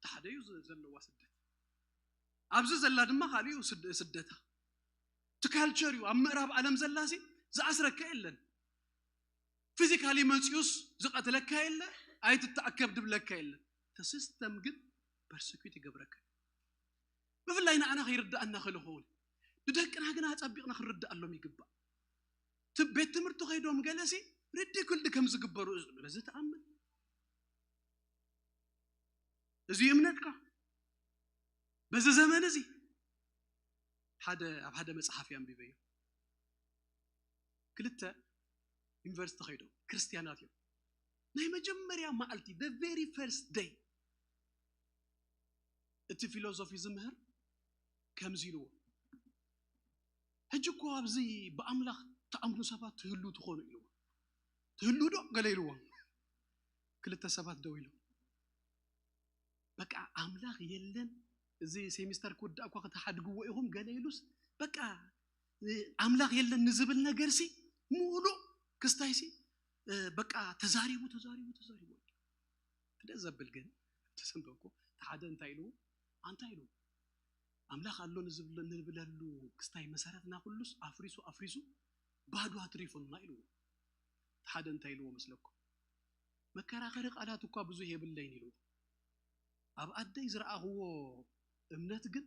ሓደ እዩ ዘለዋ ስደት፣ ኣብዚ ዘላ ድማ ካልእ እዩ ስደታ። እቲ ካልቸር እዩ ኣብ ምዕራብ ዓለም ዘላሲ ዝኣስረካ የለን። ፊዚካሊ መፂኡስ ዝቐትለካ የለ፣ ኣይትተኣከብ ድብለካ የለ። እቲ ሲስተም ግን ፐርሰኪዩት ይገብረካ። ብፍላይ ንዓና ከይርዳእና ክልኸውን፣ ንደቅና ግና ኣፀቢቕና ክንርዳኣሎም ይግባእ። እቲ ቤት ትምህርቲ ከይዶም ገለሲ ሪዲኩልድ ከም ዝግበሩ እዚ ትኣምን? እዚ እምነትካ በዚ ዘመን እዚ ሓደ ኣብ ሓደ መጽሓፍ ኣንቢበዮ። ክልተ ዩኒቨርሲቲ ከይዶም ክርስትያናት እዮም። ናይ መጀመርያ መዓልቲ the very first day እቲ ፊሎሶፊ ዝምህር ከምዚ ኢልዎ፣ ሕጂ እኮ ኣብዚ ብኣምላኽ ትኣምኑ ሰባት ትህሉ ትኾኑ ኢልዎ። ትህሉ ዶ ገለ ኢልዎም። ክልተ ሰባት ደው ኢሎም በቃ ኣምላኽ የለን፣ እዚ ሴሚስተር ክውዳእ እኳ ክትሓድግዎ ኢኹም ገለ ኢሉስ በቃ ኣምላኽ የለን ንዝብል ነገርሲ ምሉእ ክስታይሲ በቃ ተዛሪቡ ተዛሪቡ ተዛሪቡ። ክደ ዘብል ግን ተሰንበብኩ ሓደ እንታይ ኢሉ ኣንታ ኢሉ ኣምላኽ ኣሎ ንብለሉ ክስታይ መሰረትና ኩሉስ ኣፍሪሱ ኣፍሪሱ ባዶ ኣትሪፉና ኢልዎ። ሓደ እንታይ ኢልዎ መስለኩም? መከራኸሪ ቃላት እኳ ብዙሕ የብለይን ኢልዎ። ኣብ ኣደይ ዝረኣኽዎ እምነት ግን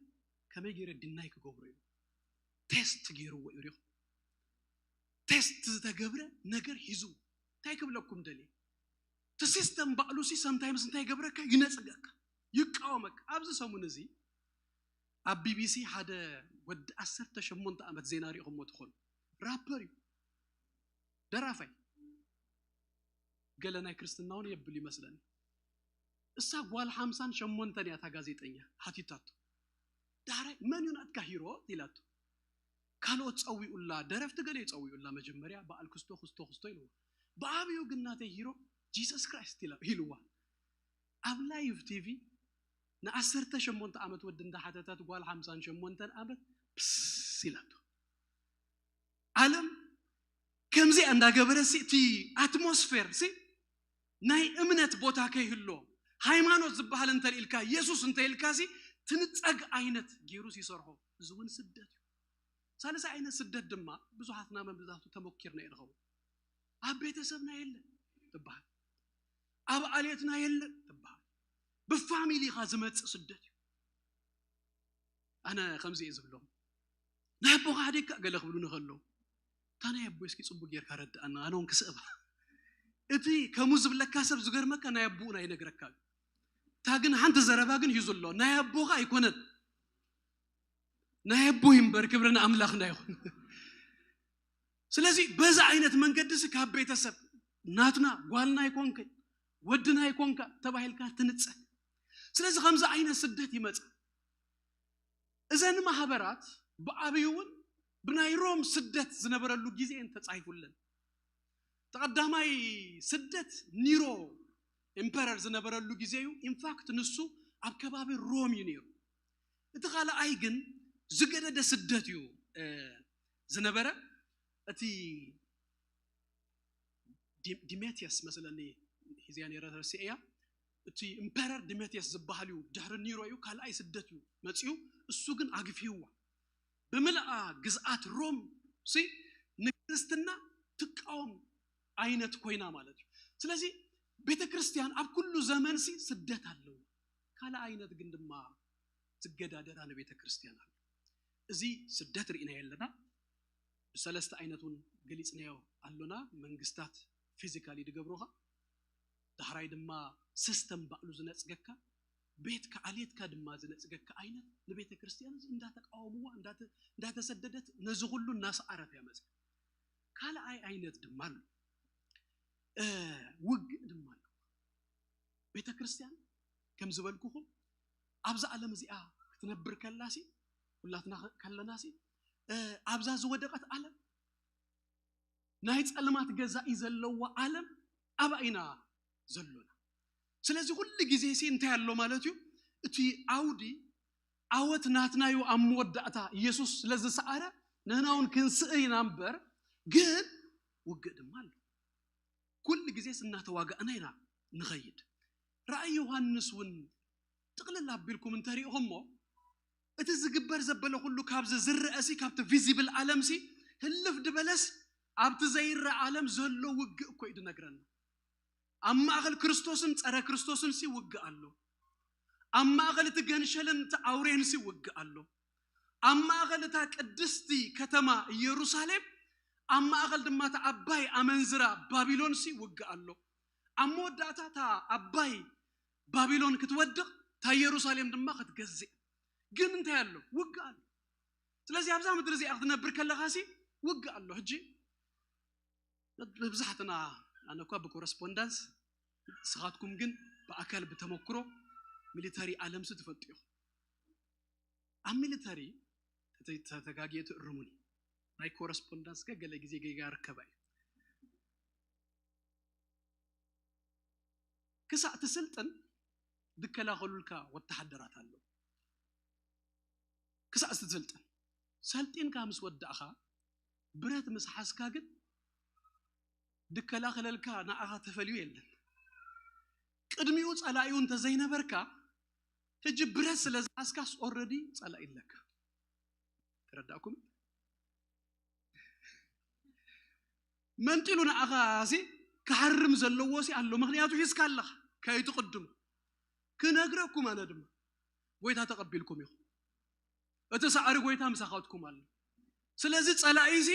ከመይ ገይረ ድናይ ክገብሮ እዩ። ቴስት ገይርዎ እዩ ሪኹ። ቴስት ዝተገብረ ነገር ሒዙ እንታይ ክብለኩም ደልየ? እቲ ሲስተም ባዕሉ ሲ ሰምታይምስ እንታይ ይገብረካ? ይነጽገካ፣ ይቃወመካ። ኣብዚ ሰሙን እዚ ኣብ ቢቢሲ ሓደ ወዲ ዓሰርተ ሸሞንተ ዓመት ዜና ሪኢኹሞ ትኾኑ። ራፐር እዩ፣ ደራፋይ፣ ገለ ናይ ክርስትና እውን የብል ይመስለኒ። እሳ ጓል ሓምሳን ሸሞንተን እያ እታ ጋዜጠኛ ሓቲታቶ። ዳሕራይ መን እዩ ናትካ ሂሮ ኢላቶ። ካልኦት ጸዊኡላ፣ ደረፍቲ ገለ ይጸዊኡላ። መጀመርያ በዓል ክስቶ ክስቶ ክስቶ ኢልዋ። ብዓብዩ ግን ናተይ ሂሮ ጂሰስ ክራይስት ኢላ- ኢልዋ። ኣብ ላይቭ ቲቪ ንዓሰርተ ሸሞንተ ዓመት ወዲ እንዳሓተተት ጓል ሓምሳን ሸሞንተን ዓመት ፕስ ኢላቶ። ዓለም ከምዚኣ እንዳገበረ ሲ እቲ ኣትሞስፌር ሲ ናይ እምነት ቦታ ከይህሎ ሃይማኖት ዝበሃል እንተልኢልካ የሱስ እንተኢልካ ሲ ትንጸግ ዓይነት ገይሩስ ይሰርሖ። እዚ እውን ስደት እዩ። ሳልሳይ ዓይነት ስደት ድማ ብዙሓትና መብዛሕቱ ተመኪርና ይርኸቡ። ኣብ ቤተሰብና የለን ትበሃል፣ ኣብ ኣልየትና የለን ትበሃል። ብፋሚሊኻ ዝመጽእ ስደት እዩ። ኣነ ከምዚ እየ ዝብሎም፣ ናይ ኣቦኻ ሓዲግካ ገለ ክብሉኒ ከለዉ፣ እታ ናይ ኣቦይ እስኪ ጽቡቅ ጌርካ ረድኣና፣ ኣነ እውን ክስእባ። እቲ ከምኡ ዝብለካ ሰብ ዝገርመካ ናይ ኣቦኡ ናይ ነግረካ እዩ። እታ ግን ሓንቲ ዘረባ ግን ሂዙ ኣሎ፣ ናይ ኣቦኻ ኣይኮነን፣ ናይ ኣቦይ እምበር፣ ክብሪ ንኣምላኽና ይኹን። ስለዚ በዚ ዓይነት መንገዲ ሲ ካብ ቤተሰብ ናትና ጓልና ኣይኮንከ ወድና ኣይኮንካ ተባሂልካ ትንጸ። ስለዚ ከምዚ ዓይነት ስደት ይመጽእ። እዘን ማህበራት ብዓብዩ እውን ብናይ ሮም ስደት ዝነበረሉ ግዜ እየን ተጻሂፉለን። ተቐዳማይ ስደት ኒሮ ኤምፐረር ዝነበረሉ ግዜ እዩ። ኢንፋክት ንሱ ኣብ ከባቢ ሮም እዩ ነይሩ። እቲ ካልኣይ ግን ዝገደደ ስደት እዩ ዝነበረ። እቲ ዲሜትየስ መስለኒ ሒዝያ ነይረ ረሲዐያ። እቲ ኢምፐረር ዲሜትየስ ዝበሃል እዩ ድሕሪ ኒሮ እዩ ካልኣይ ስደት እዩ መፅኡ። እሱ ግን ኣግፊህዋ ብምልኣ ግዝኣት ሮም ሲ ንክርስትና ትቃወም ዓይነት ኮይና ማለት እዩ። ስለዚ ቤተ ክርስቲያን ኣብ ኩሉ ዘመን ሲ ስደት ኣለዎ። ካልእ ዓይነት ግን ድማ ዝገዳደራ ንቤተ ክርስቲያን ኣሎ። እዚ ስደት ርኢናዮ ኣለና። ብሰለስተ ዓይነት እውን ገሊፅናዮ ኣሎና። መንግስታት ፊዚካሊ ዝገብሩኻ፣ ዳሕራይ ድማ ሲስተም ባዕሉ ዝነፅገካ፣ ቤትካ ዓሌትካ ድማ ዝነፅገካ ዓይነት ንቤተ ክርስቲያን እዚ እንዳተቃወምዋ እንዳተ- እንዳተሰደደት ነዚ ኩሉ እናሰዓረት እያ መፅያ። ካልኣይ ዓይነት ድማ ኣሎ፣ ውግእ ድማ ኣሎ። ቤተ ክርስቲያን ከም ዝበልኩኹም ኣብዛ ዓለም እዚኣ ክትነብር ከላሲ ኩላትና ከለናሲ ኣብዛ ዝወደቀት ዓለም ናይ ጸልማት ገዛኢ ዘለዋ ዓለም ኣብኣ ኢና ዘሎና። ስለዚ ኩሉ ግዜ ሲ እንታይ ኣሎ ማለት እዩ? እቲ ዓውዲ ዓወት ናትና እዩ ኣብ መወዳእታ። ኢየሱስ ስለ ዝሰዓረ ንሕና እውን ክንስእር ኢና እምበር፣ ግን ውግእ ድማ ኣሎ። ኩሉ ግዜ እናተዋጋእና ኢና ንኸይድ። ራእይ ዮሃንስ እውን ጥቕልል ኣቢልኩም እንተሪእኹሞ፣ እቲ ዝግበር ዘበለ ኩሉ ካብዚ ዝረአ ሲ፣ ካብቲ ቪዚብል ዓለም ሲ፣ ህልፍ ድበለስ ኣብቲ ዘይረአ ዓለም ዘሎ ውግእ እኮ እዩ ድነግረና። ኣብ ማእኸል ክርስቶስን ጸረ ክርስቶስን ሲ ውግእ ኣሎ። ኣብ ማእኸል እቲ ገንሸልን እቲ ኣውሬን ሲ ውግእ ኣሎ። ኣብ ማእኸል እታ ቅድስቲ ከተማ ኢየሩሳሌም፣ ኣብ ማእኸል ድማ እታ ዓባይ ኣመንዝራ ባቢሎን ሲ ውግእ ኣሎ። ኣብ መወዳእታ እታ ዓባይ ባቢሎን ክትወድቕ፣ እታ ኢየሩሳሌም ድማ ክትገዝእ። ግን እንታይ ኣሎ? ውግእ ኣሎ። ስለዚ ኣብዛ ምድሪ እዚኣ ክትነብር ከለኻ ሲ ውግእ ኣሎ። ሕጂ መብዛሕትና፣ ኣነ እኳ ብኮረስፖንዳንስ፣ ንስኻትኩም ግን ብኣካል ብተመክሮ ሚሊተሪ ዓለምሲ ትፈልጡ ኢኹም። ኣብ ሚሊተሪ ተተ- ተተጋግየ ትእርሙኒ። ናይ ኮረስፖንዳንስ ከ ገለ ግዜ ጌጋ ርከባ እዩ። ክሳዕ ትስልጥን ድከላኸሉልካ ወተሃደራት ኣለዉ። ክሳዕ ትስልጥን፣ ሰልጢንካ ምስ ወዳእኻ፣ ብረት ምስ ሓዝካ ግን ድከላኸለልካ ንዓኻ ተፈልዩ የለን። ቅድሚኡ ጸላኢኡ እንተዘይነበርካ፣ ሕጂ ብረት ስለ ዝሓዝካስ ኦረዲ ጸላኢ ኣለካ። ተረዳእኩም? መንጢሉ ንዓኻ ሲ ክሃርም ዘለዎ ሲ ኣሎ። ምኽንያቱ ሒዝካ ኣለኻ፣ ከይትቕድሙ። ክነግረኩም ኣነ ድማ፣ ጎይታ ተቐቢልኩም ኢኹም። እቲ ሳዕሪ ጎይታ ምሳኻትኩም ኣሎ። ስለዚ ጸላኢ ሲ፣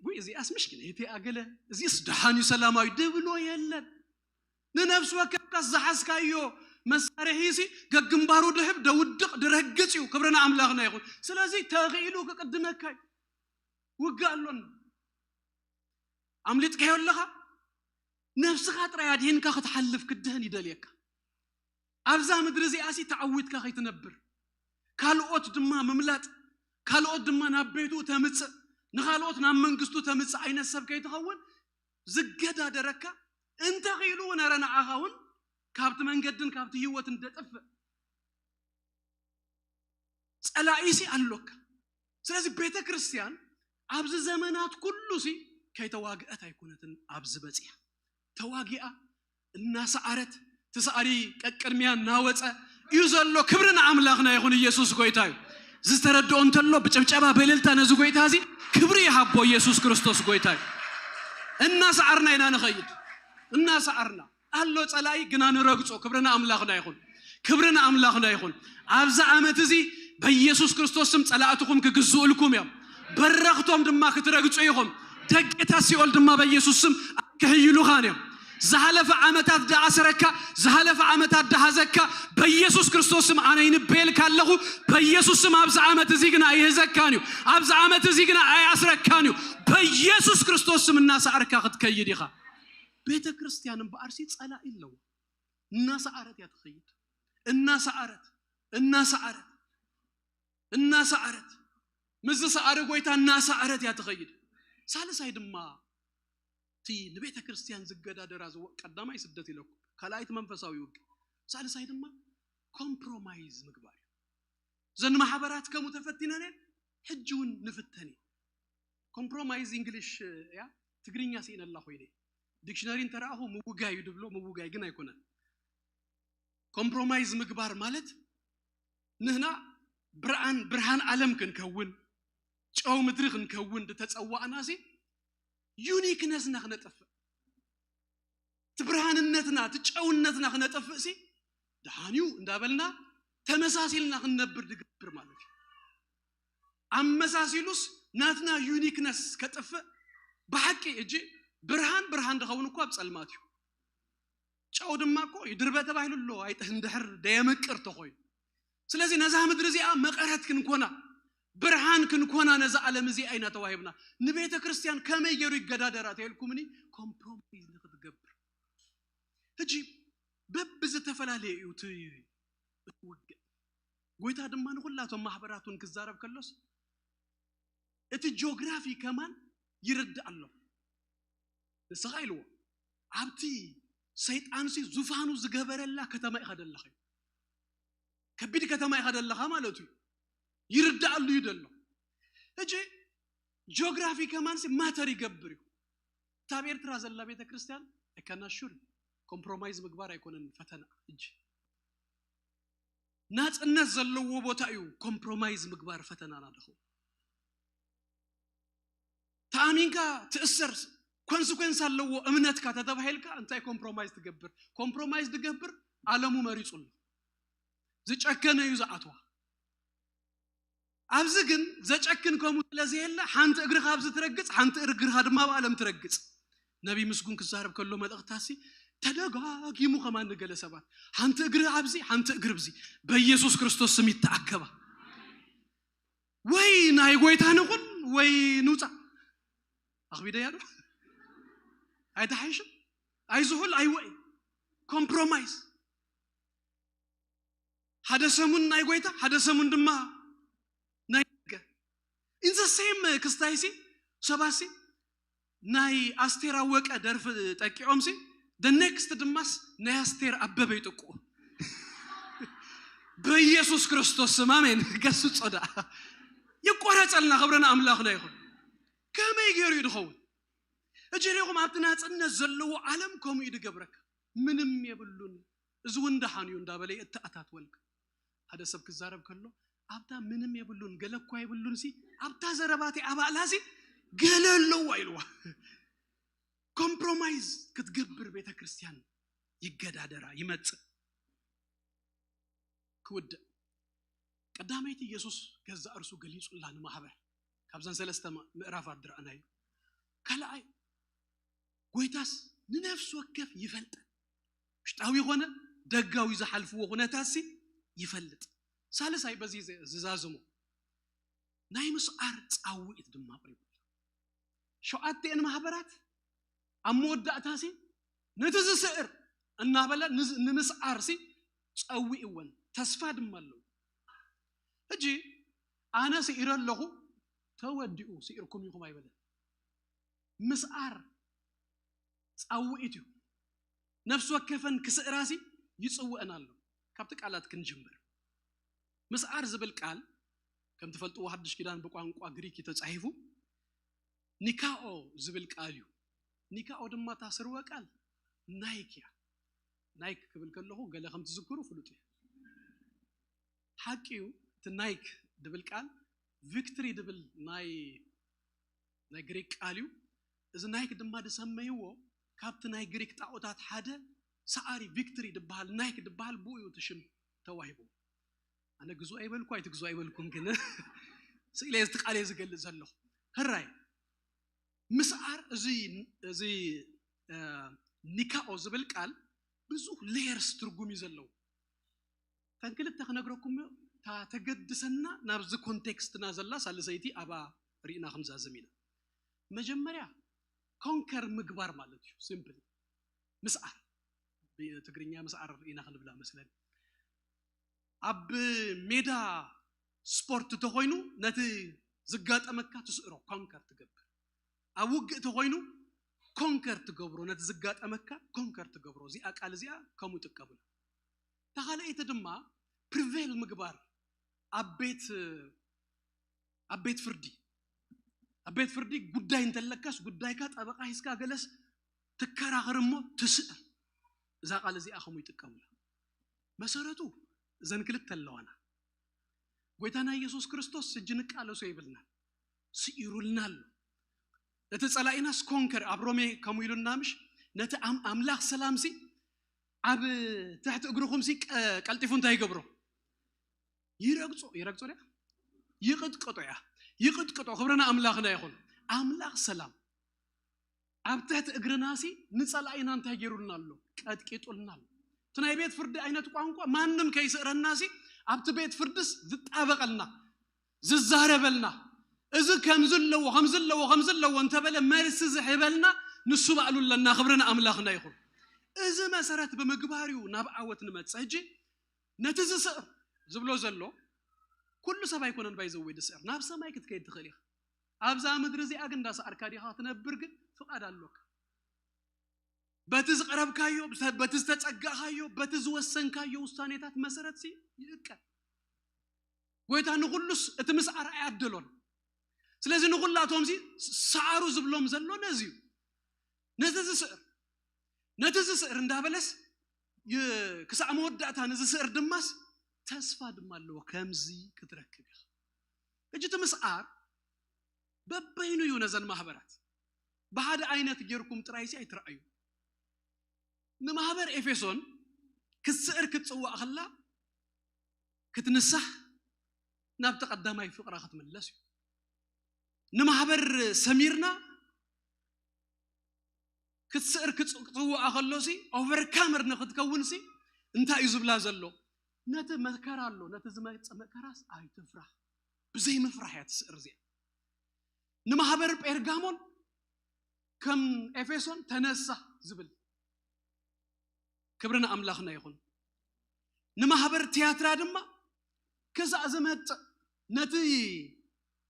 "ጉይ፣ እዚኣስ ምሽኪነይቲ ኣገለ፣ እዚስ ደሓን እዩ ሰላማዊ" ድብሎ የለን። ንነፍሲ ወከፍካስ ዝሓዝካዮ መሳርሒ ሲ፣ ገግንባሩ ድህብ፣ ደውድቕ፣ ድረግጽ እዩ። ክብሪ ንኣምላኽና ይኹን። ስለዚ ተኽኢሉ ክቅድመካ እዩ። ውግእ ኣሎና። ኣምሊጥካዮ ኣለኻ? ነፍስኻ ጥራይ ኣድሂንካ ክትሓልፍ ክድህን ይደልየካ። ኣብዛ ምድሪ እዚኣ ሲ ተዓዊትካ ከይትነብር፣ ካልኦት ድማ ምምላጥ፣ ካልኦት ድማ ናብ ቤቱ ተምጽእ፣ ንኻልኦት ናብ መንግስቱ ተምጽእ ዓይነት ሰብ ከይትኸውን ዝገዳደረካ፣ እንተኽኢሉ እውን፣ ኧረ ንዓኻ እውን ካብቲ መንገድን ካብቲ ህይወትን ደጥፍእ ጸላኢ ሲ ኣሎካ። ስለዚ ቤተ ክርስቲያን ኣብዚ ዘመናት ኩሉ ሲ ከይተዋግአት ኣይኮነትን ኣብዚ በጺሓ። ተዋጊኣ፣ እናሰዓረት፣ ትስዓሪ ቀቅድሚያ እናወጸ እዩ ዘሎ። ክብሪ ንኣምላኽና ይኹን። ኢየሱስ ጎይታ እዩ። ዝተረድኦ እንተሎ ብጭብጨባ ብእልልታ ነዚ ጎይታ እዚ ክብሪ ይሃቦ። ኢየሱስ ክርስቶስ ጎይታ እዩ። እናሰዓርና ኢና ንኸይድ። እናሰዓርና ኣሎ ጸላኢ ግና ንረግጾ። ክብሪ ንኣምላኽና ይኹን። ክብሪ ንኣምላኽና ይኹን። ኣብዚ ዓመት እዚ በኢየሱስ ክርስቶስ ስም ጸላእትኹም ክግዝኡልኩም እዮም። በረኽቶም ድማ ክትረግጹ ኢኹም። ደገታት ሲኦል ድማ በኢየሱስ ስም ክሕይሉኻን እዮም። ዝሃለፈ ዓመታት ደኣስረካ፣ ዝሃለፈ ዓመታት ደሃዘካ በኢየሱስ ክርስቶስ ስም ኣነ ይንበየልካ ኣለኹ። በኢየሱስ ስም ኣብዚ ዓመት እዚ ግና ኣይህዘካን እዩ። ኣብዚ ዓመት እዚ ግና ኣይኣስረካን እዩ። በኢየሱስ ክርስቶስ ስም እናሰዓርካ ክትከይድ ኢኻ። ቤተ ክርስቲያን እምበኣርሲ ጸላኢ ኣለዎ። እናሰዓረት እያ ትኸይድ። እናሰዓረት፣ እናሰዓረት፣ እናሰዓረት፣ ምስ ዝሰዓረ ጎይታ እናሰዓረት እያ ትኸይድ። ሳልሳይ ድማ እቲ ንቤተ ክርስቲያን ዝገዳደራ ዝወ-፣ ቀዳማይ ስደት ኢለኩም፣ ካልኣይቲ መንፈሳዊ ውግእ፣ ሳልሳይ ድማ ኮምፕሮማይዝ ምግባር እዩ። እዘን ማሕበራት ከምኡ ተፈቲነን እየን፣ ሕጂ እውን ንፍተን እዩ። ኮምፕሮማይዝ እንግሊሽ እያ፣ ትግርኛ ስኢነላ ኮይነ። ዲክሽነሪ እንተረኣኹ ምውጋይ እዩ ድብሎ፣ ምውጋይ ግን ኣይኮነን። ኮምፕሮማይዝ ምግባር ማለት ንህና ብርሃን፣ ብርሃን ዓለም ክንከውን፣ ጨው ምድሪ ክንከውን ዝተጸዋዕና ሲ ዩኒክነስና ክነጠፍእ፣ እቲ ብርሃንነትና፣ እቲ ጨውነትና ክነጠፍእ ሲ ደሓን እዩ እንዳበልና ተመሳሲልና ክንነብር ድገብር ማለት እዩ። ኣመሳሲሉስ ናትና ዩኒክነስ ከጥፍእ ብሓቂ እጂ ብርሃን ብርሃን ድኸውን እኮ ኣብ ጸልማት እዩ። ጨው ድማ እኮ ይድርበ ተባሂሉ ኣሎ፣ ኣይጠ-፣ እንድሕር ደየምቅር ተኾይኑ። ስለዚ ነዛ ምድሪ እዚኣ መቐረት ክንኮና፣ ብርሃን ክንኮና ነዛ ዓለም እዚኣ ኢና ተዋሂብና። ንቤተ ክርስቲያን ከመይ ገይሩ ይገዳደራ ተይልኩምኒ፣ ኮምፕሮማይዝ ንክትገብር። ሕጂ በብዝተፈላለየ እዩ እቲ፣ እቲ ውግእ። ጎይታ ድማ ንኹላቶም ማሕበራቱን ክዛረብ ከሎስ እቲ ጂኦግራፊ ከማን ይርዳእ ኣሎ። ንስኻ ኢልዎ፣ ኣብቲ ሰይጣንሲ ዙፋኑ ዝገበረላ ከተማ ኢኻ ደለኻ እዩ። ከቢድ ከተማ ኢኻ ደለኻ ማለቱ እዩ። ይርዳኣሉ እዩ ደሎ። ሕጂ ጂኦግራፊ ከማንሲ ማተር ይገብር እዩ። እታ ኣብ ኤርትራ ዘላ ቤተ ክርስቲያን፣ I can assure you፣ ኮምፕሮማይዝ ምግባር ኣይኮነን ፈተና። ሕጂ ናፅነት ዘለዎ ቦታ እዩ ኮምፕሮማይዝ ምግባር ፈተናና ደኹ። ተኣሚንካ ትእሰር፣ ኮንስኮንስ ኣለዎ እምነትካ ተተባሂልካ እንታይ ኮምፕሮማይዝ ትገብር? ኮምፕሮማይዝ ትገብር ኣለሙ መሪፁ ኣሎ። ዝጨከነ እዩ ዝኣትዋ። ኣብዚ ግን ዘጨክን ከምኡ ስለዘየለ ሓንቲ እግርኻ ኣብዚ ትረግፅ፣ ሓንቲ እግርኻ ድማ ኣብ ኣለም ትረግፅ። ነቢይ ምስጉን ክዛረብ ከሎ መልእኽታሲ ተደጋጊሙ ከማን ንገለ ሰባት ሓንቲ እግሪ ኣብዚ ሓንቲ እግሪ ብዚ በኢየሱስ ክርስቶስ ስም ይተኣከባ። ወይ ናይ ጎይታ ንኹን ወይ ንውፃእ። ኣኽቢደያ ዶ ኣይተሓይሽም? ኣይዝሑል ኣይወይ ኮምፕሮማይዝ። ሓደ ሰሙን ናይ ጎይታ ሓደ ሰሙን ድማ ናይ ደገ። In the same ክስታይሲ ሰባሲ ናይ ኣስቴር ኣወቀ ደርፊ ጠቂዖምሲ the next ድማስ ናይ ኣስቴር ኣበበ ይጥቁ። በኢየሱስ ክርስቶስ ስም ኣሜን። ገስጾ ደኣ ይቆረጸልና። ክብርና ኣምላኽና ይኹን። ከመይ ገይሩ እዩ ድኸውን? እጅ ሪኹም ኣብቲ ናጽነት ዘለዎ ዓለም ከምኡ እዩ ድገብረካ። ምንም የብሉን፣ እዚ እውን ደሓን እዩ እንዳበለ የተኣታትወልካ። ሓደ ሰብ ክዛረብ ከሎ ኣብታ ምንም የብሉን ገለ እኳ የብሉን ሲ ኣብታ ዘረባቲ ኣባእላ ሲ ገለ ኣለዋ ኢልዋ። ኮምፕሮማይዝ ክትገብር ቤተ ክርስቲያን ይገዳደራ ይመጽእ። ክውድእ ቀዳመይቲ ኢየሱስ ገዛእ እርሱ ገሊጹላ ንማህበር ካብዘን ሰለስተ ምዕራፋት ድረኣናዩ። ካልኣይ ጎይታስ ንነፍሲ ወከፍ ይፈልጠ፣ ውሽጣዊ ይኾነ ደጋዊ ዝሓልፍዎ ኩነታትሲ ይፈልጥ። ሳልሳይ በዚ ዝዛዝሞ ናይ ምስዓር ጻውዒት ድማ ኣቕሪቡ። ሸውዓተን ማህበራት ኣብ መወዳእታሲ ነቲ ዝስዕር እናበለ ንምስዓርሲ ጸዊእወን፣ ተስፋ ድማ ኣለዉ። ሕጂ ኣነ ስዒረ ኣለኹ፣ ተወዲኡ፣ ስዒርኩም ኢኹም ኣይበለን። ምስዓር ጻውዒት እዩ። ነፍሲ ወከፈን ክስዕራሲ ይጽውእን ኣሎ። ካብቲ ቃላት ክንጅምር። ምስዓር ዝብል ቃል ከም ትፈልጥዎ ሓድሽ ኪዳን ብቋንቋ ግሪክ እዩ ተጻሒፉ። ኒካኦ ዝብል ቃል እዩ። ኒካኦ ድማ እታ ስርወ ቃል ናይክ እያ። ናይክ ክብል ከለኹ ገለ ከም ትዝክሩ ፍሉጥ እዩ። ሓቂ እዩ። እቲ ናይክ ድብል ቃል ቪክትሪ ድብል ናይ ናይ ግሪክ ቃል እዩ። እዚ ናይክ ድማ ዝሰመይዎ ካብቲ ናይ ግሪክ ጣዖታት ሓደ ሰዓሪ ቪክትሪ ዝበሃል ናይክ ዝበሃል ብኡ እዩ እቲ ሽም ተዋሂቡ። ኣነ ግዙ ኣይበልኩ ኣይትግዙ ኣይበልኩም፣ ግን ስኢለ እዚ ቃል እየ ዝገልጽ ዘለኹ። ሕራይ ምስዓር እዚ እዚ ኒካኦ ዝብል ቃል ብዙሕ ሌየርስ ትርጉም እዩ ዘለዎ። ተን ክልተ ክነግረኩም እታ ተገድሰና ናብዚ ኮንቴክስትና ዘላ ሳልሰይቲ ኣባ ርኢና ክንዛዝም ኢና። መጀመርያ ኮንከር ምግባር ማለት እዩ። ሲምፕል ምስዓር፣ ብትግርኛ ምስዓር ርኢና ክንብላ መስለኒ። ኣብ ሜዳ ስፖርት ተኾይኑ ነቲ ዝጋጠመካ ትስዕሮ ኮንከር ትገብር። ኣብ ውግእ ተኾይኑ ኮንከር ትገብሮ፣ ነቲ ዝጋጠመካ ኮንከር ትገብሮ። እዚኣ ቃል እዚኣ ከምኡ ይጥቀሙላ። ተኻልኣይቲ ድማ ፕሪቬል ምግባር ኣብ ቤት ኣብ ቤት ፍርዲ ኣብ ቤት ፍርዲ ጉዳይ እንተለካስ ጉዳይካ ጠበቃ ሂስካ ገለስ ትከራኸር እሞ ትስእር። እዛ ቃል እዚኣ ከምኡ ይጥቀሙላ። መሰረቱ እዘን ክልተ ኣለዋና። ጎይታና ኢየሱስ ክርስቶስ ሕጂ ንቃለሶ ይብልና ስኢሩልና ኣሎ። እቲ ጸላኢናስ ኮንከር ኣብ ሮሜ ከምኡ ኢሉና ምሽ ነቲ ኣምላኽ ሰላምሲ ኣብ ትሕቲ እግርኹምሲ ቀልጢፉ እንታይ ይገብሮ? ይረግጾ። ይረግጾ ድያ? ይቕጥቅጦ እያ። ይቕጥቅጦ። ክብርና ኣምላኽና ይኹን። ኣምላኽ ሰላም ኣብ ትሕቲ እግርናሲ ንጸላኢና እንታይ ገይሩልና ኣሎ? ቀጥቂጡልና ኣሎ። እቲ ናይ ቤት ፍርዲ ዓይነት ቋንቋ ማንም ከይስእረናሲ ኣብቲ ቤት ፍርድስ ዝጣበቐልና ዝዛረበልና፣ እዚ ከምዚ ኣለዎ ከምዚ ኣለዎ ከምዚ ኣለዎ እንተበለ መልሲ ዝህበልና ንሱ ባዕሉ ኣለና። ክብርና ኣምላኽና ይኹን። እዚ መሰረት ብምግባር እዩ ናብ ዓወት ንመጽእ። ሕጂ ነቲ ዝስዕር ዝብሎ ዘሎ ኩሉ ሰብ ኣይኮነን ባይዘወይ ዝስዕር፣ ናብ ሰማይ ክትከይድ ትኽእል ኢኻ። ኣብዛ ምድሪ እዚኣ ግን እንዳሰኣርካ ዲኻ ትነብር? ግን ፍቓድ ኣሎካ። በቲ ዝቐረብካዮ፣ በቲ ዝተጸጋእካዮ፣ በቲ ዝወሰንካዮ ውሳኔታት መሰረት ሲ ይእቀብ። ጎይታ ንኹሉስ እቲ ምስዓር ኣይኣደሎን። ስለዚ ንኹላቶም ሲ ሰዓሩ ዝብሎም ዘሎ ነዚ እዩ። ነዚ ዝስዕር ነቲ ዝስዕር እንዳበለስ ክሳዕ መወዳእታ ንዝስዕር ድማስ ተስፋ ድማ ኣለዎ። ከምዚ ክትረክብ ኢኻ። ሕጂ እቲ ምስዓር በበይኑ እዩ ነዘን ማህበራት። ብሓደ ዓይነት ጌርኩም ጥራይሲ ኣይትረኣዩ። ንማህበር ኤፌሶን ክትስዕር ክትጽዋእ ከላ ክትንሳሕ ናብቲ ቀዳማይ ፍቕራ ክትምለስ እዩ። ንማህበር ሰሚርና ክትስዕር ክጽ- ክጽዋኣ ከሎሲ ኦቨርካመር ንክትከውንሲ እንታይ እዩ ዝብላ ዘሎ? ነቲ መከራ ኣሎ፣ ነቲ ዝመጽእ መከራስ ኣይትፍራህ። ብዘይ ምፍራህ እያ ትስዕር እዚኣ። ንማህበር ጴርጋሞን ከም ኤፌሶን ተነሳ ዝብል ክብሪ ንኣምላኽና ይኹን። ንማህበር ትያትራ ድማ ክሳዕ ዝመጽእ ነቲ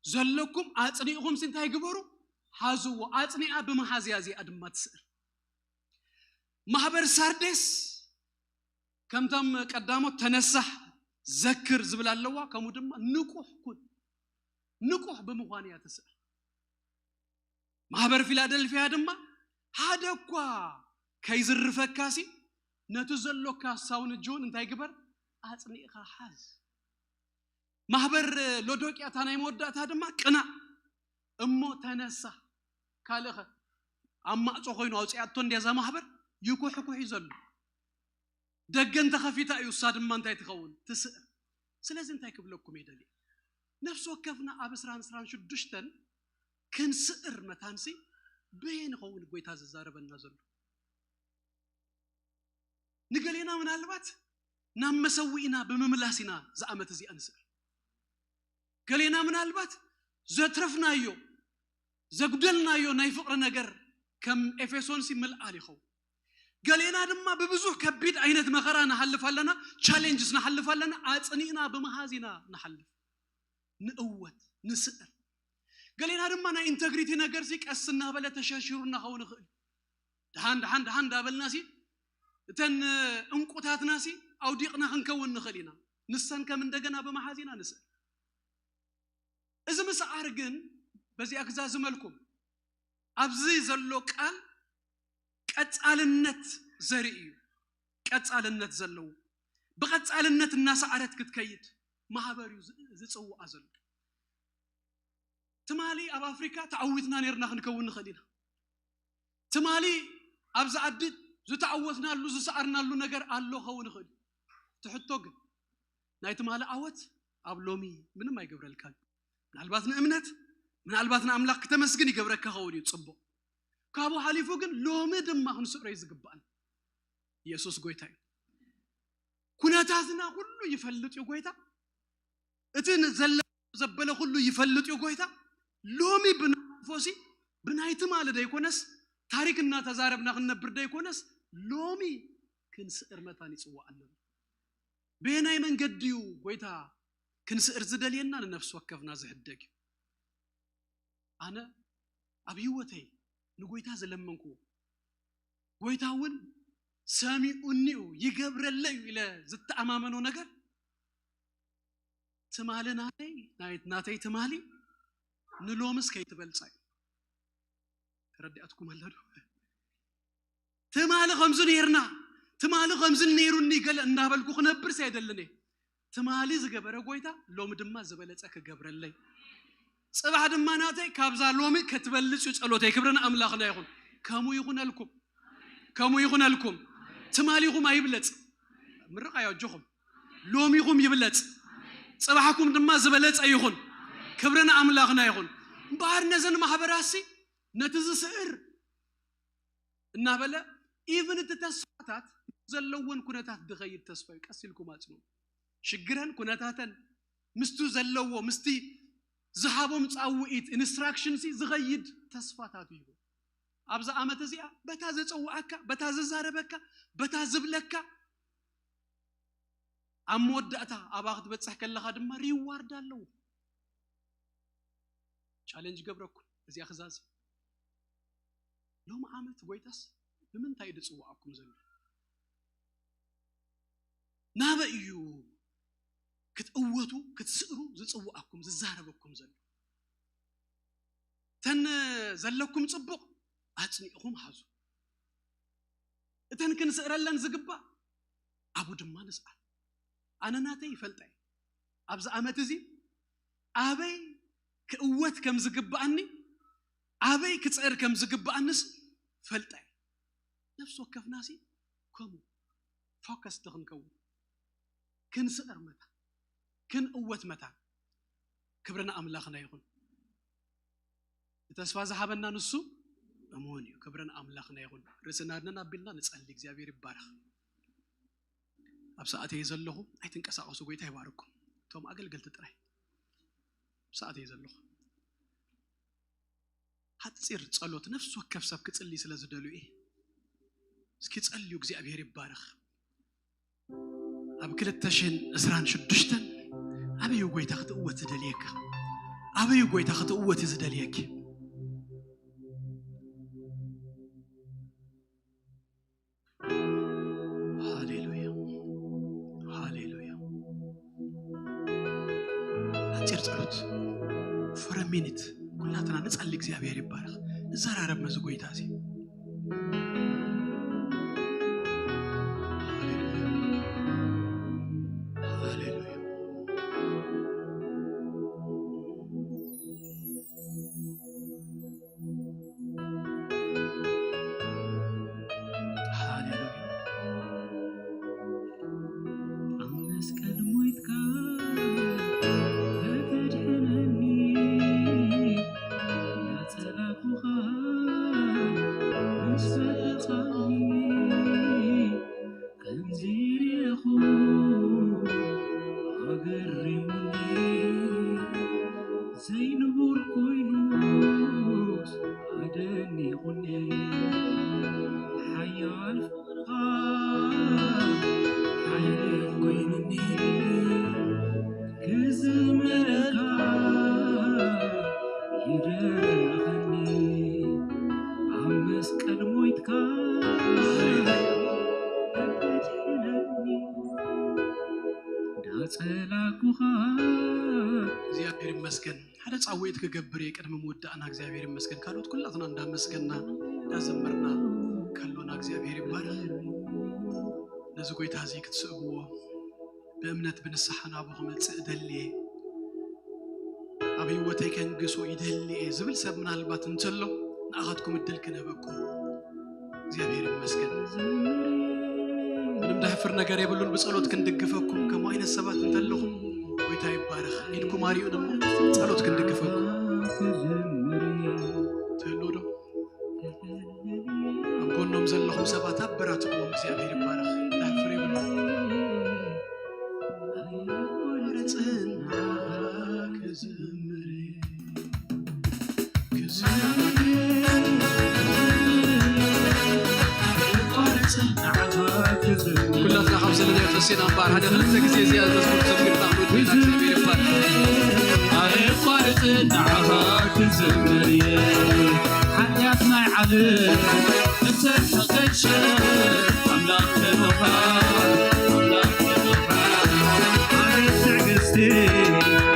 ዘለኩም ኣጽኒእኹም ሲ እንታይ ግበሩ? ሓዝዎ። ኣጽኒኣ ብምሓዝያ እዚኣ ድማ ትስዕር። ማህበር ሳርዴስ ከምቶም ቀዳሞት ተነሳሕ ዘክር ዝብል ኣለዋ። ከምኡ ድማ ንቁሕ ኩን። ንቁሕ ብምዃን እያ ትስዕር። ማህበር ፊላደልፊያ ድማ ሓደ እኳ ከይዝርፈካሲ ነቲ ዘሎካ ሳውን እጅውን እንታይ ግበር? ኣጽኒእኻ ሓዝ። ማህበር ሎዶቅያ እታ ናይ መወዳእታ ድማ ቅናእ እሞ ተነሳ። ካልእኸ ኣብ ማዕጾ ኮይኑ ኣውፅኣቶ እንድያ እዛ ማህበር ይኩሕኩሕ እዩ ዘሎ። ደገ እንተኸፊታ እዩ እሳ ድማ እንታይ ትኸውን? ትስእር። ስለዚ እንታይ ክብለኩም ይደልየ? ነፍሲ ወከፍና ኣብ ዕስራን ዕስራን ሽዱሽተን ክንስእር መታንሲ በየን ይኸውን ጎይታ ዝዛረበና ዘሎ? ንገሌና ምናልባት ናብ መሰዊእና ብምምላስ ኢና ዝኣመት እዚኣ ንስእር። ገሌና ምናልባት ዘትረፍናዮ ዘጉደልናዮ ናይ ፍቕሪ ነገር ከም ኤፌሶንሲ ምልኣል ይኸውን። ገሌና ድማ ብብዙሕ ከቢድ ዓይነት መኸራ ንሓልፍ ኣለና፣ ቻሌንጅስ ንሓልፍ ኣለና። ኣጽኒእና ብምሃዝ ኢና ንሓልፍ፣ ንእወት፣ ንስእር። ገሌና ድማ ናይ ኢንተግሪቲ ነገርሲ ቀስ እናበለ ተሸርሺሩ እናኸውን ይኽእል። ደሓን ደሓን ደሓን እንዳበልናሲ እተን እንቁታትናሲ ኣውዲቕና ክንከውን ንኽእል ኢና። ንሰን ከም እንደገና ብምሓዝ ኢና ንስእር። እዚ ምስዓር ግን በዚኣ ክዛዝመልኩም ኣብዚ ዘሎ ቃል ቀጻልነት ዘርኢ እዩ። ቀጻልነት ዘለዎ ብቐጻልነት እናሰዓረት ክትከይድ ማህበር እዩ ዝ- ዝጽውዓ ዘሎ። ትማሊ ኣብ ኣፍሪካ ተዓዊትና ነርና ክንከውን ንኽእል ኢና። ትማሊ ኣብዚ ዓዲ ዝተዓወትናሉ ዝሰዓርናሉ ነገር ኣሎ ኸውን ይኽእል እዩ። ትሕቶ ግን ናይ ትማሊ ዓወት ኣብ ሎሚ ምንም ኣይገብረልካን። ምናልባት ንእምነት ምናልባት ንኣምላኽ ክተመስግን ይገብረካ ኸውን እዩ፣ ጽቡቕ። ካብኡ ሓሊፉ ግን ሎሚ ድማ ክንስዕሮ እዩ ዝግባኣና። ኢየሱስ ጎይታ እዩ። ኩነታትና ኩሉ ይፈልጥ እዩ ጎይታ። እቲ ንዘለ ዘበለ ኩሉ ይፈልጥ እዩ ጎይታ። ሎሚ ብንፎሲ ብናይ ትማሊ ደይኮነስ ታሪክ እናተዛረብና ክንነብር ደይኮነስ ሎሚ ክንስዕር መታን ይጽዋዕ ኣለና። በየናይ መንገዲ እዩ ጎይታ ክንስዕር ዝደልየና? ንነፍሲ ወከፍና ዝሕደግ እዩ። ኣነ ኣብ ህይወተይ ንጎይታ ዝለመንኩዎ ጎይታ እውን ሰሚዑኒ እዩ ይገብረለይ እዩ ኢለ ዝተኣማመኖ ነገር ትማሊ ናተይ ናይ- ናተይ ትማሊ ንሎምስ ከይትበልጻ እዩ። ተረዲኣትኩም ኣሎ ዶ? ትማሊ ከምዚ ነይርና ትማሊ ከምዚ ነይሩኒ ገለ እንዳበልኩ ክነብርስ ኣይደልን እየ። ትማሊ ዝገበረ ጎይታ ሎሚ ድማ ዝበለጸ ክገብረለይ። ጽባሕ ድማ ናተይ ካብዛ ሎሚ ከትበልጽ እዩ ጸሎተይ። ክብሪ ንኣምላኽና ይኹን። ከምኡ ይኹነልኩም። ከምኡ ይኹነልኩም። ትማሊኹም ኣይብለጽ። ምርቕ ኣዮ ኣጆኹም። ሎሚኹም ይብለጽ። ጽባሕኩም ድማ ዝበለጸ ይኹን። ክብሪ ንኣምላኽና ይኹን። እምበኣር ነዘን ማሕበራሲ ነቲ ዝስእር እናበለ ኢቭን እቲ ተስፋታት ዘለዎን ኩነታት ዝኸይድ ተስፋ እዩ። ቀስ ኢልኩም ኣጽንኡ። ሽግረን ኩነታተን ምስቱ ዘለዎ ምስቲ ዝሃቦም ጻውዒት ኢንስትራክሽን ሲ ዝኸይድ ተስፋታት እዩ። ኣብዛ ዓመት እዚኣ በታ ዘጸውዓካ በታ ዘዛረበካ በታ ዝብለካ ኣብ መወዳእታ ኣብኣ ክትበጽሕ ከለኻ ድማ ሪዋርድ ኣለዎ። ቻለንጅ ገብረኩም እዚኣ ክዛዝም። ሎም ዓመት ጎይታስ ንምንታይ እዩ ዝጽውዓኩም ዘሎ? ናበይ እዩ ክትእወቱ ክትስእሩ ዝጽውዓኩም ዝዛረበኩም ዘሎ? ተን ዘለኩም ጽቡቕ ኣጽኒዕኹም ሓዙ። እተን ክንስእረለን ዝግባእ ኣብኡ ድማ ንስኣል። ኣነ ናተይ ይፈልጣ እየ። ኣብዚ ዓመት እዚ ኣበይ ክእወት ከም ዝግብኣኒ፣ ኣበይ ክጽዕር ከም ዝግብኣንስ ፈልጣ እየ። ነፍሲ ወከፍናሲ ከምኡ ፎከስድ ክንከውን፣ ክንስዕር መታ፣ ክንእወት መታ። ክብሪ ንኣምላኽና ይኹን። ተስፋ ዝሃበና ንሱ እሙን እዩ። ክብሪ ንኣምላኽና ይኹን። ርእስና ኣድነን ኣቢልና ንጸሊ። እግዚኣብሔር ይባረኽ። ኣብ ሰዓተይ ዘለኹ ኣይትንቀሳቐሱ፣ ጎይታ ይባርኩም። እቶም ኣገልገልቲ ጥራይ ኣብ ሰዓተይ ዘለኹ ሓጺር ጸሎት ነፍሲ ወከፍ ሰብ ክጽሊ ስለ ዝደልዩ እየ። እስኪ ጸልዩ፣ እግዚኣብሔር ይባረኽ። ኣብ ክልተ ሽሕን ዕስራን ሽዱሽተን ኣበዩ ጎይታ ክትእወት ዝደልየካ? ኣበዩ ጎይታ ክትእወት ዝደልየኪ? ሃሌሉያ፣ ሃሌሉያ። ኣጭር ጸሎት፣ for a minute፣ ኩላትና ንጸሊ። እግዚኣብሔር ይባረኽ። ንዘራረብ ነዚ ጎይታ እዚ። ሃሌሉያ፣ ሃሌሉያ። ሃሌሉያ። ኣብ መስቀል ሞይትካ ከተድሕነኒ፣ ናጸላእኩኻ ምስ ፈተኻኒ፣ ከምዚ ርኢኹ ኣገሪሙኒ፣ ዘይንቡር ኮይኑስ ኣደኒቑኒ። ሓያል ፍቕርኻ ሓይሊ ኮይኑኒ፣ ክዝምረካ ይደርኸኒ፣ ኣብ መስቀል ሞይትካ ተድሕነኒ፣ ዳጸላኩኻ። እግዚኣብሔር ይመስገን። ሓደ ጻውዒት ክገብር እየ ቅድሚ ምውዳእና። እግዚኣብሔር ይመስገን። ካልኦት ኩላትና እንዳመስገና እንዳዘመርና ከሎና እግዚኣብሔር ይባረኽ። ነዚ ጎይታ እዚ ክትስእብዎ፣ ብእምነት ብንስሓ ናብኡ ክመጽእ እደሊ እየ፣ ኣብ ህይወተይ ከንግሶ ይደሊ እየ ዝብል ሰብ ምናልባት እንተሎ፣ ንኣኻትኩም እድል ክንህበኩም። እግዚኣብሔር ይመስገን። ምንም ደሕፍር ነገር የብሉን። ብጸሎት ክንድግፈኩም፣ ከምኡ ዓይነት ሰባት እንተለኹም፣ ጎይታ ይባረኽ። ኢድኩም ኣርዩን እሞ ጸሎት ክንድግፈኩም። ትህሉ ዶ? ኣብ ጎኖም ዘለኹም ሰባት ኣበራትዕዎም። እግዚኣብሔር ይባረኽ። ደሕፍር የብሉን። ኣይቋርጽን ንዓኻ ክዝምር፣ ክዝምር፣ ኣይቋርጽን ንዓኻ ክዝምር። ኩላትና ካብ ዘለናዮ ተሲና እምበኣር ሓደ ክልተ ግዜ እዚኣ መዝሙር ዘሚርና ክንውድእ ኢና። እግዚኣብሔር ይባረኽ። ኣይቋርጽን ንዓኻ ክዝምር እየ፣ ሓጢኣት ናይ ዓለም እንተ ተቐሸ ኣምላኽ ተነኻ፣ ኣምላኽ ተነኻ። ኣቤት ትዕግስቲ፣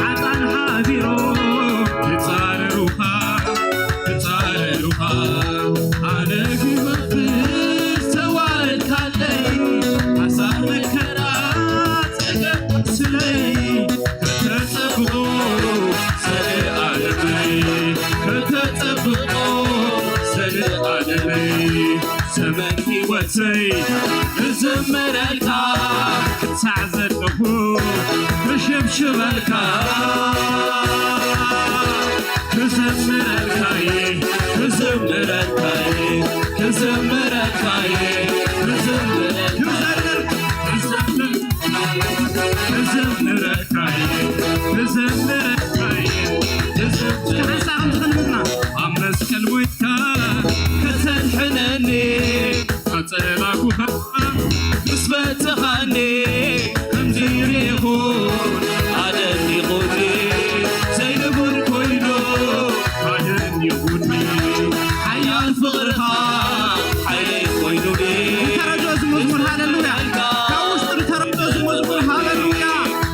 ዓጣን ሓቢሮም ክጻረሩኻ፣ ክጻረሩኻ። ኣነ ክመብር ዝተዋረድካለይ፣ ሓሳር መከራ ጸገም ስለይ፣ ከተጸብቆ ዘለኣለመይ፣ ከተጸብቆ ዘለኣለመይ። ዘመን ህይወተይ ክዝምረልካ፣ ክሳዕ ዘለኹ ክሽብሽበልካ። ክዘምረልካየ፣ ክዘምረልካየ፣ ክዘምረልካየ፣ ክዘምረልካየ፣ ክዘምር፣ ክዘምረልካየ፣ ክዘምረልካየ፣ ክዘምር። እስከ ሓንሳእ ከምዚ ክንብልና። ኣብ መስቀል ሞይትካ ከተድሕነኒ፣ ኣጸላኩኻ ምስ በጽኻኒ፣ ከምዚ ርኢኹን ኣደኒቑኒ፣ ዘይንቡር ኮይኑ ኣደኒቑኒ። ሓያል ፍቕርኻ ሓይለይ ኮይኑኒ። ተረድኦ እዚ መዝሙር፣ ሃሌሉያ። ካብ ውሽጢ ተረድኦ እዚ መዝሙር፣ ሃሌሉያ።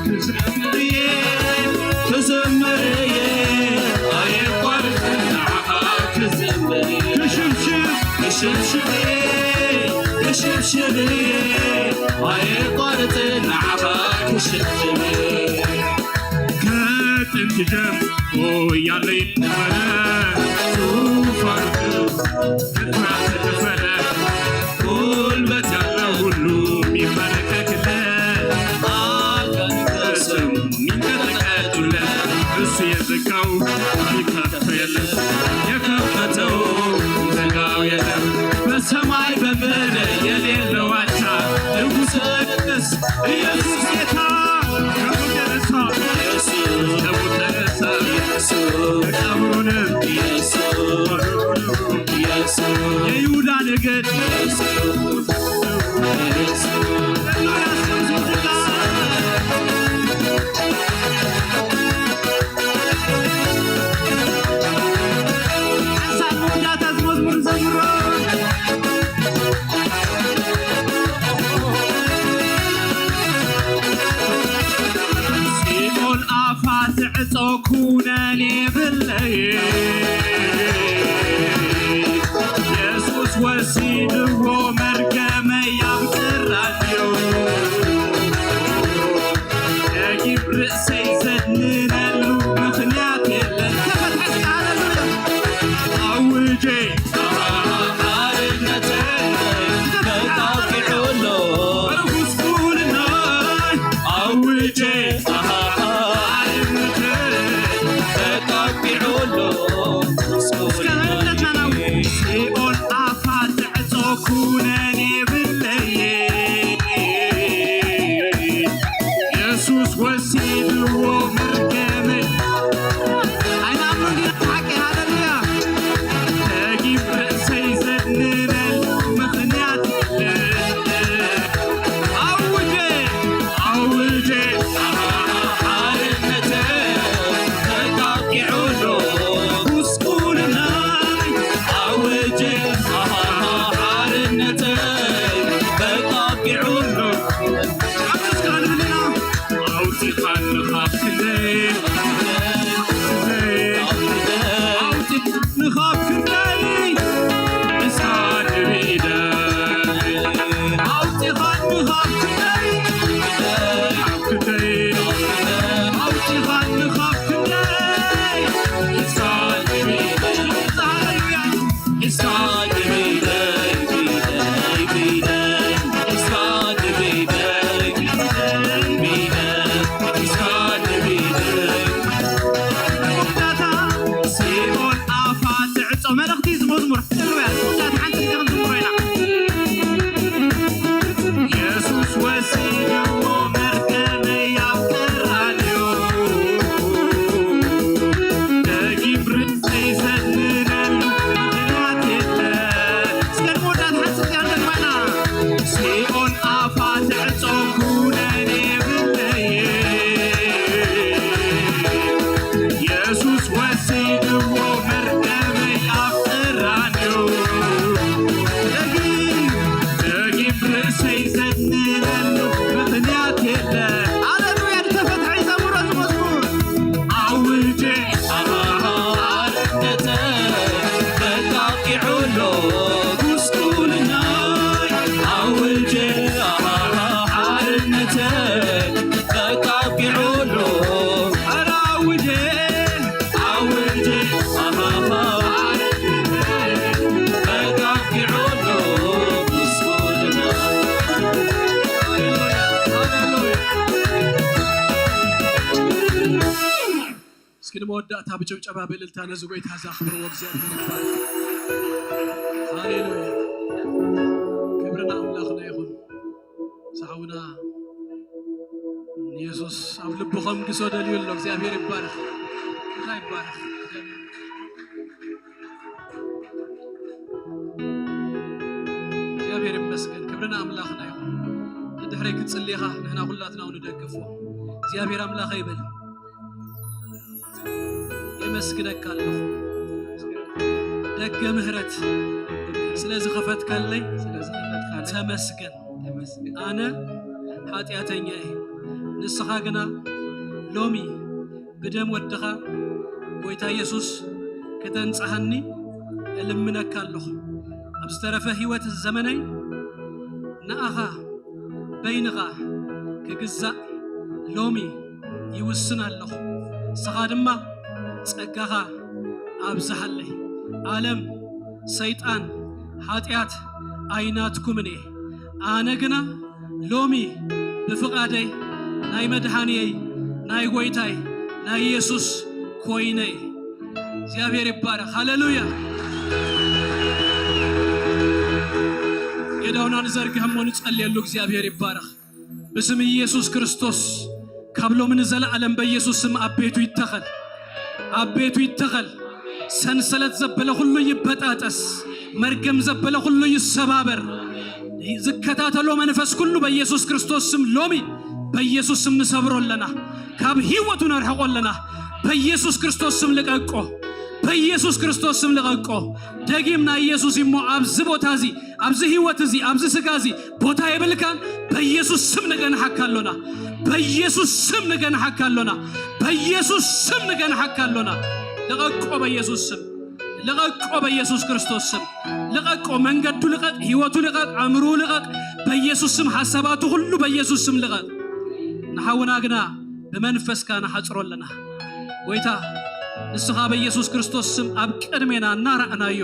ክዘምር እየ፣ ክዘምር እየ፣ ኣየቋርጽን ንዓኻ ክዘምር እየ። ክሽብሽብ፣ ክሽብሽብ እየ፣ ክሽብሽብ እየ፣ ኣየቋርጽን ንዓኻ ከጥንቲ ጀምሮ ያለ ነበረ ዙፋኑ ክብረት ተከፈለ። ጉልበት ያለው ሁሉ የሚንበረከክለት፣ አጋንንት ተሰሙ የሚንቀጠቀጡለት፣ እሱ የዘጋው የሚከፈት የለም፣ የከፈተው የሚዘጋው የለም። በሰማይ በምድር የሌለው አቻ ንጉሠ ነገሥት ኢየሱስ ጌታ ከሞት ተነሳ፣ ከሞት ተነሳ። መቃብሩንም የይሁዳ ነገድ ሓንሳብ መወዳእታ እዚ መዝሙር ንዘምሮ። ሲኦል ኣፋ ትዕጾ ኩነኔ ብለይ፣ የሱስ ወሲድዎ መርገመይ ኣብ ቀራንዮ። ደጊም ርእሰይ ዘድንነሉ ምኽንያት የለን። ተፈትሐት፣ ሃሌሉያ። ኣውጀ ሓርነተይ ተጣቂዑ ኣሎ። ርኹስ ኩልናይ ኣውጀ ሓርነተይ ተጣቂዑ ኣሎ። እስከ እምነትና ነው። ሲኦል ኣፋ ትዕጾ ኩነኔ ብለይ፣ የሱስ ወሲድዎ መርገመይ። ኣይንኣምኖን ዲና ብሓቂ? ሃሌሉያ። ደጊም ርእሰይ ዘድንነሉ ምኽንያት የለን። ኣውጀ፣ ኣውጀ፣ ሓርነተይ ተጣቂዑ ኣሎ። ጉስቁልናይ ኣውጀ፣ ሓርነተይ ተጣቂዑ ኣሎ። ኣብ እስከ ክንብል ኢና። ኣውጺኻኒ ካብ ክንደይ፣ ኣውጺኻኒ ካብ ክንደይ፣ እስኻ ንብኢደይ። ኣውጺኻኒ ካብ ክንደይ፣ ካብ ክንደይ፣ ኣውጺኻኒ ካብ ክንደይ፣ እስኻ ንብኢደይ። ሃሌሉያ። መወዳእታ ሲኦል ኣፋ ትዕጾ። መልእኽቲ እዚ መዝሙር፣ ሃሌሉያ። መወዳእታ ሓንቲ ግዜ ክንዝምሮ ኢና። የሱስ ወሲድዎ መርገመይ ኣብ ቀራንዮ፣ ደጊም ርእሰይ ዘድንነሉ ምኽንያት የለን። እስከ ንመወዳእታ ሓንቲ ግዜ ክንደግማ ኢና። ሲኦል ኣፋ ትዕጾ ኩነኔ ብለይ፣ የሱስ ወሲድዎ መርገመይ ኣብ ቀራንዮ። ደጊም፣ ደጊም ርእሰይ ዘድንነሉ ምኽንያት የለን። ሃሌሉያ፣ ዝተፈትሐ ይዘምሮ እዚ መዝሙር። ኣውጀ ሓርነተይ ተጣቂዑ ኣሎ ጉስቁልናይ። ኣውጀ ሓርነተይ ተጣቂዑ ኣሎ። ኧረ ኣውጀ፣ ኣውጀ ሓርነተይ ተጣቂዑ ኣሎ ጉስቁልናይ። ሃሌሉያ፣ ሃሌሉያ። እስኪ ንመወዳእታ ብጭብጨባ ብእልልታ ነዚ ጎይታ ዘኽብርዎ እግዚኣብሔር ይባረክ። ሃሌሉያ። ክብሪ ንኣምላኽና ይኹን። ሳሕውና ንየሱስ ኣብ ልብኹም ግሶ ደልዩ ኣሎ። እግዚኣብሔር ይባረክ። ጌታ ይባረክ። እግዚኣብሔር ይመስገን። ክብሪ ንኣምላኽና ይኹን። ድሕረይ ክትጽሊ ኢኻ፣ ንሕና ኩላትና እውን ንደግፎ። እግዚኣብሔር ኣምላኸ ይበል። የመስግነካ ኣለኹ። ደገ ምህረት ስለ ዝኸፈትካለይ ተመስገን። ኣነ ሓጢኣተኛ እየ። ንስኻ ግና ሎሚ ብደም ወድኻ ጎይታ የሱስ ከተንጽሃኒ እልምነካ ኣለኹ። ኣብ ዝተረፈ ህይወት ዘመነይ ንኣኻ በይንኻ ክግዛእ ሎሚ ይውስን ኣለኹ። ንስኻ ድማ ጸጋኻ ኣብዝሓለይ። ዓለም፣ ሰይጣን፣ ሓጢኣት ኣይናትኩምን እየ። ኣነ ግና ሎሚ ብፍቓደይ ናይ መድሓንየይ ናይ ጐይታይ ናይ የሱስ ኮይነ እየ። እግዚኣብሔር ይባረኽ። ሃሌሉያ። ጌዳውና ንዘርግሕ እሞ ንጸልየሉ። እግዚኣብሔር ይባረኽ። ብስም ኢየሱስ ክርስቶስ ካብ ሎሚ ንዘለዓለም በኢየሱስ ስም ኣብ ቤቱ ይተኸል። ኣብ ቤቱ ይተኸል። ሰንሰለት ዘበለ ኩሉ ይበጣጠስ። መርገም ዘበለ ኩሉ ይሰባበር። ዝከታተሎ መንፈስ ኩሉ በኢየሱስ ክርስቶስ ስም ሎሚ በኢየሱስ ስም ንሰብሮ ኣለና። ካብ ህይወቱ ነርሕቆ ኣለና። በኢየሱስ ክርስቶስ ስም ልቐቆ። በኢየሱስ ክርስቶስ ስም ልቐቆ። ደጊምና ኢየሱስ እሞ ኣብዚ ቦታ እዚ፣ ኣብዚ ህይወት እዚ፣ ኣብዚ ስጋ እዚ ቦታ የብልካን። በኢየሱስ ስም ንገንሓካ ኣሎና። በኢየሱስ ስም ንገንሓካ ኣሎና። በኢየሱስ ስም ንገንሓካ ኣሎና። ልቐቆ በኢየሱስ ስም። ልቐቆ በኢየሱስ ክርስቶስ ስም። ልቐቆ። መንገዱ ልቐቅ፣ ህይወቱ ልቐቅ፣ ኣእምርኡ ልቐቅ። በኢየሱስ ስም ሓሳባቱ ኩሉ በኢየሱስ ስም ልቐቅ። ንሓውና ግና ብመንፈስካ ንሓጽሮ ኣለና። ጎይታ፣ ንስኻ በኢየሱስ ክርስቶስ ስም ኣብ ቅድሜና እናረኣናዮ፣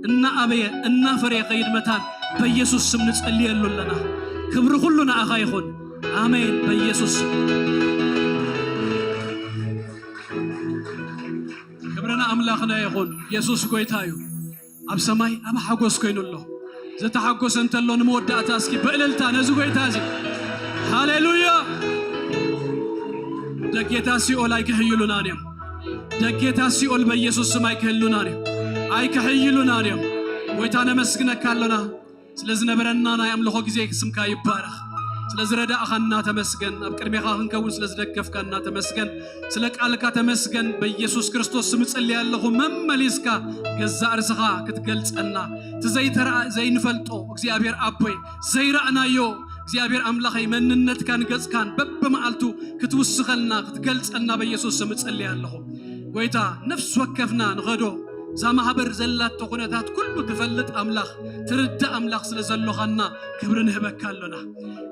እናኣበየ፣ እናፈረየ ከይድ መታን በኢየሱስ ስም ንጸልየሉ ኣለና። ክብሪ ኩሉ ንኣኻ ይኹን። ኣሜን። በኢየሱስ ስም። ክብሪ ንኣምላኽና ይኹን። የሱስ ጎይታ እዩ። ኣብ ሰማይ ኣብ ሓጎስ ኮይኑ ኣሎ። ዝተሓጎሰ እንተሎ ንመወዳእታ እስኪ ብእልልታ ነዚ ጎይታ እዚ። ሃሌሉያ። ደጌታት ሲኦል ኣይክሕይሉናን እዮም። ደጌታት ሲኦል በኢየሱስ ስም ኣይክህሉናን እዮም። ኣይክሕይሉናን እዮም። ጎይታ ነመስግነካ ኣሎና። ስለ ዝነበረና ናይ ኣምልኾ ግዜ ስምካ ይባረኽ። ስለ ዝረዳእኻና ተመስገን። ኣብ ቅድሜኻ ክንከውን ስለ ዝደገፍካና ተመስገን። ስለ ቃልካ ተመስገን። በኢየሱስ ክርስቶስ ስም እጽልይ ኣለኹ። መመሊስካ ገዛእ ርእስኻ ክትገልጸና፣ እቲ ዘይተረኣ ዘይንፈልጦ እግዚኣብሔር ኣቦይ ዘይረኣናዮ እግዚኣብሔር ኣምላኸይ መንነትካን ገጽካን በብመዓልቱ ክትውስኸልና ክትገልጸና በኢየሱስ ስም እጽልይ ኣለኹ። ጎይታ ነፍሲ ወከፍና ንኸዶ እዛ ማህበር ዘላቶ ኩነታት ኩሉ ትፈልጥ ኣምላኽ፣ ትርዳእ ኣምላኽ ስለ ዘሎኻና ክብሪ ንህበካ ኣሎና።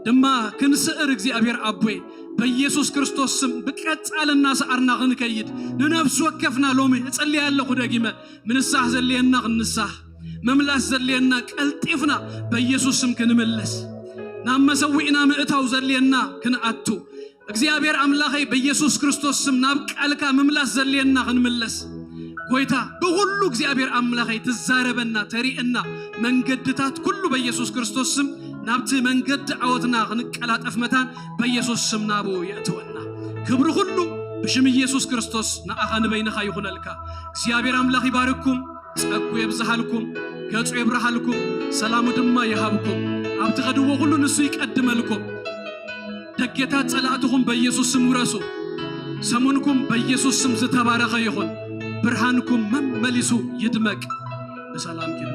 ድማ ክንስዕር እግዚኣብሔር ኣቦይ በኢየሱስ ክርስቶስ ስም ብቀጻሊ እናሰዓርና ክንከይድ ንነፍሲ ወከፍና ሎሚ እጸልይ ኣለኹ ደጊመ። ምንሳሕ ዘድልየና ክንንሳሕ፣ ምምላስ ዘድልየና ቀልጢፍና በኢየሱስ ስም ክንምለስ፣ ናብ መሰዊእና ምእታው ዘድልየና ክንኣቱ፣ እግዚኣብሔር ኣምላኸይ በኢየሱስ ክርስቶስ ስም ናብ ቃልካ ምምላስ ዘድልየና ክንምለስ፣ ጎይታ ብኹሉ እግዚኣብሔር ኣምላኸይ ትዛረበና፣ ተሪእና፣ መንገድታት ኩሉ በኢየሱስ ክርስቶስ ስም ናብቲ መንገዲ ዓወትና ክንቀላጠፍ መታን በኢየሱስ ስም ናብኡ የእትወና። ክብሪ ኩሉ ብሽም ኢየሱስ ክርስቶስ ንኣኻ ንበይንኻ ይኹነልካ። እግዚኣብሔር ኣምላኽ ይባርክኩም፣ ጸጉ የብዝሓልኩም፣ ገጹ የብርሃልኩም፣ ሰላሙ ድማ ይሃብኩም። ኣብ ትኸድዎ ኩሉ ንሱ ይቀድመልኩም። ደጌታት ጸላእትኹም በኢየሱስ ስም ውረሱ። ሰሙንኩም በኢየሱስ ስም ዝተባረኸ ይኹን። ብርሃንኩም መመሊሱ ይድመቅ። ብሰላም ኪዱ።